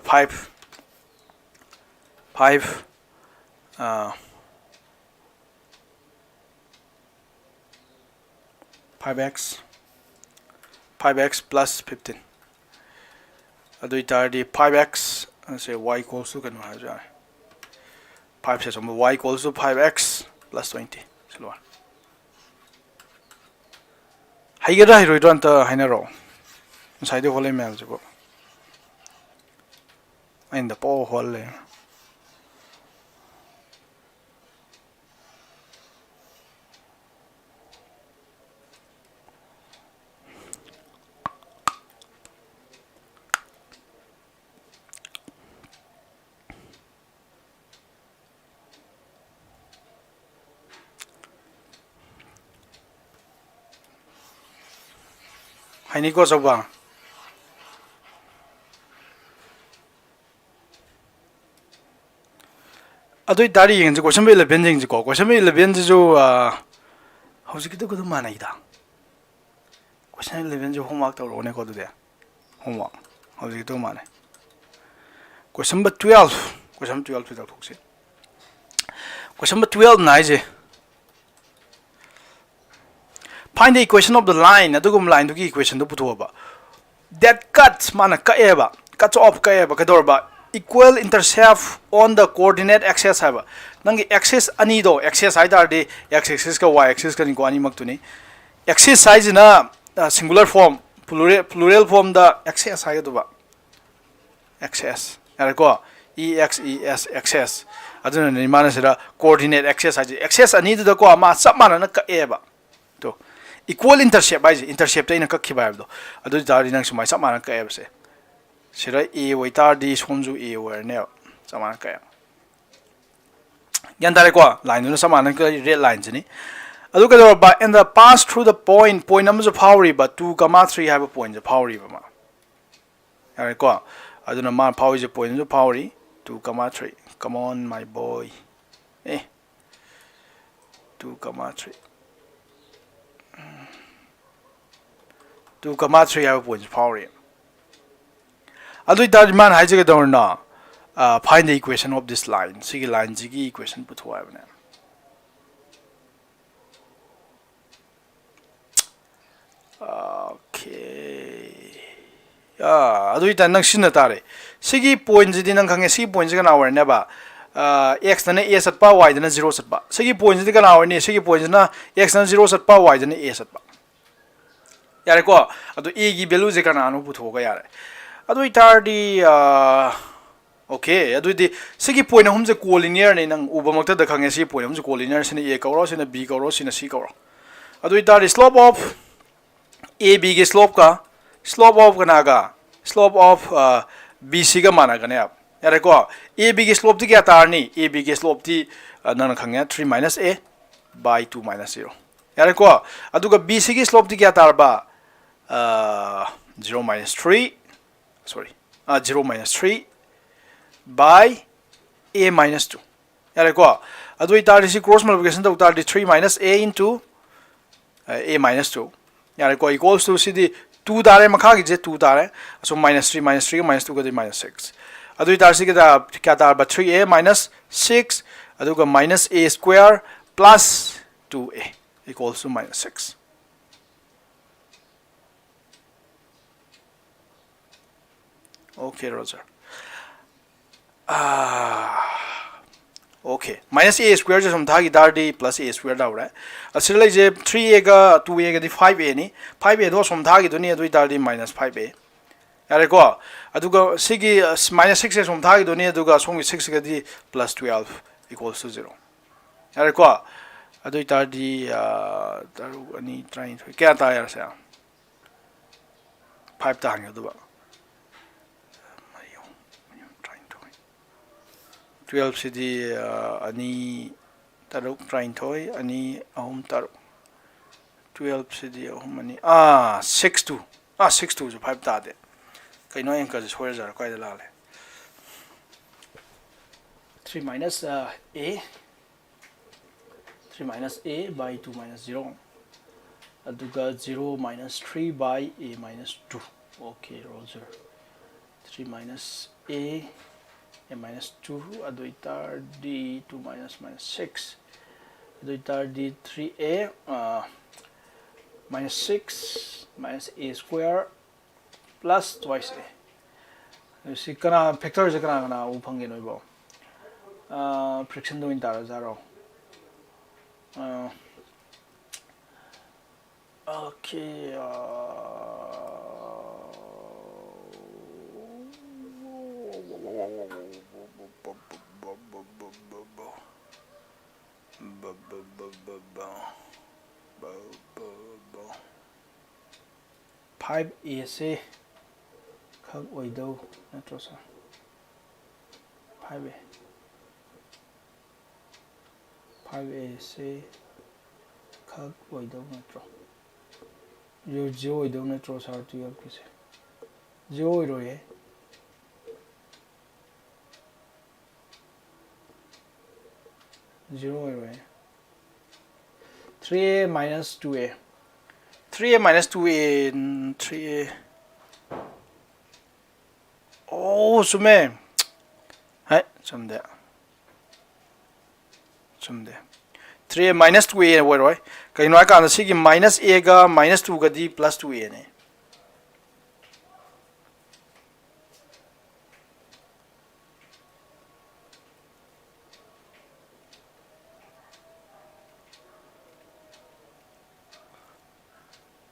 Five, five, five x, five x plus fifteen꯫ ꯑꯗꯨ ꯑꯣꯏꯇꯥꯔꯗꯤ five x say y equals to ꯀꯩꯅꯣ ꯍꯥꯏꯔꯁꯨ ꯌꯥꯔꯦ꯫ Five ꯁꯦ ꯁꯣꯝꯗ y equals to five x plus twenty ꯁꯤ ꯂꯣꯏꯔꯦ꯫ ꯍꯩꯒꯗ꯭ꯔꯥ ꯍꯩꯔꯣꯏꯗ꯭ꯔꯥ ꯑꯝꯇ ꯍꯥꯏꯅꯔꯛꯑꯣ꯫ ꯉꯁꯥꯏꯗꯩ ꯍꯣꯠꯂꯤ ꯃꯌꯥꯝꯁꯤꯕꯨ ꯑꯩꯅ ꯄꯣ ꯍꯣꯜꯂꯦ꯫ ꯍꯩꯅꯤꯀꯣ ꯑꯆꯧꯕ꯫ ꯑꯗꯨ ꯑꯣꯏꯇꯥꯔꯗꯤ ꯌꯦꯡꯁꯤ, question number eleven ꯌꯦꯡꯁꯤꯀꯣ꯫ Question number eleven ꯁꯤꯁꯨ ꯍꯧꯖꯤꯛꯀꯤꯗꯨꯒ ꯑꯗꯨꯝ ꯃꯥꯟꯅꯩꯗ꯫ Question eleven ꯁꯤ homework ꯇꯧꯔꯛꯑꯣꯅꯦꯀꯣ꯫ ꯑꯗꯨꯗꯤ homework ꯍꯧꯖꯤꯛꯀꯤꯗꯨꯒ ꯃꯥꯟꯅꯩ꯫ Question number twelve, question twelve ꯁꯤ ꯇꯧꯊꯣꯛꯁꯤ꯫ Question number twelve ꯅ ꯍꯥꯏꯁꯦ, find the equation of the line, ꯑꯗꯨꯒꯨꯝꯕ ꯂꯥꯏꯟꯗꯨꯒꯤ ꯏꯀ꯭ꯋꯦꯁꯟꯗꯨ ꯄꯨꯊꯣꯛꯑꯕ꯫ That cuts, ꯃꯥꯅ ꯀꯛꯑꯦꯕ, cuts off ꯀꯛꯑꯦꯕ, ꯀꯩꯗꯧꯔꯕ? Equal intercept on the coordinate axis ꯍꯥꯏꯕ꯫ ꯅꯪꯒꯤ axis ꯑꯅꯤꯗꯣ, axis ꯍꯥꯏ ꯇꯥꯔꯗꯤ x axis ꯀ y axis ꯀꯅꯤꯀꯣ, ꯑꯅꯤꯃꯛꯇꯨꯅꯤ꯫ Axis ꯍꯥꯏꯁꯤꯅ singular form, plural, plural formꯗ excess ꯍꯥꯏꯒꯗꯧꯕ꯫ Excess, ꯌꯥꯔꯦꯀꯣ? E X E S, excess. ꯑꯗꯨꯅꯅꯦ ꯃꯥꯅ ꯁꯤꯗ coordinate axis ꯍꯥꯏꯁꯦ꯫ Axis ꯑꯅꯤꯗꯨꯗꯀꯣ ꯃꯥ ꯆꯞ ꯃꯥꯟꯅꯅ ꯀꯛꯑꯦꯕ꯫ ꯇꯣ, equal intercept ꯍꯥꯏꯁꯦ, interceptꯇ ꯑꯩꯅ ꯀꯛꯈꯤꯕ ꯍꯥꯏꯕꯗꯣ꯫ ꯑꯗꯨ ꯑꯣꯏ ꯇꯥꯔꯗꯤ ꯅꯪ ꯁꯨꯃꯥꯏꯅ ꯆꯞ ꯃꯥꯟꯅꯅ ꯀꯛꯑꯦꯕꯁꯦ꯫ ꯁꯤꯗ A ꯑꯣꯏꯇꯥꯔꯗꯤ ꯁꯣꯝꯁꯨ A ꯑꯣꯏꯔꯅꯦꯕ꯫ ꯆꯞ ꯃꯥꯟꯅꯅ ꯀꯛꯑꯦ꯫ ꯒ꯭ꯌꯥꯟ ꯇꯥꯔꯦꯀꯣ? Lineꯗꯨꯅ ꯆꯞ ꯃꯥꯟꯅꯅ ꯀꯛꯏ, red lineꯁꯤꯅꯤ꯫ ꯑꯗꯨ ꯀꯩꯗꯧꯔꯕ? And the pass through the point, point ꯑꯃꯁꯨ ꯐꯥꯎꯔꯤꯕ, two comma three ꯍꯥꯏꯕ pointꯁꯦ ꯐꯥꯎꯔꯤꯕ ꯃꯥ꯫ ꯌꯥꯔꯦꯀꯣ? ꯑꯗꯨꯅ ꯃꯥ ꯐꯥꯎꯔꯤꯁꯦ point ꯑꯃꯁꯨ ꯐꯥꯎꯔꯤ, two comma three. Come on, my boy. A, two comma three. Two comma three ꯍꯥꯏꯕ pointꯁꯦ ꯐꯥꯎꯔꯤ꯫ ꯑꯗꯨ ꯑꯣꯏꯇꯥꯔꯗꯤ ꯃꯥꯅ ꯍꯥꯏꯁꯦ ꯀꯩꯗꯧꯔꯤꯅꯣ? Find the equation of this line. ꯁꯤꯒꯤ lineꯁꯤꯒꯤ equation ꯄꯨꯊꯣꯛꯑꯣ ꯍꯥꯏꯕꯅꯦ꯫ Okay. ꯑꯥ, ꯑꯗꯨ ꯑꯣꯏꯇꯥꯔꯗꯤ ꯅꯪ ꯁꯤꯖꯤꯟꯅ ꯇꯥꯔꯦ꯫ ꯁꯤꯒꯤ pointꯁꯤꯗꯤ ꯅꯪ ꯈꯪꯉꯦ, ꯁꯤꯒꯤ pointꯁꯤ ꯀꯅꯥ ꯑꯣꯏꯔꯅꯦꯕ? ꯑꯥ, Xꯇꯅ A ꯆꯠꯄ, Yꯗꯅ zero ꯆꯠꯄ꯫ ꯁꯤꯒꯤ pointꯁꯤꯗꯤ ꯀꯅꯥ ꯑꯣꯏꯔꯅꯤ? ꯁꯤꯒꯤ pointꯁꯤꯅ Xꯅ zero ꯆꯠꯄ, Yꯗꯅ A ꯆꯠꯄ꯫ ꯌꯥꯔꯦꯀꯣ? ꯑꯗꯣ Aꯒꯤ valueꯁꯦ ꯀꯅꯥꯅꯣ ꯄꯨꯊꯣꯛꯑꯒ ꯌꯥꯔꯦ꯫ ꯑꯗꯨ ꯑꯣꯏꯇꯥꯔꯗꯤ, ꯑꯥ, okay, ꯑꯗꯨꯑꯣꯏꯗꯤ ꯁꯤꯒꯤ point ꯑꯍꯨꯝꯁꯦ collinearꯅꯤ, ꯅꯪ ꯎꯕꯃꯛꯇꯗ ꯈꯪꯉꯦ꯫ ꯁꯤꯒꯤ point ꯑꯍꯨꯝꯁꯦ collinear, ꯁꯤꯅ A ꯀꯧꯔꯣ, ꯁꯤꯅ B ꯀꯧꯔꯣ, ꯁꯤꯅ C ꯀꯧꯔꯣ꯫ ꯑꯗꯨ ꯑꯣꯏꯇꯥꯔꯗꯤ slope of ABꯒꯤ slopeꯀ, slope of ꯀꯅꯥꯒ? Slope of, ꯑ, BCꯒ ꯃꯥꯟꯅꯒꯅꯦꯕ꯫ ꯌꯥꯔꯦꯀꯣ? ABꯒꯤ slopeꯇꯤ ꯀꯌꯥ ꯇꯥꯔꯅꯤ? ABꯒꯤ slopeꯇꯤ, ꯑ, ꯅꯪꯅ ꯈꯪꯉꯦ, three minus A by two minus zero꯫ ꯌꯥꯔꯦꯀꯣ? ꯑꯗꯨꯒ BCꯒꯤ slopeꯇꯤ ꯀꯌꯥ ꯇꯥꯔꯕ? ꯑ, zero minus three, sorry, ꯑ, zero minus three by A minus two꯫ ꯌꯥꯔꯦꯀꯣ? ꯑꯗꯨ ꯑꯣꯏꯇꯥꯔꯗꯤ ꯁꯤ cross multiplication ꯇꯧ ꯇꯥꯔꯗꯤ three minus A into, ꯑ, A minus two꯫ ꯌꯥꯔꯦꯀꯣ? Equals to ꯁꯤꯗꯤ two ꯇꯥꯔꯦ, ꯃꯈꯥꯒꯤꯁꯦ two ꯇꯥꯔꯦ꯫ ꯑꯁꯨꯝ minus three, minus threeꯒ minus twoꯒꯗꯤ minus six꯫ ꯑꯗꯨ ꯑꯣꯏꯇꯥꯔꯗꯤ ꯁꯤ ꯀꯌꯥ ꯇꯥ-, ꯀꯌꯥ ꯇꯥꯔꯕ? Three A minus six, ꯑꯗꯨꯒ minus A square plus two A equals to minus six꯫ Okay, Roger. Ah, Okay, minus a square ꯁꯦ ꯁꯨꯝ ꯊꯥꯈꯤ ꯇꯥꯔꯗꯤ plus a square ꯇꯥꯍꯧꯔꯦ꯫ ꯑꯁꯤꯗ ꯂꯩꯁꯦ three a ꯒ two a ꯒꯗꯤ five a ꯅꯤ꯫ Five a ꯗꯣ ꯑꯁꯣꯝ ꯊꯥꯈꯤꯗꯣꯏꯅꯤ, ꯑꯗꯨ ꯑꯣꯏꯇꯥꯔꯗꯤ minus five a꯫ ꯌꯥꯔꯦꯀꯣ? ꯑꯗꯨꯒ ꯁꯤꯒꯤ minus six ꯑꯁꯣꯝ ꯊꯥꯈꯤꯗꯣꯏꯅꯤ, ꯑꯗꯨꯒ ꯁꯣꯝꯒꯤ six ꯀꯗꯤ plus twelve equals to zero꯫ ꯌꯥꯔꯦꯀꯣ? ꯑꯗꯨ ꯑꯣꯏꯇꯥꯔꯗꯤ ꯑꯥ, ꯇꯔꯨꯛ ꯑꯅꯤ ꯇꯔꯥꯅꯤꯊꯣꯏ, ꯀꯌꯥ ꯇꯥ ꯌꯥꯔꯁꯦ? Five ꯇꯥꯍꯟꯒꯗꯕ꯫ ꯃꯔꯤ ꯑꯍꯨꯝ ꯃꯔꯤ ꯑꯍꯨꯝ ꯇꯔꯥꯅꯤꯊꯣꯏ꯫ Twelve ꯁꯤꯗꯤ ꯑꯥ, ꯑꯅꯤ ꯇꯔꯨꯛ ꯇꯔꯥꯅꯤꯊꯣꯏ, ꯑꯅꯤ ꯑꯍꯨꯝ ꯇꯔꯨꯛ꯫ Twelve ꯁꯤꯗꯤ ꯑꯍꯨꯝ ꯑꯅꯤ, ꯑꯥ, six two꯫ ꯑꯥ, six two ꯁꯨ five ꯇꯥꯗꯦ꯫ ꯀꯩꯅꯣ ꯑꯩ ꯑꯪꯀꯁꯦ ꯁꯣꯏꯔꯖꯥꯠꯔꯣ? ꯀꯥꯏꯗ ꯂꯥꯜꯂꯦ? Three minus, uh, a, three minus a by two minus zero, ꯑꯗꯨꯒ zero minus three by a minus two꯫ Okay, Roger꯫ Three minus a, a minus two, ꯑꯗꯨ ꯑꯣꯏꯇꯥꯔꯗꯤ two minus minus six, ꯑꯗꯨ ꯑꯣꯏꯇꯥꯔꯗꯤ three a, ah, minus six minus a square plus twice a꯫ ꯑꯗꯨ ꯁꯤ ꯀꯅꯥ, factor ꯁꯦ ꯀꯅꯥ ꯀꯅꯥ ꯎ ꯐꯪꯒꯦ ꯅꯣꯏꯕꯣ? ꯑꯥ, fraction ꯗ ꯑꯣꯏꯅ ꯇꯥꯔꯖꯥꯔꯣ? ꯑꯥ, Okay, uh, five a ꯁꯦ ꯈꯛ ꯑꯣꯏꯗꯧ ꯅꯠꯇ꯭ꯔꯣ, sir? Five a꯫ Five a ꯁꯦ ꯈꯛ ꯑꯣꯏꯗꯧ ꯅꯠꯇ꯭ꯔꯣ? Zero, zero ꯑꯣꯏꯗꯧ ꯅꯠꯇ꯭ꯔꯣ, sir, twelve ꯀꯤꯁꯦ? Zero ꯑꯣꯏꯔꯣꯏꯌꯦ꯫ Zero ꯑꯣꯏꯔꯣꯏꯌꯦ꯫ Three a minus two a꯫ Three a minus two a, um, three a꯫ ꯑꯣ, ꯆꯨꯝꯃꯦ꯫ ꯍꯥꯏ, ꯆꯨꯝꯗꯦ꯫ ꯆꯨꯝꯗꯦ꯫ Three a minus two a ꯑꯣꯏꯔꯣꯏ꯫ ꯀꯩꯒꯤꯅꯣ ꯍꯥꯏꯀꯥꯟꯗ ꯁꯤꯒꯤ minus a ꯒ minus two ꯒꯗꯤ plus two a ꯅꯤ꯫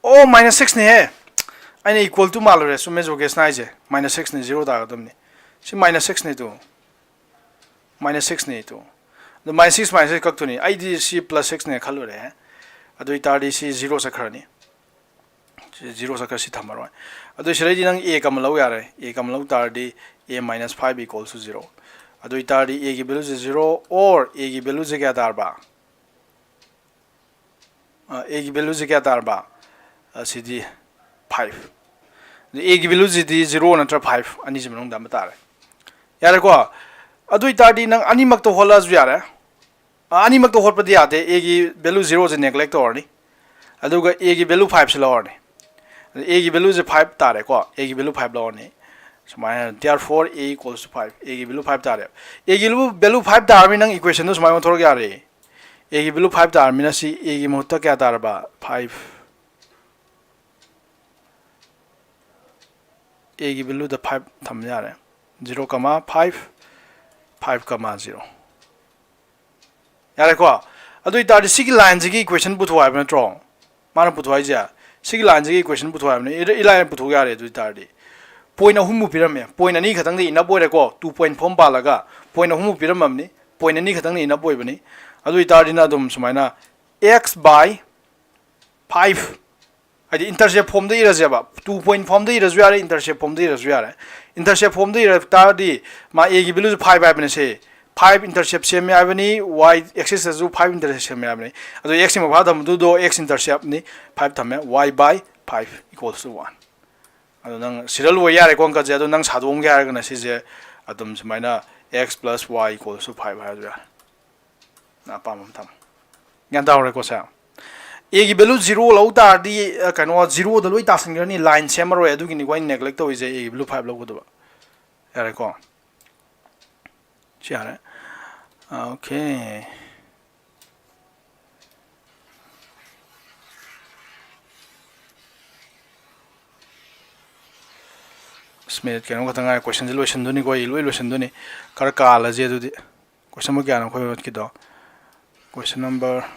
ꯑꯣ, ꯃꯥꯏꯅꯁ ꯁꯤꯛꯁꯅꯤꯍꯦ꯫ ꯑꯩꯅ ꯏꯀ꯭ꯋꯦꯜ ꯇꯨ ꯃꯥꯜꯂꯨꯔꯦ꯫ ꯆꯨꯝꯃꯦ, ꯖꯣꯒꯦꯁꯅ ꯍꯥꯏꯁꯦ ꯃꯥꯏꯅꯁ ꯁꯤꯛꯁꯅꯤ, ꯖꯤꯔꯣ ꯇꯥꯒꯗꯕꯅꯤ꯫ ꯁꯤ ꯃꯥꯏꯅꯁ ꯁꯤꯛꯁꯅꯤ ꯇꯨ꯫ ꯃꯥꯏꯅꯁ ꯁꯤꯛꯁꯅꯤ ꯇꯨ꯫ ꯑꯗꯣ ꯃꯥꯏꯅꯁ ꯁꯤꯛꯁ ꯃꯥꯏꯅꯁ ꯁꯤꯛꯁ ꯀꯛꯇꯣꯏꯅꯤ꯫ ꯑꯩꯗꯤ ꯁꯤ ꯄ꯭ꯂꯁ ꯁꯤꯛꯁꯅꯦ ꯈꯜꯂꯨꯔꯦ꯫ ꯑꯗꯨ ꯑꯣꯏꯇꯥꯔꯗꯤ ꯁꯤ ꯖꯤꯔꯣ ꯆꯠꯈ꯭ꯔꯅꯤ꯫ ꯁꯤ ꯖꯤꯔꯣ ꯆꯠꯈ꯭ꯔ ꯁꯤ ꯊꯝꯃꯔꯣꯏ꯫ ꯑꯗꯨ ꯁꯤꯗꯩꯗꯤ ꯅꯪ ꯑꯦ ꯀꯃꯟ ꯂꯧ ꯌꯥꯔꯦ꯫ ꯑꯦ ꯀꯃꯟ ꯂꯧ ꯇꯥꯔꯗꯤ ꯑꯦ ꯃꯥꯏꯅꯁ ꯐꯥꯏꯚ ꯏꯀ꯭ꯋꯜꯁ ꯇꯨ ꯖꯤꯔꯣ꯫ ꯑꯗꯨ ꯑꯣꯏꯇꯥꯔꯗꯤ ꯑꯦꯒꯤ ꯚꯦꯂꯨꯁꯦ ꯖꯤꯔꯣ ꯑꯣꯔ ꯑꯦꯒꯤ ꯚꯦꯂꯨꯁꯦ ꯀꯌꯥ ꯇꯥꯔꯕ? ꯑꯦꯒꯤ ꯚꯦꯂꯨꯁꯦ ꯀꯌꯥ ꯇꯥꯔꯕ? ꯑꯁꯤꯗꯤ ꯐꯥꯏꯚ꯫ ꯑꯦꯒꯤ ꯚꯦꯂꯨꯁꯤꯗꯤ ꯖꯤꯔꯣ ꯅꯠꯇ꯭ꯔ ꯐꯥꯏꯚ, ꯑꯅꯤꯁꯤ ꯃꯅꯨꯡꯗ ꯑꯃ ꯇꯥꯔꯦ꯫ ꯌꯥꯔꯦꯀꯣ? ꯑꯗꯨ ꯑꯣꯏꯇꯥꯔꯗꯤ ꯅꯪ ꯑꯅꯤꯃꯛꯇ ꯍꯣꯠꯂꯛꯑꯁꯨ ꯌꯥꯔꯦ꯫ ꯑ, ꯑꯅꯤꯃꯛꯇ ꯍꯣꯠꯄꯗꯤ ꯌꯥꯗꯦ꯫ ꯑꯦꯒꯤ ꯚꯦꯂꯨ ꯖꯤꯔꯣꯁꯦ ꯅꯦꯒ꯭ꯂꯦꯛ ꯇꯧꯔꯅꯤ꯫ ꯑꯗꯨꯒ ꯑꯦꯒꯤ ꯚꯦꯂꯨ ꯐꯥꯏꯚꯁꯦ ꯂꯧꯔꯅꯤ꯫ ꯑꯦꯒꯤ ꯚꯦꯂꯨꯁꯦ ꯐꯥꯏꯚ ꯇꯥꯔꯦꯀꯣ꯫ ꯑꯦꯒꯤ ꯚꯦꯂꯨ ꯐꯥꯏꯚ ꯂꯧꯔꯅꯤ꯫ ꯁꯨꯃꯥꯏꯅ, therefore a equals to five꯫ ꯑꯦꯒꯤ ꯚꯦꯂꯨ ꯐꯥꯏꯚ ꯇꯥꯔꯦ꯫ ꯑꯦꯒꯤ ꯚꯦꯂꯨ ꯐꯥꯏꯚ ꯇꯥꯔꯕꯅꯤ, ꯅꯪ ꯏꯀ꯭ꯋꯦꯁꯟꯗꯣ ꯁꯨꯃꯥꯏꯅ ꯑꯣꯟꯊꯣꯔꯛ ꯌꯥꯔꯦ꯫ ꯑꯦꯒꯤ ꯚꯦꯂꯨ ꯐꯥꯏꯚ ꯇꯥꯔꯕꯅꯤꯅ ꯁꯤ ꯑꯦꯒꯤ ꯃꯍꯨꯠꯇ ꯀꯌꯥ ꯇꯥꯔꯕ? ꯐꯥꯏꯚ꯫ ꯑꯦꯒꯤ ꯚꯦꯂꯨꯗ ꯐꯥꯏꯚ ꯊꯝ ꯌꯥꯔꯦ꯫ Zero comma five, five comma zero. ꯌꯥꯔꯦꯀꯣ? ꯑꯗꯨ ꯑꯣꯏꯇꯥꯔꯗꯤ ꯁꯤꯒꯤ ꯂꯥꯏꯟꯁꯤꯒꯤ ꯏꯀ꯭ꯋꯦꯁꯟ ꯄꯨꯊꯣꯛꯑꯣ ꯍꯥꯏꯕ ꯅꯠꯇ꯭ꯔꯣ? ꯃꯥꯅ ꯄꯨꯊꯣꯛ ꯍꯥꯏꯁꯦ꯫ ꯁꯤꯒꯤ ꯂꯥꯏꯟꯁꯤꯒꯤ ꯏꯀ꯭ꯋꯦꯁꯟ ꯄꯨꯊꯣꯛꯑꯣ ꯍꯥꯏꯕꯅꯤ꯫ ꯏꯔ-, ꯏꯂꯥꯏꯅ ꯄꯨꯊꯣꯛ ꯌꯥꯔꯦ꯫ ꯑꯗꯨ ꯑꯣꯏꯇꯥꯔꯗꯤ ꯄꯣꯏꯟ ꯑꯍꯨꯝꯃꯨꯛ ꯄꯤꯔꯝꯃꯦ꯫ ꯄꯣꯏꯟ ꯑꯅꯤ ꯈꯛꯇꯪꯗꯤ ꯏꯅꯞ ꯑꯣꯏꯔꯦꯀꯣ꯫ ꯇꯨ ꯄꯣꯏꯟ ꯐꯣꯝ ꯄꯥꯜꯂꯒ ꯄꯣꯏꯟ ꯑꯍꯨꯝꯃꯨꯛ ꯄꯤꯔꯝꯃꯕꯅꯤ꯫ ꯄꯣꯏꯟ ꯑꯅꯤ ꯈꯛꯇꯪꯗꯤ ꯏꯅꯞ ꯑꯣꯏꯕꯅꯤ꯫ ꯑꯗꯨ ꯑꯣꯏꯇꯥꯔꯗꯤ ꯅꯪ ꯑꯗꯨꯝ ꯁꯨꯃꯥꯏꯅ x by five, ꯍꯥꯏꯗꯤ ꯏꯟꯇꯔꯁꯦꯞ ꯐꯣꯝꯗ ꯏꯔꯁꯦꯕ꯫ ꯇꯨ ꯄꯣꯏꯟ ꯐꯣꯝꯗ ꯏꯔꯁꯨ ꯌꯥꯔꯦ, ꯏꯟꯇꯔꯁꯦꯞ ꯐꯣꯝꯗ ꯏꯔꯁꯨ ꯌꯥꯔꯦ꯫ ꯏꯟꯇꯔꯁꯦꯞ ꯐꯣꯝꯗ ꯏꯔ ꯇꯥꯔꯗꯤ ꯃꯥ ꯑꯦꯒꯤ ꯚꯦꯂꯨꯁꯦ ꯐꯥꯏꯚ ꯍꯥꯏꯕꯅꯦ ꯁꯦ꯫ ꯐꯥꯏꯚ ꯏꯟꯇꯔꯁꯦꯞ ꯁꯦꯝꯃꯦ ꯍꯥꯏꯕꯅꯤ, ꯋꯥꯏ ꯑꯦꯛꯁꯤꯁꯇꯁꯨ ꯐꯥꯏꯚ ꯏꯟꯇꯔꯁꯦꯞ ꯁꯦꯝꯃꯦ ꯍꯥꯏꯕꯅꯤ꯫ ꯑꯗꯣ ꯑꯦꯛꯁꯀꯤ ꯃꯈꯥ ꯊꯝꯕꯗꯨꯗꯣ ꯑꯦꯛꯁ ꯏꯟꯇꯔꯁꯦꯞꯅꯤ, ꯐꯥꯏꯚ ꯊꯝꯃꯦ, y by five equals to one꯫ ꯑꯗꯣ ꯅꯪ ꯁꯤꯗ ꯂꯣꯏ ꯌꯥꯔꯦꯀꯣ ꯑꯪꯀꯁꯦ꯫ ꯑꯗꯣ ꯅꯪ ꯁꯥꯗꯣꯛꯑꯝꯒꯦ ꯍꯥꯏꯔꯒꯅ ꯁꯤꯁꯦ ꯑꯗꯨꯝ ꯁꯨꯃꯥꯏꯅ x plus y equals to five ꯍꯥꯏꯔꯁꯨ ꯌꯥꯔꯦ꯫ ꯅꯪ ꯑꯄꯥꯝꯕ ꯑꯃ ꯊꯝꯃꯣ꯫ ꯒ꯭ꯌꯥꯟ ꯇꯥꯍꯧꯔꯦꯀꯣ ꯁꯦ? ꯑꯦꯒꯤ ꯚꯦꯂꯨ ꯖꯤꯔꯣ ꯂꯧ ꯇꯥꯔꯗꯤ, ꯑ, ꯀꯩꯅꯣ, ꯖꯤꯔꯣꯗ ꯂꯣꯏ ꯇꯥꯁꯟꯈ꯭ꯔꯅꯤ, ꯂꯥꯏꯟ ꯁꯦꯝꯃꯔꯣꯏ꯫ ꯑꯗꯨꯒꯤꯅꯤꯀꯣ ꯑꯩꯅ ꯅꯦꯒ꯭ꯂꯦꯛ ꯇꯧꯔꯤꯁꯦ ꯑꯦꯒꯤ ꯚꯦꯂꯨ ꯐꯥꯏꯚ ꯂꯧꯒꯗꯕ꯫ ꯌꯥꯔꯦꯀꯣ? ꯁꯤ ꯌꯥꯔꯦ꯫ ꯑꯣꯀꯦ꯫ ꯑꯁ, ꯃꯤꯅꯤꯠ ꯀꯩꯅꯣ ꯈꯛꯇ ꯉꯥꯏꯔꯦ꯫ ꯀꯣꯏꯁꯟꯁꯦ ꯂꯣꯏꯁꯤꯟꯗꯣꯏꯅꯤꯀꯣ, ꯑꯩ ꯂꯣꯏ ꯂꯣꯏꯁꯤꯟꯗꯣꯏꯅꯤ꯫ ꯈꯔ ꯀꯥꯜꯂꯁꯦ ꯑꯗꯨꯗꯤ꯫ ꯀꯣꯏꯁꯟ ꯅꯝꯕꯔ ꯀꯌꯥꯅꯣ ꯑꯩꯈꯣꯏ ꯍꯣꯠꯈꯤꯗꯣ? ꯀꯣꯏꯁꯟ ꯅꯝꯕꯔ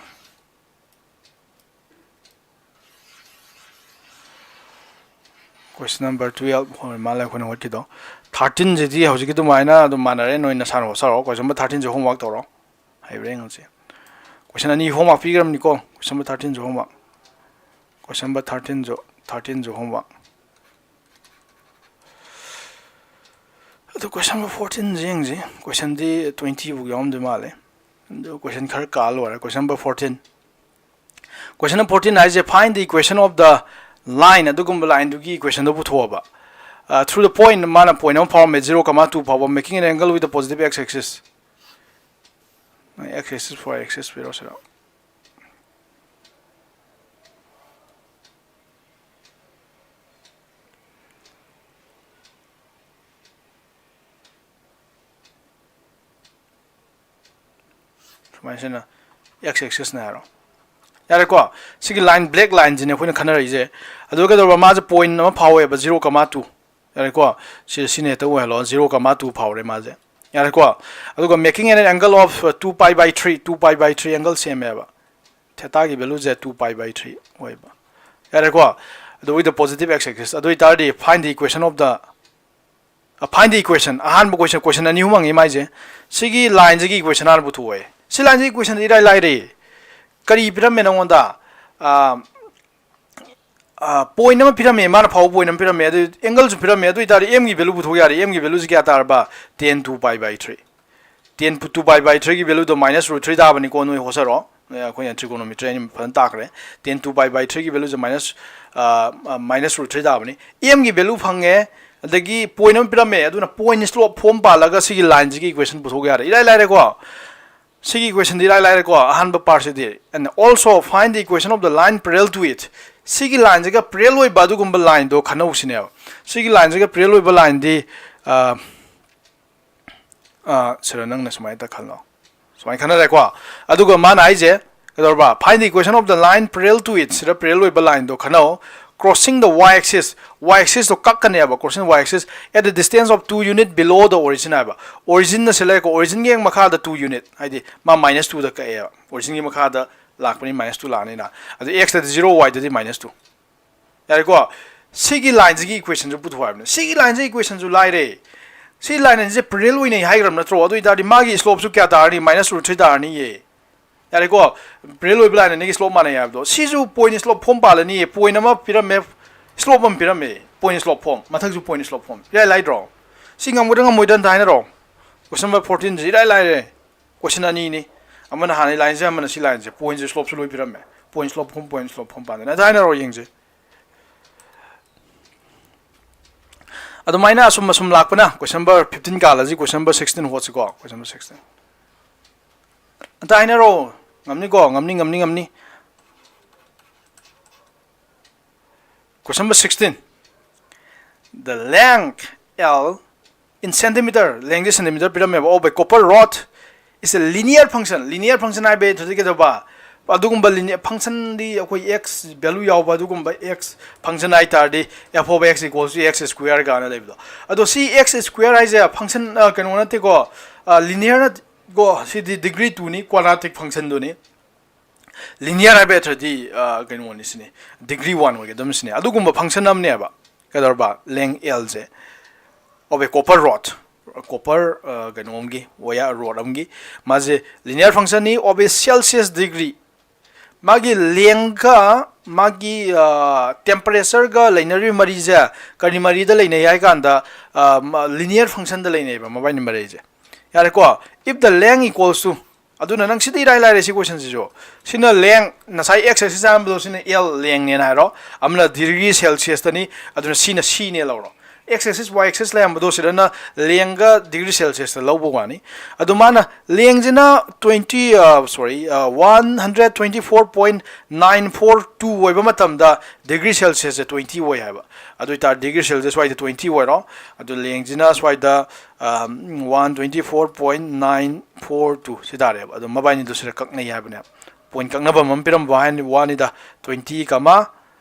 Question number twelve ꯑꯣꯏꯔ ꯃꯥꯜꯂꯦ ꯑꯩꯈꯣꯏꯅ ꯍꯣꯠꯈꯤꯗꯣ꯫ Thirteen ꯁꯤꯗꯤ ꯍꯧꯖꯤꯛꯀꯤ ꯑꯗꯨꯃꯥꯏꯅ ꯑꯗꯨꯝ ꯃꯥꯟꯅꯔꯦ, ꯅꯣꯏ ꯅꯁꯥꯅ ꯍꯣꯠꯆꯔꯣ꯫ Question number thirteen ꯁꯦ homework ꯇꯧꯔꯣ, ꯍꯩꯕ꯭ꯔꯥ ꯌꯦꯡꯉꯁꯤ꯫ Question ꯑꯅꯤ homework ꯄꯤꯈ꯭ꯔꯕꯅꯤꯀꯣ꯫ Question number thirteen ꯁꯨ homework꯫ Question number thirteen ꯁꯨ, thirteen ꯁꯨ homework꯫ ꯑꯗꯨ question number fourteen ꯁꯦ ꯌꯦꯡꯁꯤ꯫ Question ꯗꯤ twenty ꯐꯥꯎ ꯌꯥꯎꯔꯝꯗꯣꯏ ꯃꯥꯜꯂꯦ꯫ ꯑꯗꯨ question ꯈꯔ ꯀꯥ ꯂꯣꯏꯔꯦ꯫ Question number fourteen꯫ Question number fourteen ꯍꯥꯏꯁꯦ, find the equation of the line, ꯑꯗꯨꯒꯨꯝꯕ line ꯗꯨꯒꯤ equation ꯗꯣ ꯄꯨꯊꯣꯛꯑꯕ꯫ ꯑ, through the point, ꯃꯥꯅ point ꯑꯃ ꯐꯥꯎꯔꯝꯃꯦ, zero comma two ꯐꯥꯎꯕ, making an angle with the positive x axis꯫ X axis, y axis ꯄꯤꯔꯣ ꯁꯤꯗ꯫ ꯁꯨꯃꯥꯏꯅ ꯁꯤꯅ x axis ꯅꯦ ꯍꯥꯏꯔꯣ꯫ ꯌꯥꯔꯦꯀꯣ? ꯁꯤꯒꯤ line, black line ꯁꯤꯅꯦ ꯑꯩꯈꯣꯏꯅ ꯈꯟꯅꯔꯛꯏꯁꯦ꯫ ꯑꯗꯨꯒ ꯀꯩꯗꯧꯔꯕ? ꯃꯥꯁꯦ point ꯑꯃ ꯐꯥꯎꯋꯦꯕ, zero comma two꯫ ꯌꯥꯔꯦꯀꯣ? ꯁꯤ, ꯁꯤꯅ ꯍꯦꯛꯇ ꯑꯣꯏꯍꯜꯂꯣ, zero comma two ꯐꯥꯎꯔꯦ ꯃꯥꯁꯦ꯫ ꯌꯥꯔꯦꯀꯣ? ꯑꯗꯨꯒ making an angle of, uh, two pi by three, two pi by three angle ꯁꯦꯝꯃꯦꯕ꯫ Theta ꯒꯤ value say two pi by three ꯑꯣꯏꯕ꯫ ꯌꯥꯔꯦꯀꯣ? ꯑꯗꯨ with the positive x axis꯫ ꯑꯗꯨ ꯑꯣꯏꯇꯥꯔꯗꯤ find the equation of the, ꯑ, find the equation꯫ ꯑꯍꯥꯟꯕ question, question ꯑꯅꯤ ꯑꯍꯨꯝ ꯍꯪꯉꯤ ꯃꯥꯏꯁꯦ꯫ ꯁꯤꯒꯤ line ꯁꯤꯒꯤ equation ꯍꯥꯟꯅ ꯄꯨꯊꯣꯛꯑꯣꯌꯦ꯫ ꯁꯤ line ꯁꯤꯒꯤ equation ꯗꯤ ꯏꯔꯥꯏ ꯂꯥꯏꯔꯦ꯫ ꯀꯔꯤ ꯄꯤꯔꯝꯃꯦ ꯅꯉꯣꯟꯗ? ꯑ, ꯑ, point ꯑꯃ ꯄꯤꯔꯝꯃꯦ, ꯃꯥꯅ ꯐꯥꯎꯕ point ꯑꯃ ꯄꯤꯔꯝꯃꯦ, ꯑꯗꯨ angle ꯁꯨ ꯄꯤꯔꯝꯃꯦ꯫ ꯑꯗꯨ ꯑꯣꯏꯇꯥꯔꯗꯤ m ꯒꯤ value ꯄꯨꯊꯣꯛ ꯌꯥꯔꯦ꯫ M ꯒꯤ value ꯁꯤ ꯀꯌꯥ ꯇꯥꯔꯕ? Tan two pi by three꯫ Tan two pi by three ꯒꯤ value ꯗꯣ minus root three ꯇꯥꯕꯅꯤꯀꯣ, ꯅꯣꯏ ꯍꯣꯠꯆꯔꯣ꯫ ꯑꯦ, ꯑꯩꯈꯣꯏꯅ trigonometry ꯐꯖꯅ ꯇꯥꯛꯈ꯭ꯔꯦ꯫ Tan two pi by three ꯒꯤ value ꯁꯦ minus, ꯑ, ꯑ, minus root three ꯇꯥꯕꯅꯤ꯫ M ꯒꯤ value ꯐꯪꯉꯦ, ꯑꯗꯒꯤ point ꯑꯃ ꯄꯤꯔꯝꯃꯦ, ꯑꯗꯨꯅ point slope form ꯄꯥꯜꯂꯒ ꯁꯤꯒꯤ line ꯁꯤꯒꯤ equation ꯄꯨꯊꯣꯛ ꯌꯥꯔꯦ꯫ ꯏꯔꯥꯏ ꯂꯥꯏꯔꯦꯀꯣ? ꯁꯤꯒꯤ equation ꯗꯤ ꯏꯔꯥꯏ ꯂꯥꯏꯔꯦꯀꯣ, ꯑꯍꯥꯟꯕ part CD. And also find the equation of the line parallel to it꯫ ꯁꯤꯒꯤ line ꯁꯤꯒ parallel ꯑꯣꯏꯕ ꯑꯗꯨꯒꯨꯝꯕ line ꯗꯣ ꯈꯟꯅꯧ ꯁꯤꯅꯦꯕ꯫ ꯁꯤꯒꯤ line ꯁꯤꯒ parallel ꯑꯣꯏꯕ line ꯗꯤ, ꯑ, ꯑ, ꯁꯤꯔ ꯅꯪꯅ ꯁꯨꯃꯥꯏꯅ ꯈꯜꯂꯣ꯫ ꯁꯨꯃꯥꯏꯅ ꯈꯟꯅꯔꯦꯀꯣ꯫ ꯑꯗꯨꯒ ꯃꯥꯅ ꯍꯥꯏꯁꯦ, ꯀꯩꯗꯧꯔꯕ? Find the equation of the line parallel to it꯫ ꯁꯤꯗ parallel ꯑꯣꯏꯕ line ꯗꯣ ꯈꯟꯅꯧ꯫ Crossing the y axis, y axis to ꯀꯛꯀꯅꯦꯕ, crossing y axis at the distance of two unit below the origin ꯍꯥꯏꯕ꯫ Origin ꯅ ꯁꯤ ꯂꯩꯔꯦꯀꯣ, origin ꯒꯤ ꯍꯦꯛ ꯃꯈꯥꯗ two unit, ꯍꯥꯏꯗꯤ ꯃꯥ minus two ꯗ ꯀꯛꯑꯦꯕ, origin ꯒꯤ ꯃꯈꯥꯗ ꯂꯥꯛꯄꯅꯤ minus two ꯂꯥꯛꯑꯅꯤꯅ꯫ ꯑꯗꯨ x ꯇꯗꯤ zero, y ꯗꯗꯤ minus two꯫ ꯌꯥꯔꯦꯀꯣ? ꯁꯤꯒꯤ ꯂꯥꯏꯟꯁꯤꯒꯤ ꯏꯀ꯭ꯋꯦꯁꯟꯁꯨ ꯄꯨꯊꯣꯛꯑꯕꯅꯦ꯫ ꯁꯤꯒꯤ ꯂꯥꯏꯟꯁꯤꯒꯤ ꯏꯀ꯭ꯋꯦꯁꯟꯁꯨ ꯂꯥꯏꯔꯦ꯫ ꯁꯤ ꯂꯥꯏꯟ ꯑꯅꯤꯁꯦ ꯄꯦꯔꯦꯂꯦꯜ ꯑꯣꯏꯅꯩ ꯍꯥꯏꯈ꯭ꯔꯕ ꯅꯠꯇ꯭ꯔꯣ? ꯑꯗꯨ ꯑꯣꯏꯇꯥꯔꯗꯤ ꯃꯥꯒꯤ ꯁ꯭ꯂꯣꯞꯁꯨ ꯀꯌꯥ ꯇꯥꯔꯅꯤ? ꯃꯥꯏꯅꯁ ꯔꯨꯠ ꯊ꯭ꯔꯤ ꯇꯥꯔꯅꯤꯌꯦ꯫ ꯌꯥꯔꯦꯀꯣ? ꯄꯦꯔꯦꯂꯦꯜ ꯑꯣꯏꯕ ꯂꯥꯏꯟ ꯑꯅꯤꯒꯤ ꯁ꯭ꯂꯣꯞ ꯃꯥꯟꯅꯩ ꯍꯥꯏꯕꯗꯣ꯫ ꯁꯤꯁꯨ ꯄꯣꯏꯟ ꯁ꯭ꯂꯣꯞ ꯐꯣꯝ ꯄꯥꯜꯂꯅꯤꯌꯦ꯫ ꯄꯣꯏꯟ ꯑꯃ ꯄꯤꯔꯝꯃꯦ, ꯁ꯭ꯂꯣꯞ ꯑꯃ ꯄꯤꯔꯝꯃꯦ, ꯄꯣꯏꯟ ꯁ꯭ꯂꯣꯞ ꯐꯣꯝ꯫ ꯃꯊꯛꯁꯨ ꯄꯣꯏꯟ ꯁ꯭ꯂꯣꯞ ꯐꯣꯝ꯫ ꯏꯔꯥꯏ ꯂꯥꯏꯗ꯭ꯔꯣ? ꯁꯤ ꯉꯝꯒꯗ꯭ꯔꯥ ꯉꯝꯃꯣꯏꯗ꯭ꯔꯥ ꯑꯝꯇ ꯍꯥꯏꯅꯔꯣ꯫ ꯀꯣꯏꯁꯟ ꯅꯝꯕꯔ ꯐꯣꯔꯇꯤꯟꯁꯤ ꯏꯔꯥꯏ ꯂꯥꯏꯔꯦ꯫ ꯀꯣꯏꯁꯟ ꯑꯅꯤꯅꯤ꯫ ꯑꯃꯅ ꯍꯥꯟꯅꯩ ꯂꯥꯏꯟꯁꯦ, ꯑꯃꯅ ꯁꯤ ꯂꯥꯏꯟꯁꯦ꯫ ꯄꯣꯏꯟꯁꯦ, ꯁ꯭ꯂꯣꯞꯁꯨ ꯂꯣꯏ ꯄꯤꯔꯝꯃꯦ꯫ Point slope form, point slope form ꯄꯥꯟꯗꯅ꯫ ꯑꯗ ꯍꯥꯏꯅꯔꯣ ꯌꯦꯡꯁꯦ꯫ ꯑꯗꯨꯃꯥꯏꯅ ꯑꯁꯨꯝ ꯑꯁꯨꯝ ꯂꯥꯛꯄꯅ ꯀꯣꯏꯁꯟ ꯅꯝꯕꯔ ꯐꯤꯐꯇꯤꯟ ꯀꯥꯜꯂꯁꯤ, ꯀꯣꯏꯁꯟ ꯅꯝꯕꯔ ꯁꯤꯛꯁꯇꯤꯟ ꯍꯣꯠꯁꯤꯀꯣ, ꯀꯣꯏꯁꯟ ꯅꯝꯕꯔ ꯁꯤꯛꯁꯇꯤꯟ꯫ ꯑꯝꯇ ꯍꯥꯏꯅꯔꯣ꯫ ꯉꯝꯅꯤꯀꯣ? ꯉꯝꯅꯤ, ꯉꯝꯅꯤ, ꯉꯝꯅꯤ꯫ Question number sixteen. The length L in centimeter, length centimeter ꯄꯤꯔꯝꯃꯦꯕ, of a copper rod is a linear function. Linear function ꯍꯥꯏꯕ ꯊꯣꯏꯗꯣꯛ ꯀꯩꯗꯧꯕ ꯑꯗꯨꯒꯨꯝꯕ ꯂꯤꯅꯤꯌꯔ ꯐꯪꯁꯟꯗꯤ, ꯑꯩꯈꯣꯏ ꯑꯦꯛꯁ ꯚꯦꯂꯨ ꯌꯥꯎꯕ ꯑꯗꯨꯒꯨꯝꯕ ꯑꯦꯛꯁ ꯐꯪꯁꯟ ꯍꯥꯏ ꯇꯥꯔꯗꯤ, F of x equals to x square ꯀꯥꯏꯅ ꯂꯩꯕꯗꯣ꯫ ꯑꯗꯣ ꯁꯤ ꯑꯦꯛꯁ ꯁ꯭ꯀ꯭ꯋꯦꯔ ꯍꯥꯏꯁꯦ ꯐꯪꯁꯟ, ꯑ, ꯀꯩꯅꯣ ꯅꯠꯇꯦꯀꯣ, ꯂꯤꯅꯤꯌꯔ ꯅꯠꯇꯦꯀꯣ꯫ ꯁꯤꯗꯤ ꯗꯤꯒ꯭ꯔꯤ ꯇꯨꯅꯤ, ꯀ꯭ꯋꯥꯗ꯭ꯔꯥꯇꯤꯛ ꯐꯪꯁꯟꯗꯨꯅꯤ꯫ ꯂꯤꯅꯤꯌꯔ ꯍꯥꯏꯕ ꯅꯠꯇ꯭ꯔꯗꯤ, ꯑ, ꯀꯩꯅꯣꯅꯤ ꯁꯤꯅꯤ, ꯗꯤꯒ꯭ꯔꯤ ꯋꯥꯟ ꯑꯣꯏꯒꯗꯕꯅꯤ ꯁꯤꯅꯤ꯫ ꯑꯗꯨꯒꯨꯝꯕ ꯐꯪꯁꯟ ꯑꯃꯅꯦꯕ꯫ ꯀꯩꯗꯧꯔꯕ? ꯂꯦꯡ ꯑꯦꯜꯁꯦ, of a copper rod, copper, ꯑ, ꯀꯩꯅꯣꯝꯒꯤ, ꯋꯥꯌꯔ ꯔꯣꯗ ꯑꯃꯒꯤ, ꯃꯥꯁꯦ linear ꯐꯪꯁꯟꯅꯤ, of a Celsius degree꯫ ꯃꯥꯒꯤ ꯂꯦꯡꯒ ꯃꯥꯒꯤ, ꯑ, ꯇꯦꯝꯄꯔꯦꯆꯔꯒ ꯂꯩꯅꯔꯤꯕ ꯃꯔꯤꯁꯦ ꯀꯔꯤ ꯃꯔꯤꯗ ꯂꯩꯅꯩ ꯍꯥꯏ ꯀꯥꯟꯗ, ꯑ, ꯃ-, ꯂꯤꯅꯤꯌꯔ ꯐꯪꯁꯟꯗ ꯂꯩꯅꯩꯕ ꯃꯕꯥꯏꯅꯤ ꯃꯔꯤꯁꯦ꯫ ꯌꯥꯔꯦꯀꯣ? If the length equals to, ꯑꯗꯨꯅ ꯅꯪ ꯁꯤꯗꯤ ꯏꯔꯥꯏ ꯂꯥꯏꯔꯦ ꯁꯤ ꯀꯣꯏꯁꯟꯁꯤꯁꯨ꯫ ꯁꯤꯅ ꯂꯦꯡ, ꯉꯁꯥꯏ ꯑꯦꯛꯁ ꯑꯦꯛꯁꯤꯁ ꯍꯥꯏꯔꯝꯕꯗꯣ ꯁꯤꯅ ꯑꯦꯜ ꯂꯦꯡꯅꯦꯅ ꯍꯥꯏꯔꯣ, ꯑꯃꯅ ꯗꯤꯒ꯭ꯔꯤ ꯁꯦꯜꯁꯤꯌꯁꯇꯅꯤ, ꯑꯗꯨꯅ ꯁꯤꯅ ꯁꯤꯅꯦ ꯂꯧꯔꯣ꯫ ꯑꯦꯛꯁ ꯑꯦꯛꯁꯤꯁ, ꯋꯥꯏ ꯑꯦꯛꯁꯤꯁ ꯂꯩꯔꯝꯕꯗꯣ ꯁꯤꯗꯅ ꯂꯦꯡꯒ ꯗꯤꯒ꯭ꯔꯤ ꯁꯦꯜꯁꯤꯌꯁꯇ ꯂꯧꯕ ꯋꯥꯅꯤ꯫ ꯑꯗꯨ ꯃꯥꯅ ꯂꯦꯡꯁꯤꯅ ꯇ꯭ꯋꯦꯟꯇꯤ, ꯑ, ꯁꯣꯔꯤ, ꯑ, one hundred twenty four point nine four two ꯑꯣꯏꯕ ꯃꯇꯝꯗ ꯗꯤꯒ꯭ꯔꯤ ꯁꯦꯜꯁꯤꯌꯁꯁꯦ ꯇ꯭ꯋꯦꯟꯇꯤ ꯑꯣꯏ ꯍꯥꯏꯕ꯫ ꯑꯗꯨ ꯑꯣꯏꯇꯥꯔꯗꯤ ꯗꯤꯒ꯭ꯔꯤ ꯁꯦꯜꯁꯤꯌꯁ ꯁ꯭ꯋꯥꯏꯗ ꯇ꯭ꯋꯦꯟꯇꯤ ꯑꯣꯏꯔꯣ, ꯑꯗꯨ ꯂꯦꯡꯁꯤꯅ ꯁ꯭ꯋꯥꯏꯗ, ꯑ, one twenty four point nine four two ꯁꯤ ꯇꯥꯔꯦꯕ꯫ ꯑꯗꯣ ꯃꯕꯥꯏꯅꯤꯗꯣ ꯁꯤꯗ ꯀꯛꯅꯩ ꯍꯥꯏꯕꯅꯦꯕ꯫ ꯄꯣꯏꯟ ꯀꯛꯅꯕ ꯑꯃ ꯄꯤꯔꯝꯕ ꯍꯥꯏ-, ꯋꯥꯅꯤꯗ, ꯇ꯭ꯋꯦꯟꯇꯤ ꯀꯃꯥ,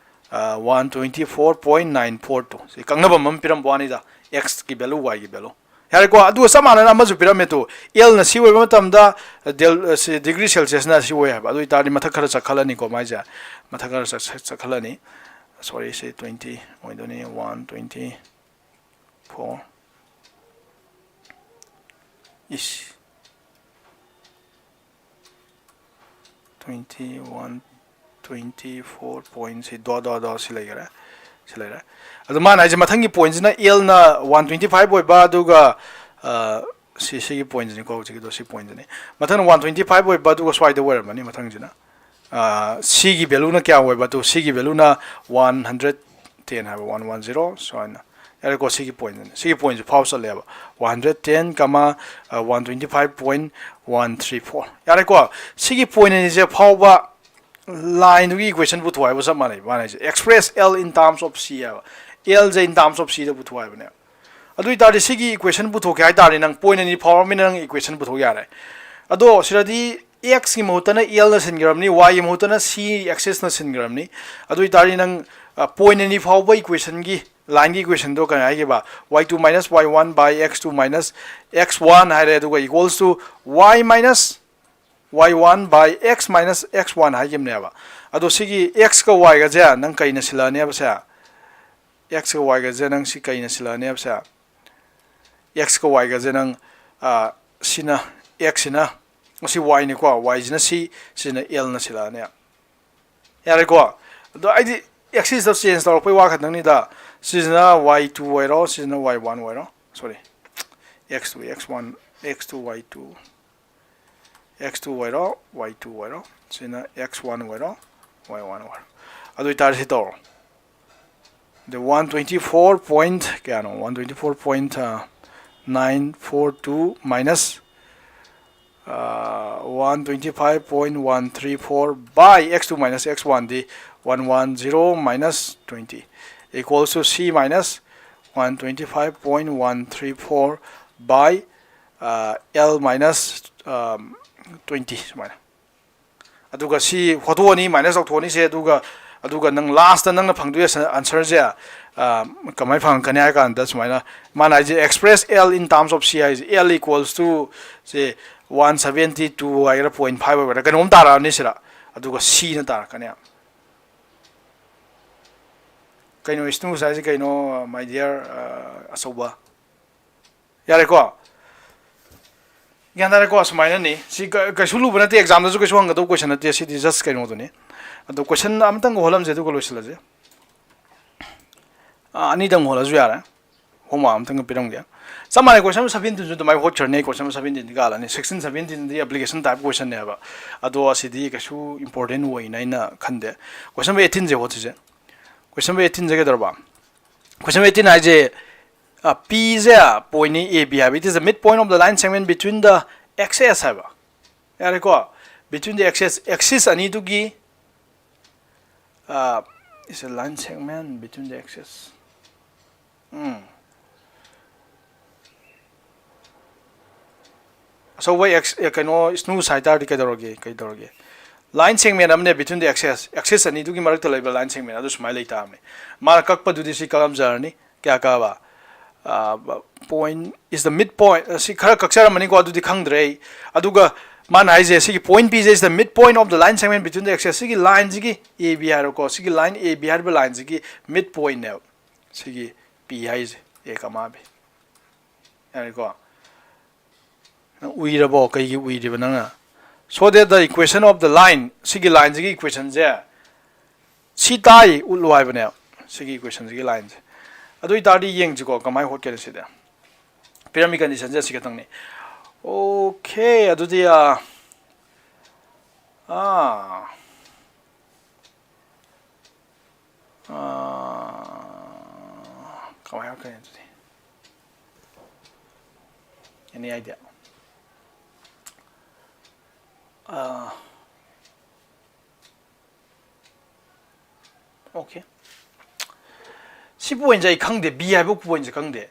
ꯑ, one twenty four point nine four two. ꯁꯤ ꯀꯛꯅꯕ ꯑꯃ ꯄꯤꯔꯝꯕ ꯋꯥꯅꯤꯗ, ꯑꯦꯛꯁꯀꯤ ꯚꯦꯂꯨ, ꯋꯥꯏꯒꯤ ꯚꯦꯂꯨ꯫ ꯌꯥꯔꯦꯀꯣ? ꯑꯗꯨꯒ ꯆꯞ ꯃꯥꯟꯅꯅ ꯑꯃꯁꯨ ꯄꯤꯔꯝꯃꯦ ꯇꯨ, ꯑꯦꯜꯅ ꯁꯤ ꯑꯣꯏꯕ ꯃꯇꯝꯗ, ꯗꯦꯜ-, ꯑ, ꯁꯤ ꯗꯤꯒ꯭ꯔꯤ ꯁꯦꯜꯁꯤꯌꯁꯅ ꯁꯤ ꯑꯣꯏ ꯍꯥꯏꯕ꯫ ꯑꯗꯨ ꯑꯣꯏꯇꯥꯔꯗꯤ ꯃꯊꯛ ꯈꯔ ꯆꯠꯈꯠꯂꯅꯤꯀꯣ, ꯃꯥꯏꯁꯦ ꯃꯊꯛ ꯈꯔ ꯆꯠ-, ꯆꯠꯈꯠꯂꯅꯤ꯫ sorry, ꯁꯤ twenty ꯑꯣꯏꯗꯣꯏꯅꯤ, one twenty four is twenty one twenty four point ꯁꯤ ꯗꯣ ꯗꯣ ꯗꯣ ꯁꯤ ꯂꯩꯈꯔꯦ꯫ ꯁꯤ ꯂꯩꯔꯦ꯫ ꯑꯗꯣ ꯃꯥꯅ ꯍꯥꯏꯁꯦ ꯃꯊꯪꯒꯤ ꯄꯣꯏꯟꯁꯤꯅ ꯑꯦꯜꯅ ꯋꯥꯟ ꯇ꯭ꯋꯦꯟꯇꯤ ꯐꯥꯏꯚ ꯑꯣꯏꯕ, ꯑꯗꯨꯒ ꯑ, ꯁꯤ ꯁꯤꯒꯤ ꯄꯣꯏꯟꯁꯤꯅꯤꯀꯣ, ꯍꯧꯖꯤꯛꯀꯤꯗꯣ ꯁꯤ ꯄꯣꯏꯟꯁꯤꯅꯤ꯫ ꯃꯊꯪ ꯋꯥꯟ ꯇ꯭ꯋꯦꯟꯇꯤ ꯐꯥꯏꯚ ꯑꯣꯏꯕ, ꯑꯗꯨꯒ ꯁ꯭ꯋꯥꯏꯗ ꯑꯣꯏꯔꯝꯃꯅꯤ ꯃꯊꯪꯁꯤꯅ꯫ ꯑ, ꯁꯤꯒꯤ ꯚꯦꯂꯨꯅ ꯀꯌꯥ ꯑꯣꯏꯕ? ꯑꯗꯨ ꯁꯤꯒꯤ ꯚꯦꯂꯨꯅ ꯋꯥꯟ ꯍꯟꯗ꯭ꯔꯦꯠ ꯇꯦꯟ ꯍꯥꯏꯕ, ꯋꯥꯟ ꯋꯥꯟ ꯖꯤꯔꯣ ꯁꯨꯃꯥꯏꯅ꯫ ꯌꯥꯔꯦꯀꯣ, ꯁꯤꯒꯤ ꯄꯣꯏꯟꯁꯤꯅꯤ꯫ ꯁꯤꯒꯤ ꯄꯣꯏꯟꯁꯤ ꯐꯥꯎ ꯆꯠꯂꯦꯕ, ꯋꯥꯟ ꯍꯟꯗ꯭ꯔꯦꯠ ꯇꯦꯟ ꯀꯃꯥ one twenty five point one three four. ꯌꯥꯔꯦꯀꯣ, ꯁꯤꯒꯤ ꯄꯣꯏꯟ ꯑꯅꯤꯁꯦ ꯐꯥꯎꯕ ꯂꯥꯏꯟꯗꯨꯒꯤ ꯏꯀ꯭ꯋꯦꯁꯟ ꯄꯨꯊꯣꯛ ꯍꯥꯏꯕ ꯆꯞ ꯃꯥꯟꯅꯩ꯫ ꯃꯥꯅ ꯍꯥꯏꯁꯦ express L in terms of C ꯍꯥꯏꯕ, ꯑꯦꯜꯁꯦ in terms of Cꯗ ꯄꯨꯊꯣꯛ ꯍꯥꯏꯕꯅꯦ꯫ ꯑꯗꯨ ꯑꯣꯏꯇꯥꯔꯗꯤ ꯁꯤꯒꯤ ꯏꯀ꯭ꯋꯦꯁꯟ ꯄꯨꯊꯣꯛꯀꯦ ꯍꯥꯏ ꯇꯥꯔꯗꯤ ꯅꯪ ꯄꯣꯏꯟ ꯑꯅꯤ ꯐꯥꯎꯔꯕꯅꯤꯅ ꯅꯪ ꯏꯀ꯭ꯋꯦꯁꯟ ꯄꯨꯊꯣꯛ ꯌꯥꯔꯦ꯫ ꯑꯗꯣ ꯁꯤꯗꯗꯤ x ꯀꯤ ꯃꯍꯨꯠꯇꯅ L ꯅ ꯁꯤꯟꯈ꯭ꯔꯕꯅꯤ, y ꯒꯤ ꯃꯍꯨꯠꯇꯅ C axis ꯅ ꯁꯤꯟꯈ꯭ꯔꯕꯅꯤ꯫ ꯑꯗꯨ ꯑꯣꯏꯇꯥꯔꯗꯤ ꯅꯪ ꯄꯣꯏꯟ ꯑꯅꯤ ꯐꯥꯎꯕ ꯏꯀ꯭ꯋꯦꯁꯟꯒꯤ, ꯂꯥꯏꯟꯒꯤ ꯏꯀ꯭ꯋꯦꯁꯟꯗꯣ ꯀꯩꯅꯣ ꯍꯥꯏꯈꯤꯕ, y two minus y one by x two minus x one ꯍꯥꯏꯔꯦ, ꯑꯗꯨꯒ equals to y minus y one by x minus x one ꯍꯥꯏꯈꯤꯕꯅꯦꯕ꯫ ꯑꯗꯣ ꯁꯤꯒꯤ x ꯀ y ꯒꯁꯦ ꯅꯪ ꯀꯩꯅ ꯁꯤꯜꯂꯛꯑꯅꯦꯕ ꯁꯦ? X ꯀ y ꯒꯁꯦ ꯅꯪ ꯁꯤ ꯀꯩꯅ ꯁꯤꯜꯂꯛꯑꯅꯦꯕ ꯁꯦ? X ꯀ y ꯒꯁꯦ ꯅꯪ, ꯑ, ꯁꯤꯅ x ꯁꯤꯅ, ꯁꯤ y ꯅꯤꯀꯣ, y ꯁꯤꯅ C, ꯁꯤꯅ L ꯅ ꯁꯤꯜꯂꯛꯑꯅꯤ꯫ ꯌꯥꯔꯦꯀꯣ? ꯑꯗꯣ ꯑꯩꯗꯤ axis ꯇ change ꯇꯧꯔꯛꯄꯩ ꯋꯥ ꯈꯛꯇꯪꯅꯤꯗ꯫ ꯁꯤꯁꯤꯅ y two ꯑꯣꯏꯔꯣ, ꯁꯤꯁꯤꯅ y one ꯑꯣꯏꯔꯣ, sorry, x two, x one, x two, y two, x two ꯑꯣꯏꯔꯣ, y two ꯑꯣꯏꯔꯣ, ꯁꯤꯅ x one ꯑꯣꯏꯔꯣ, y one ꯑꯣꯏꯔꯣ꯫ ꯑꯗꯨ ꯑꯣꯏꯇꯥꯔꯗꯤ ꯁꯤ ꯇꯧꯔꯣ꯫ The one twenty four point ꯀꯌꯥꯅꯣ? One twenty four point nine four two minus one twenty five point one three four by x two minus x one D one one zero minus twenty equals to C minus one twenty five point one three four by L minus twenty ꯁꯨꯃꯥꯏꯅ꯫ ꯑꯗꯨꯒ ꯁꯤ ꯍꯣꯠꯇꯣꯛꯑꯅꯤ, minus ꯇꯧꯊꯣꯛꯑꯅꯤ ꯁꯦ, ꯑꯗꯨꯒ, ꯑꯗꯨꯒ ꯅꯪ last ꯅꯪꯅ ꯐꯪꯗꯣꯏ answer ꯁꯦ, ꯑ, ꯀꯃꯥꯏꯅ ꯐꯪꯉꯛꯀꯅꯤ ꯍꯥꯏ ꯀꯥꯟꯗ ꯁꯨꯃꯥꯏꯅ, ꯃꯥꯅ ꯍꯥꯏꯁꯦ express L in terms of C ꯍꯥꯏꯁꯦ, L equals to say one seventy two ꯍꯥꯏꯒꯦꯔꯥ point five ꯑꯣꯏꯒꯦꯔꯥ ꯀꯩꯅꯣꯝ ꯇꯥꯔꯛꯑꯅꯤ ꯁꯤꯗ, ꯑꯗꯨꯒ C ꯅ ꯇꯥꯔꯛꯀꯅꯤ꯫ ꯀꯩꯅꯣ ꯁ꯭ꯅꯨꯁ ꯍꯥꯏꯁꯦ ꯀꯩꯅꯣ, ꯃꯥꯏ ꯗꯤꯌꯔ ꯑꯆꯧꯕ? ꯌꯥꯔꯦꯀꯣ? ꯒ꯭ꯌꯥꯟ ꯇꯥꯔꯦꯀꯣ? ꯁꯨꯃꯥꯏꯅꯅꯤ꯫ ꯁꯤ ꯀ- ꯀꯩꯁꯨ ꯂꯨꯕ ꯅꯠꯇꯦ, ꯑꯦꯛꯖꯥꯝꯗꯁꯨ ꯀꯩꯁꯨ ꯍꯪꯒꯗꯧꯕ ꯀꯣꯏꯁꯟ ꯅꯠꯇꯦ꯫ ꯁꯤꯗꯤ ꯖꯁ ꯀꯩꯅꯣꯗꯨꯅꯤ꯫ ꯑꯗꯣ ꯀꯣꯏꯁꯟ ꯑꯃꯇꯪꯒ ꯍꯣꯜꯂꯝꯁꯦ, ꯑꯗꯨꯒ ꯂꯣꯏꯁꯤꯜꯂꯁꯦ꯫ ꯑꯥ, ꯑꯅꯤꯗꯪ ꯍꯣꯜꯂꯁꯨ ꯌꯥꯔꯦ꯫ ꯍꯣꯝꯋꯥꯛ ꯑꯃꯇꯪꯒ ꯄꯤꯔꯝꯒꯦ꯫ ꯆꯞ ꯃꯥꯟꯅꯩ, ꯀꯣꯏꯁꯟ ꯁꯕꯦꯟꯇꯤꯟꯁꯨ ꯑꯗꯨꯃꯥꯏꯅ ꯍꯣꯠꯈ꯭ꯔꯅꯤ꯫ ꯀꯣꯏꯁꯟ ꯁꯕꯦꯟꯇꯤꯟꯗꯤ ꯀꯥꯜꯂꯅꯤ꯫ ꯁꯤꯛꯁꯇꯤꯟ, ꯁꯕꯦꯟꯇꯤꯟꯗꯤ ꯑꯦꯄ꯭ꯂꯤꯀꯦꯁꯟ ꯇꯥꯏꯞ ꯀꯣꯏꯁꯟꯅꯦꯕ꯫ ꯑꯗꯣ ꯑꯁꯤꯗꯤ ꯀꯩꯁꯨ ꯏꯝꯄꯣꯔꯇꯦꯟ ꯑꯣꯏꯅ ꯑꯩꯅ ꯈꯟꯗꯦ꯫ ꯀꯣꯏꯁꯟ ꯅꯝꯕꯔ ꯑꯩꯠꯇꯤꯟꯁꯦ ꯍꯣꯠꯁꯤꯁꯦ꯫ ꯀꯣꯏꯁꯟ ꯅꯝꯕꯔ ꯑꯩꯠꯇꯤꯟꯁꯦ ꯀꯩꯗꯧꯔꯕ? ꯀꯣꯏꯁꯟ ꯅꯝꯕꯔ ꯑꯩꯠꯇꯤꯟ ꯍꯥꯏꯁꯦ, ꯑ, ꯄꯤꯁꯦ ꯄꯣꯏꯟꯅꯤ, ꯑꯦ ꯕꯤ ꯍꯥꯏꯕ꯫ It is the midpoint of the line segment between the X S ꯍꯥꯏꯕ꯫ ꯌꯥꯔꯦꯀꯣ? Between the X S, axis ꯑꯅꯤꯗꯨꯒꯤ, ꯑ, is a line segment between the X S. ꯎꯝ꯫ ꯑꯆꯧꯕ X, ꯑꯦ, ꯀꯩꯅꯣ, ꯁ꯭ꯅꯨꯁ ꯍꯥꯏꯇꯥꯔꯗꯤ ꯀꯩꯗꯧꯔꯒꯦ? ꯀꯩꯗꯧꯔꯒꯦ? Line segment ꯑꯃꯅꯦ, between the X S, axis ꯑꯅꯤꯗꯨꯒꯤ ꯃꯔꯛꯇ ꯂꯩꯕ line segment ꯑꯗꯨ ꯁꯨꯃꯥꯏꯅ ꯂꯩ ꯇꯥꯕꯅꯦ꯫ ꯃꯥꯅ ꯀꯛꯄꯗꯨꯗꯤ ꯁꯤ ꯀꯛꯂꯝꯖꯔꯅꯤ꯫ ꯀꯌꯥ ꯀꯛꯑꯕ? ꯑ, point is the midpoint꯫ ꯑ, ꯁꯤ ꯈꯔ ꯀꯛꯆꯔꯝꯃꯅꯤꯀꯣ, ꯑꯗꯨꯗꯤ ꯈꯪꯗ꯭ꯔꯦ ꯑꯩ꯫ ꯑꯗꯨꯒ ꯃꯥꯅ ꯍꯥꯏꯁꯦ, ꯁꯤꯒꯤ point ꯄꯤꯁꯦ is the midpoint of the line segment between the X S꯫ ꯁꯤꯒꯤ ꯂꯥꯏꯟꯁꯤꯒꯤ, ꯑꯦ ꯕꯤ ꯍꯥꯏꯔꯣꯀꯣ, ꯁꯤꯒꯤ ꯂꯥꯏꯟ ꯑꯦ ꯕꯤ ꯍꯥꯏꯔꯤꯕ ꯂꯥꯏꯟꯁꯤꯒꯤ ꯃꯤꯠ ꯄꯣꯏꯟꯅꯦꯕ ꯁꯤꯒꯤ ꯄꯤ ꯍꯥꯏꯁꯦ, ꯑꯦ ꯀꯃꯥ ꯕꯤ꯫ ꯌꯥꯔꯦꯀꯣ? ꯅꯪ ꯎꯏꯔꯕꯣ? ꯀꯩꯒꯤ ꯎꯏꯔꯤꯕ ꯅꯪꯅ? So that the equation of the line, ꯁꯤꯒꯤ ꯂꯥꯏꯟꯁꯤꯒꯤ ꯏꯀ꯭ꯋꯦꯁꯟꯁꯦ ꯁꯤ ꯇꯥꯏ ꯎꯠꯂꯨ ꯍꯥꯏꯕꯅꯦꯕ꯫ ꯁꯤꯒꯤ ꯏꯀ꯭ꯋꯦꯁꯟꯁꯤꯒꯤ ꯂꯥꯏꯟꯁꯦ꯫ ꯑꯗꯨ ꯑꯣꯏꯇꯥꯔꯗꯤ ꯌꯦꯡꯁꯤꯀꯣ, ꯀꯃꯥꯏꯅ ꯍꯣꯠꯀꯦꯅ ꯁꯤꯗꯤ꯫ ꯄꯤꯔꯝꯃꯤ ꯀꯟꯗꯤꯁꯟꯁꯦ ꯑꯁꯤ ꯈꯛꯇꯪꯅꯤ꯫ ꯑꯣꯀꯦ, ꯑꯗꯨꯗꯤ, ꯑꯥ, ꯑꯥ, ꯑꯥ, ꯀꯃꯥꯏꯅ ꯍꯣꯠꯀꯅꯤ ꯑꯗꯨꯗꯤ? Any idea? ꯑꯥ, ꯑꯣꯀꯦ꯫ ꯁꯤ ꯄꯣꯏꯟꯁꯦ ꯑꯩ ꯈꯪꯗꯦ, ꯕꯤ ꯍꯥꯏꯕ ꯄꯣꯏꯟꯁꯦ ꯈꯪꯗꯦ꯫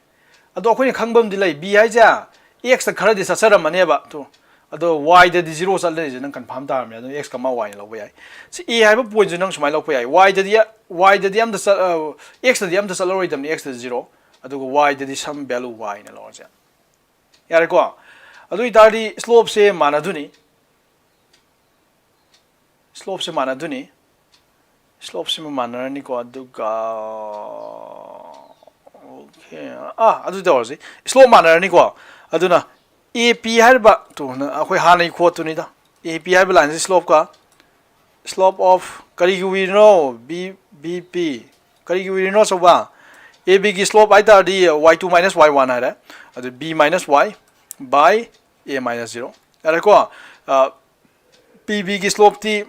ꯑꯗꯣ ꯑꯩꯈꯣꯏꯅ ꯈꯪꯕ ꯑꯃꯗꯤ ꯂꯩ, ꯕꯤ ꯍꯥꯏꯁꯦ ꯑꯦꯛꯁꯇ ꯈꯔꯗꯤ ꯆꯠꯆꯔꯝꯃꯅꯦꯕ꯫ ꯇꯨ, ꯑꯗꯣ ꯋꯥꯏꯗꯗꯤ ꯖꯤꯔꯣ ꯆꯠꯂꯅꯤꯁꯦ ꯅꯪ ꯀꯟꯐꯥꯔꯝ ꯇꯥꯔꯝꯅꯦ꯫ ꯑꯗꯨꯅ ꯑꯦꯛꯁ ꯀꯃꯥ ꯋꯥꯏꯅ ꯂꯧꯕ ꯌꯥꯏ꯫ ꯁꯤ ꯑꯦ ꯍꯥꯏꯕ ꯄꯣꯏꯟꯁꯦ ꯅꯪ ꯁꯨꯃꯥꯏꯅ ꯂꯧꯕ ꯌꯥꯏ, ꯋꯥꯏꯗꯗꯤ, ꯋꯥꯏꯗꯗꯤ ꯑꯝꯇ ꯆꯠ-, ꯑ, ꯑꯦꯛꯁꯇꯗꯤ ꯑꯝꯇ ꯆꯠꯂꯔꯣꯏꯗꯕꯅꯤ, ꯑꯦꯛꯁꯇꯗꯤ ꯖꯤꯔꯣ, ꯑꯗꯨꯒ ꯋꯥꯏꯗꯗꯤ some value ꯋꯥꯏꯅ ꯂꯧꯔꯁꯦ꯫ ꯌꯥꯔꯦꯀꯣ? ꯑꯗꯨ ꯑꯣꯏꯇꯥꯔꯗꯤ ꯁ꯭ꯂꯣꯞꯁꯦ ꯃꯥꯟꯅꯗꯣꯏꯅꯤ꯫ ꯁ꯭ꯂꯣꯞꯁꯦ ꯃꯥꯟꯅꯗꯣꯏꯅꯤ꯫ ꯁ꯭ꯂꯣꯞꯁꯤꯃ ꯃꯥꯟꯅꯔꯅꯤꯀꯣ꯫ ꯑꯗꯨꯒ okay, ꯑꯥ, ꯑꯗꯨ ꯇꯧꯔꯁꯤ꯫ ꯁ꯭ꯂꯣꯞ ꯃꯥꯟꯅꯔꯅꯤꯀꯣ꯫ ꯑꯗꯨꯅ ꯑꯦ ꯄꯤ ꯍꯥꯏꯔꯤꯕ, ꯇꯨ, ꯑꯩꯈꯣꯏ ꯍꯥꯟꯅꯒꯤ ꯈꯣꯠꯇꯨꯅꯤꯗ꯫ ꯑꯦ ꯄꯤ ꯍꯥꯏꯕ ꯂꯥꯏꯟꯁꯤ ꯁ꯭ꯂꯣꯞꯀ, ꯁ꯭ꯂꯣꯞ ꯑꯣꯐ ꯀꯔꯤꯒꯤ ꯎꯏꯔꯤꯅꯣ? B B P. ꯀꯔꯤꯒꯤ ꯎꯏꯔꯤꯅꯣ ꯑꯆꯧꯕ? ꯑꯦ ꯕꯤꯒꯤ ꯁ꯭ꯂꯣꯞ ꯍꯥꯏ ꯇꯥꯔꯗꯤ Y two minus Y one ꯍꯥꯏꯔꯦ꯫ ꯑꯗꯨ B minus Y by A minus zero. ꯌꯥꯔꯦꯀꯣ? ꯄꯤ ꯕꯤꯒꯤ ꯁ꯭ꯂꯣꯞꯇꯤ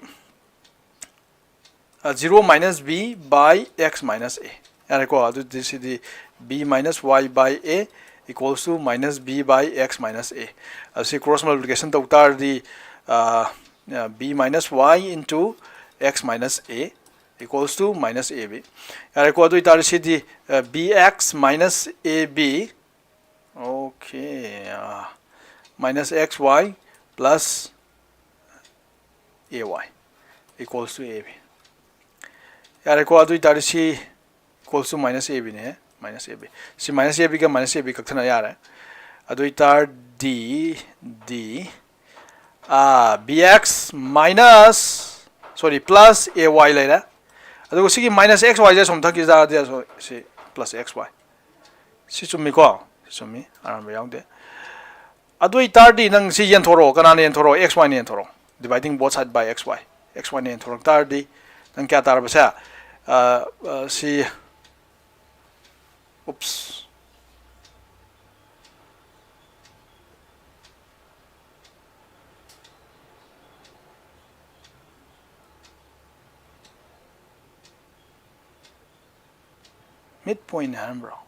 zero minus B by X minus A. ꯌꯥꯔꯦꯀꯣ? ꯑꯗꯨꯗꯤ ꯁꯤꯗꯤ B minus Y by A equals to minus B by X minus A. ꯑꯁꯤ cross multiplication ꯇꯧ ꯇꯥꯔꯗꯤ, B minus Y into X minus A equals to minus A B. ꯌꯥꯔꯦꯀꯣ? ꯑꯗꯨ ꯑꯣꯏꯇꯥꯔꯗꯤ ꯁꯤꯗꯤ B X minus A B, okay, minus x y plus a y equals to a b꯫ ꯌꯥꯔꯦꯀꯣ? ꯑꯗꯨ ꯑꯣꯏꯇꯥꯔꯗꯤ ꯁꯤ equals to minus a b ꯅꯦ꯫ Minus A B. ꯁꯤ ꯃꯥꯏꯅꯁ ꯑꯦ ꯕꯤꯒ ꯃꯥꯏꯅꯁ ꯑꯦ ꯕꯤ ꯀꯛꯊꯠꯅ ꯌꯥꯔꯦ꯫ ꯑꯗꯨ ꯑꯣꯏꯇꯥꯔꯗꯤ ꯗꯤ, B X minus, sorry, plus A Y ꯂꯩꯔꯦ꯫ ꯑꯗꯨꯒ ꯁꯤꯒꯤ ꯃꯥꯏꯅꯁ ꯑꯦꯛꯁ ꯋꯥꯏꯁꯦ ꯑꯁꯣꯝ ꯊꯛꯀꯤ ꯖꯥꯗꯤ, ꯁꯤ ꯄ꯭ꯂꯁ ꯑꯦꯛꯁ ꯋꯥꯏ꯫ ꯁꯤ ꯆꯨꯝꯃꯤꯀꯣ? ꯁꯤ ꯆꯨꯝꯃꯤ, ꯑꯔꯥꯟꯕ ꯌꯥꯎꯗꯦ꯫ ꯑꯗꯨ ꯑꯣꯏꯇꯥꯔꯗꯤ ꯅꯪ ꯁꯤ ꯌꯦꯟꯊꯣꯔꯛꯑꯣ꯫ ꯀꯅꯥꯅ ꯌꯦꯟꯊꯣꯔꯛꯑꯣ? ꯑꯦꯛꯁ ꯋꯥꯏꯅ ꯌꯦꯟꯊꯣꯔꯛꯑꯣ꯫ Dividing both side by x y꯫ X ꯋꯥꯏꯅ ꯌꯦꯟꯊꯣꯔꯛ ꯇꯥꯔꯗꯤ ꯅꯪ ꯀꯌꯥ ꯇꯥꯔꯕꯁꯦ? ꯑ, ꯑ, ꯁꯤ, oops꯫ Midpoint ꯍꯥꯏꯔꯝꯕ꯭ꯔꯣ?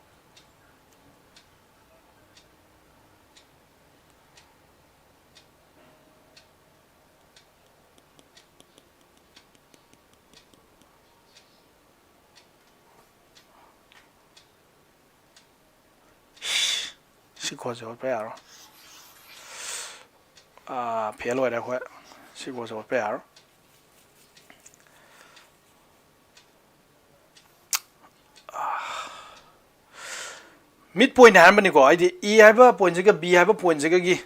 ꯁꯤ ꯈꯣꯠꯁꯦ ꯍꯣꯠꯄ ꯌꯥꯔꯣꯏ꯫ ꯑꯥ, ꯐꯦꯜ ꯑꯣꯏꯔꯦ ꯑꯩꯈꯣꯏ꯫ ꯁꯤ ꯈꯣꯠꯁꯦ ꯍꯣꯠꯄ ꯌꯥꯔꯣꯏ꯫ Midpoint ꯍꯥꯏꯔꯝꯕꯅꯤꯀꯣ꯫ ꯍꯥꯏꯗꯤ ꯑꯦ ꯍꯥꯏꯕ ꯄꯣꯏꯟꯁꯤꯒ ꯕꯤ ꯍꯥꯏꯕ ꯄꯣꯏꯟꯁꯤꯒꯒꯤ,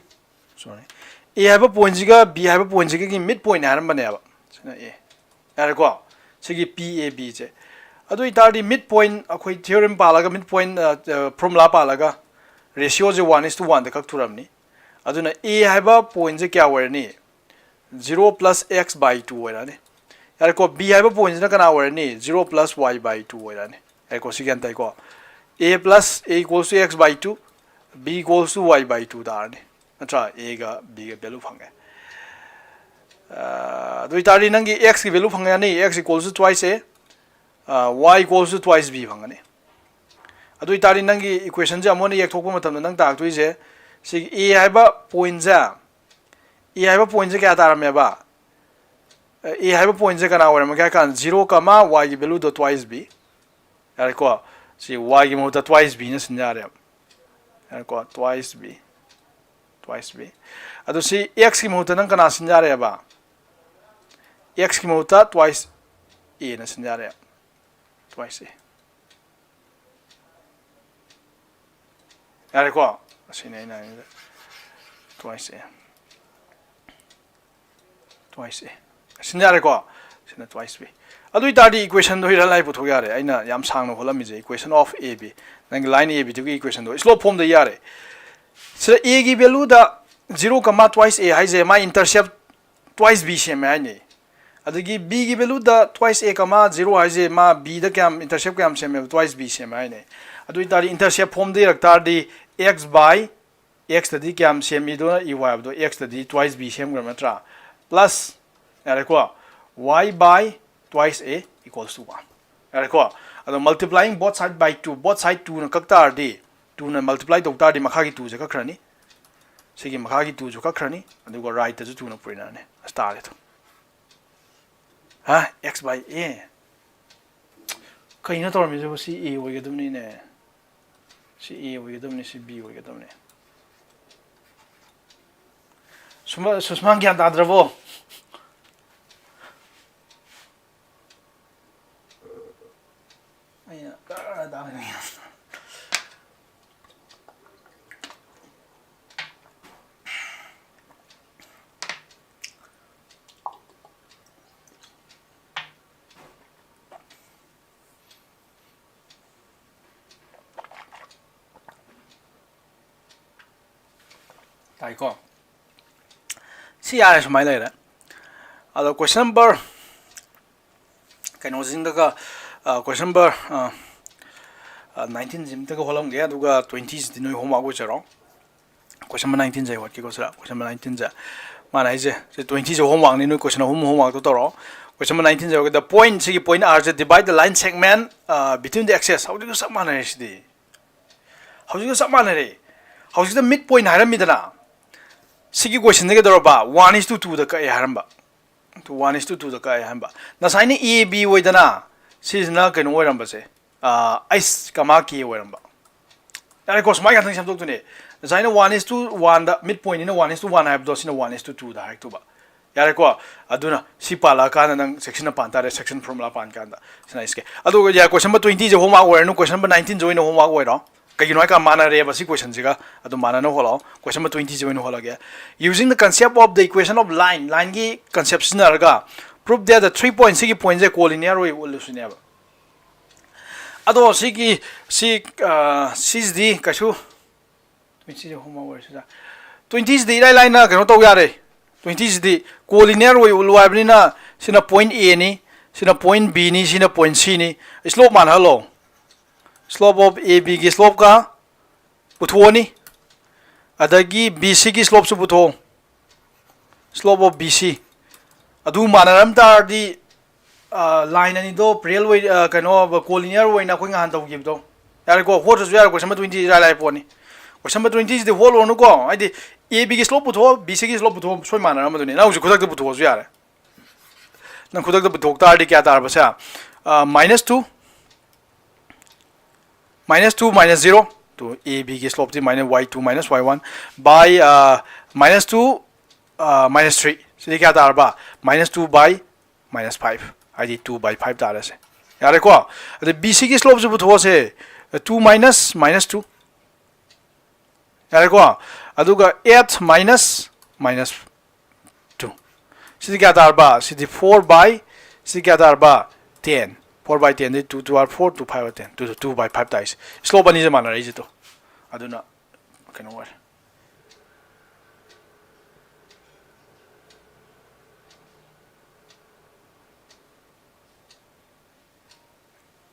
sorry, ꯑꯦ ꯍꯥꯏꯕ ꯄꯣꯏꯟꯁꯤꯒ ꯕꯤ ꯍꯥꯏꯕ ꯄꯣꯏꯟꯁꯤꯒꯒꯤ midpoint ꯍꯥꯏꯔꯝꯕꯅꯦꯕ꯫ ꯁꯤꯅ ꯑꯦ꯫ ꯌꯥꯔꯦꯀꯣ? ꯁꯤꯒꯤ ꯄꯤ ꯑꯦ ꯕꯤꯁꯦ꯫ ꯑꯗꯨ ꯑꯣꯏꯇꯥꯔꯗꯤ ꯃꯤꯠ ꯄꯣꯏꯟ, ꯑꯩꯈꯣꯏ ꯊꯤꯑꯣꯔꯦꯝ ꯄꯥꯜꯂꯒ, ꯃꯤꯠ ꯄꯣꯏꯟ ꯐꯣꯔꯃꯨꯂꯥ ꯄꯥꯜꯂꯒ ꯔꯦꯁꯤꯌꯣꯁꯦ ꯋꯥꯟ ꯏꯁ ꯇꯨ ꯋꯥꯟꯗ ꯀꯛꯊꯣꯔꯝꯅꯤ꯫ ꯑꯗꯨꯅ ꯑꯦ ꯍꯥꯏꯕ ꯄꯣꯏꯟꯁꯦ ꯀꯌꯥ ꯑꯣꯏꯔꯅꯤ? Zero plus x by two ꯑꯣꯏꯔꯛꯑꯅꯤ꯫ ꯌꯥꯔꯦꯀꯣ, ꯕꯤ ꯍꯥꯏꯕ ꯄꯣꯏꯟꯁꯤꯅ ꯀꯅꯥ ꯑꯣꯏꯔꯅꯤ? Zero plus y by two ꯑꯣꯏꯔꯛꯑꯅꯤ꯫ ꯌꯥꯔꯦꯀꯣ, ꯁꯤ ꯒ꯭ꯌꯥꯟ ꯇꯥꯏꯀꯣ? A plus a equals to x by two, b equals to y by two ꯇꯥꯔꯅꯤ꯫ ꯅꯠꯇ꯭ꯔꯥ? ꯑꯦꯒ ꯕꯤꯒ ꯚꯦꯂꯨ ꯐꯪꯉꯦ꯫ ꯑꯗꯨ ꯑꯣꯏꯇꯥꯔꯗꯤ ꯅꯪꯒꯤ ꯑꯦꯛꯁꯀꯤ ꯚꯦꯂꯨ ꯐꯪꯉꯦ ꯌꯥꯅꯤ, x equals to twice a, y equals to twice b ꯐꯪꯒꯅꯤ꯫ ꯑꯗꯨ ꯑꯣꯏꯇꯥꯔꯗꯤ ꯅꯪꯒꯤ ꯏꯀ꯭ꯋꯦꯁꯟꯁꯦ ꯑꯃꯨꯛ ꯍꯟꯅ ꯌꯦꯛꯊꯣꯛꯄ ꯃꯇꯝꯗ ꯅꯪ ꯇꯥꯛꯇꯣꯏꯁꯦ ꯁꯤꯒꯤ ꯑꯦ ꯍꯥꯏꯕ ꯄꯣꯏꯟꯁꯦ, ꯑꯦ ꯍꯥꯏꯕ ꯄꯣꯏꯟꯁꯦ ꯀꯌꯥ ꯇꯥꯔꯝꯃꯦꯕ? ꯑꯦ ꯍꯥꯏꯕ ꯄꯣꯏꯟꯁꯦ ꯀꯅꯥ ꯑꯣꯏꯔꯝꯃꯒꯦ ꯍꯥꯏ ꯀꯥꯟꯗ ꯖꯤꯔꯣ ꯀꯃꯥ ꯋꯥꯏꯒꯤ ꯚꯦꯂꯨꯗꯣ ꯇ꯭ꯋꯥꯏꯁ ꯕꯤ꯫ ꯌꯥꯔꯦꯀꯣ, ꯁꯤ ꯋꯥꯏꯒꯤ ꯃꯍꯨꯠꯇ ꯇ꯭ꯋꯥꯏꯁ ꯕꯤꯅ ꯁꯤꯟ ꯌꯥꯔꯦꯕ꯫ ꯌꯥꯔꯦꯀꯣ, ꯇ꯭ꯋꯥꯏꯁ ꯕꯤ, ꯇ꯭ꯋꯥꯏꯁ ꯕꯤ꯫ ꯑꯗꯣ ꯁꯤ ꯑꯦꯛꯁꯀꯤ ꯃꯍꯨꯠꯇ ꯅꯪ ꯀꯅꯥ ꯁꯤꯟ ꯌꯥꯔꯦꯕ? ꯑꯦꯛꯁꯀꯤ ꯃꯍꯨꯠꯇ ꯇ꯭ꯋꯥꯏꯁ ꯑꯦꯅ ꯁꯤꯟ ꯌꯥꯔꯦ꯫ ꯇ꯭ꯋꯥꯏꯁ ꯑꯦ꯫ ꯌꯥꯔꯦꯀꯣ, ꯑꯁꯤꯅꯤ ꯑꯩꯅ ꯍꯥꯏꯅꯤꯡꯉꯤꯁꯦ꯫ ꯇ꯭ꯋꯥꯏꯁ ꯑꯦ, ꯇ꯭ꯋꯥꯏꯁ ꯑꯦ꯫ ꯁꯤꯟ ꯌꯥꯔꯦꯀꯣ, ꯁꯤꯅ ꯇ꯭ꯋꯥꯏꯁ ꯕꯤ꯫ ꯑꯗꯨ ꯑꯣꯏꯇꯥꯔꯗꯤ ꯏꯀ꯭ꯋꯦꯁꯟꯗꯣ ꯍꯤꯔꯟ ꯂꯥꯏ ꯄꯨꯊꯣꯛ ꯌꯥꯔꯦ꯫ ꯑꯩꯅ ꯌꯥꯝ ꯁꯥꯡꯅ ꯍꯣꯠꯂꯝꯃꯤꯁꯦ, equation of A B, ꯅꯪꯒꯤ ꯂꯥꯏꯟ ꯑꯦ ꯕꯤꯗꯨꯒꯤ ꯏꯀ꯭ꯋꯦꯁꯟꯗꯣ ꯁ꯭ꯂꯣꯞ ꯐꯣꯝꯗ ꯌꯥꯔꯦ꯫ ꯁꯤꯗ ꯑꯦꯒꯤ ꯚꯦꯂꯨꯗ ꯖꯤꯔꯣ ꯀꯃꯥ ꯇ꯭ꯋꯥꯏꯁ ꯑꯦ ꯍꯥꯏꯁꯦ ꯃꯥꯏ ꯏꯟꯇꯔꯁꯦꯞ ꯇ꯭ꯋꯥꯏꯁ ꯕꯤ ꯁꯦꯝꯃꯦ ꯍꯥꯏꯅꯤ꯫ ꯑꯗꯒꯤ ꯕꯤꯒꯤ ꯚꯦꯂꯨꯗ ꯇ꯭ꯋꯥꯏꯁ ꯑꯦ ꯀꯃꯥ ꯖꯤꯔꯣ ꯍꯥꯏꯁꯦ ꯃꯥ ꯕꯤꯗ ꯀꯌꯥꯝ ꯏꯟꯇꯔꯁꯦꯞ ꯀꯌꯥꯝ ꯁꯦꯝꯃꯦꯕ? ꯇ꯭ꯋꯥꯏꯁ ꯕꯤ ꯁꯦꯝꯃꯦ ꯍꯥꯏꯅꯤ꯫ ꯑꯗꯨ ꯑꯣꯏꯇꯥꯔꯗꯤ ꯏꯟꯇꯔꯁꯦꯞ ꯐꯣꯝꯗ ꯏꯔꯛ ꯇꯥꯔꯗꯤ x by, x ꯇꯗꯤ ꯀꯌꯥꯝ ꯁꯦꯝꯃꯤꯗꯣ ꯏꯌꯨ ꯍꯥꯏꯕꯗꯣ, x ꯇꯗꯤ ꯇ꯭ꯋꯥꯏꯁ ꯕꯤ ꯁꯦꯝꯈ꯭ꯔꯕ ꯅꯠꯇ꯭ꯔꯥ? ꯄ꯭ꯂꯁ, ꯌꯥꯔꯦꯀꯣ, y by twice a equals to one꯫ ꯌꯥꯔꯦꯀꯣ? ꯑꯗꯣ multiplying both side by two, both side ꯇꯨꯅ ꯀꯛ ꯇꯥꯔꯗꯤ, ꯇꯨꯅ ꯃꯜꯇꯤꯄ꯭ꯂꯥꯏ ꯇꯧ ꯇꯥꯔꯗꯤ ꯃꯈꯥꯒꯤ ꯇꯨꯁꯦ ꯀꯛꯈ꯭ꯔꯅꯤ, ꯁꯤꯒꯤ ꯃꯈꯥꯒꯤ ꯇꯨꯁꯨ ꯀꯛꯈ꯭ꯔꯅꯤ, ꯑꯗꯨꯒ ꯔꯥꯏꯠꯇꯁꯨ ꯇꯨꯅ ꯄꯨꯔꯤꯅꯔꯅꯤ꯫ ꯑꯁ, ꯇꯥꯔꯦ ꯑꯗꯨꯝ꯫ ꯍꯥ? X by a꯫ ꯀꯩꯅꯣ ꯇꯧꯔꯝꯃꯤꯁꯤꯕꯨ? ꯁꯤ A ꯑꯣꯏꯒꯗꯕꯅꯤꯅꯦ꯫ ꯁꯤ A ꯑꯣꯏꯒꯗꯕꯅꯤ, ꯁꯤ B ꯑꯣꯏꯒꯗꯕꯅꯤ꯫ ꯁꯨꯃ-, ꯁꯨꯁꯃꯥꯟ ꯒ꯭ꯌꯥꯟ ꯇꯥꯗ꯭ꯔꯕꯣ? ꯑꯩꯅ ꯇꯥꯔ ꯇꯥꯔ ꯀꯣ ꯁꯤ ꯌꯥꯔꯦ, ꯁꯨꯃꯥꯏꯅ ꯂꯩꯔꯦ꯫ ꯑꯗꯣ question number ꯀꯩꯅꯣꯁꯤꯡꯗꯒ, question number nineteenꯁꯤꯝꯇꯒ ꯍꯣꯠꯂꯝꯒꯦ, ꯑꯗꯨꯒ twentyꯁꯤꯗꯤ ꯅꯣꯏ homework ꯑꯣꯏꯖꯔꯣ꯫ Question number nineteenꯁꯦ ꯑꯩ ꯍꯣꯠꯀꯦꯀꯣ ꯁꯤꯗ꯫ Question number nineteenꯁꯦ ꯃꯥꯅ ꯍꯥꯏꯁꯦ, ꯁꯤ twentyꯁꯦ homeworkꯅꯤ, ꯅꯣꯏ question ꯑꯍꯨꯝ homeworkꯇꯣ ꯇꯧꯔꯣ꯫ Question number nineteenꯁꯦ ꯍꯣꯠꯀꯦ꯫ The point, ꯁꯤꯒꯤ point Rꯁꯦ divide the line segment between the axes. ꯍꯧꯖꯤꯛꯁꯨ ꯆꯞ ꯃꯥꯟꯅꯔꯦ ꯁꯤꯗꯤ꯫ ꯍꯧꯖꯤꯛꯁꯨ ꯆꯞ ꯃꯥꯟꯅꯔꯦ꯫ ꯍꯧꯖꯤꯛꯇ mid point ꯍꯥꯏꯔꯝꯃꯤꯗꯅ, ꯁꯤꯒꯤ questionꯗ ꯀꯩꯗꯧꯔꯕ? One is to twoꯗ ꯀꯛꯑꯦ ꯍꯥꯏꯔꯝꯕ꯫ One is to twoꯗ ꯀꯛꯑꯦ ꯍꯥꯏꯔꯝꯕ꯫ ꯉꯁꯥꯏꯅ A B ꯑꯣꯏꯗꯅ, ꯁꯤꯁꯤꯅ ꯀꯩꯅꯣ ꯑꯣꯏꯔꯝꯕꯁꯦ, H comma K ꯑꯣꯏꯔꯝꯕ꯫ ꯌꯥꯔꯦꯀꯣ, ꯁꯨꯃꯥꯏꯅ ꯈꯛꯇꯪ ꯁꯦꯝꯗꯣꯛꯇꯣꯏꯅꯦ꯫ ꯉꯁꯥꯏꯅ one is to oneꯗ, mid pointꯅꯤꯅ one is to one ꯍꯥꯏꯕꯗꯣ, ꯁꯤꯅ one is to twoꯗ ꯍꯥꯏꯔꯛꯇꯧꯕ꯫ ꯌꯥꯔꯦꯀꯣ? ꯑꯗꯨꯅ ꯁꯤ ꯄꯥꯜꯂꯛꯑꯀꯥꯟꯗ ꯅꯪ ꯆꯦꯛꯁꯤꯟꯅ ꯄꯥꯟ ꯇꯥꯔꯦ, section formula ꯄꯥꯟ ꯀꯥꯟꯗ꯫ ꯁꯤꯅ ꯑꯩꯁꯦ꯫ ꯑꯗꯨꯒ ꯌꯥꯔꯦ, question number twentyꯁꯦ homework ꯑꯣꯏꯔꯅꯨ, question number nineteenꯁꯦ ꯑꯣꯏꯅ homework ꯑꯣꯏꯔꯣ꯫ ꯀꯩꯒꯤꯅꯣ ꯍꯥꯏꯀꯥꯟꯗ ꯃꯥꯟꯅꯔꯦꯕ ꯁꯤ questionꯁꯤꯒ, ꯑꯗꯨꯝ ꯃꯥꯟꯅꯅ ꯍꯣꯠꯂꯛꯑꯣ꯫ Question number twentyꯁꯦ ꯑꯣꯏꯅ ꯍꯣꯠꯂꯒꯦ꯫ Using the concept of the equation of line, lineꯒꯤ concept ꯁꯤꯖꯤꯟꯅꯔꯒ, prove that the three pointꯁꯤꯒꯤ pointꯁꯦ collinear ꯑꯣꯏ ꯎꯠꯂꯨꯁꯤꯅꯦꯕ꯫ ꯑꯗꯣ ꯁꯤꯒꯤ, ꯁꯤ, ꯁꯤꯁꯤꯗꯤ ꯀꯩꯁꯨ, twentyꯁꯤꯗꯤ ꯏꯔꯥꯏ ꯂꯥꯏꯅ ꯀꯩꯅꯣ ꯇꯧ ꯌꯥꯔꯦ꯫ Twentyꯁꯤꯗꯤ collinear ꯑꯣꯏ ꯎꯠꯂꯨ ꯍꯥꯏꯕꯅꯤꯅ, ꯁꯤꯅ point Aꯅꯤ, ꯁꯤꯅ point Bꯅꯤ, ꯁꯤꯅ point Cꯅꯤ꯫ Slope ꯃꯥꯟꯅꯍꯜꯂꯣ꯫ Slope of ABꯒꯤ slopeꯀ ꯄꯨꯊꯣꯛꯑꯅꯤ, ꯑꯗꯒꯤ BCꯒꯤ slopeꯁꯨ ꯄꯨꯊꯣꯛꯑꯣ꯫ Slope of BC ꯑꯗꯨ ꯃꯥꯟꯅꯔꯝ ꯇꯥꯔꯗꯤ, line ꯑꯅꯤꯗꯣ parallel ꯑꯣꯏ, ꯀꯩꯅꯣ, collinear ꯑꯣꯏꯅ ꯑꯩꯈꯣꯏ ꯉꯍꯥꯟ ꯇꯧꯈꯤꯕꯗꯣ꯫ ꯌꯥꯔꯦꯀꯣ, ꯍꯣꯠꯇ꯭ꯔꯁꯨ ꯌꯥꯔꯦ, question number twenty ꯏꯔꯥꯏ ꯂꯥꯏ ꯄꯣꯠꯅꯤ꯫ Question number twentyꯁꯤꯗꯤ ꯍꯣꯠꯂꯨꯔꯅꯨꯀꯣ, ꯍꯥꯏꯗꯤ ABꯒꯤ slope ꯄꯨꯊꯣꯛꯑꯣ, BCꯒꯤ slope ꯄꯨꯊꯣꯛꯑꯣ, ꯁꯣꯏ ꯃꯥꯟꯅꯔꯝꯃꯗꯨꯅꯤ꯫ ꯅꯪ ꯍꯧꯖꯤꯛ ꯈꯨꯗꯛꯇ ꯄꯨꯊꯣꯛꯑꯁꯨ ꯌꯥꯔꯦ꯫ ꯅꯪ ꯈꯨꯗꯛꯇ ꯄꯨꯊꯣꯛ ꯇꯥꯔꯗꯤ ꯀꯌꯥ ꯇꯥꯔꯕꯁꯦ? Minus two, minus two, minus zero꯫ To ABꯒꯤ slopeꯇꯤ minus Y two minus Y one by minus two minus three꯫ ꯁꯤꯗꯤ ꯀꯌꯥ ꯇꯥꯔꯕ? Minus two by minus five, ꯍꯥꯏꯗꯤ two by five ꯇꯥꯔꯁꯦ꯫ ꯌꯥꯔꯦꯀꯣ? ꯑꯗ BCꯒꯤ slopeꯁꯨ ꯄꯨꯊꯣꯛꯑꯁꯦ, two minus minus two꯫ ꯌꯥꯔꯦꯀꯣ? ꯑꯗꯨꯒ eight minus minus two꯫ ꯁꯤꯗꯤ ꯀꯌꯥ ꯇꯥꯔꯕ? ꯁꯤꯗꯤ four by, ꯁꯤꯗꯤ ꯀꯌꯥ ꯇꯥꯔꯕ? Ten꯫ Four by tenꯗꯤ two two are four, two five are ten, two two by five ꯇꯥꯏꯁꯦ꯫ Slope ꯑꯅꯤꯁꯦ ꯃꯥꯟꯅꯔꯛꯏꯁꯦ ꯇꯣ꯫ ꯑꯗꯨꯅ ꯀꯩꯅꯣ ꯑꯣꯏꯔꯦ꯫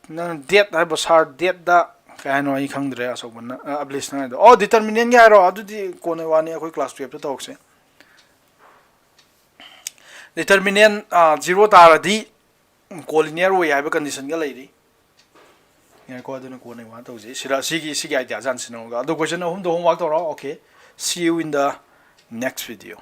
ꯅꯪ ꯗꯦꯠ ꯍꯥꯏꯕ, ꯁꯥꯔ ꯗꯦꯠꯇ ꯀꯩ ꯍꯥꯏꯅꯣ ꯑꯩ ꯈꯪꯗ꯭ꯔꯦ꯫ ꯑꯆꯧꯕꯅ ꯑꯕꯂꯤꯁꯅ ꯍꯥꯏꯗꯣ, ꯑꯣ, ꯗꯤꯇꯔꯃꯤꯅꯦꯟꯒꯤ ꯍꯥꯏꯔꯣ? ꯑꯗꯨꯗꯤ ꯀꯣꯟꯅ ꯋꯥꯅꯤ, ꯑꯩꯈꯣꯏ ꯀ꯭ꯂꯥꯁ ꯇꯨꯌꯦꯜꯞꯇ ꯇꯧꯔꯛꯁꯦ꯫ ꯗꯤꯇꯔꯃꯤꯅꯦꯟ ꯖꯤꯔꯣ ꯇꯥꯔꯗꯤ ꯀꯣꯂꯤꯅꯤꯌꯔ ꯑꯣꯏ ꯍꯥꯏꯕ ꯀꯟꯗꯤꯁꯟꯒ ꯂꯩꯔꯤ꯫ ꯉꯥꯏꯈꯣ, ꯑꯗꯨꯅ ꯀꯣꯟꯅ ꯋꯥ ꯇꯧꯁꯦ꯫ ꯁꯤꯗ ꯁꯤꯒꯤ ꯁꯤꯒꯤ ꯑꯥꯏꯗꯤꯌꯥꯁꯦ ꯍꯥꯟꯅ ꯁꯤꯟꯅꯧꯔꯒ, ꯑꯗꯣ ꯀꯣꯏꯁꯟ ꯑꯍꯨꯝꯗꯣ ꯍꯣꯝꯋꯥꯛ ꯇꯧꯔꯣ꯫ Okay, see you in the next video.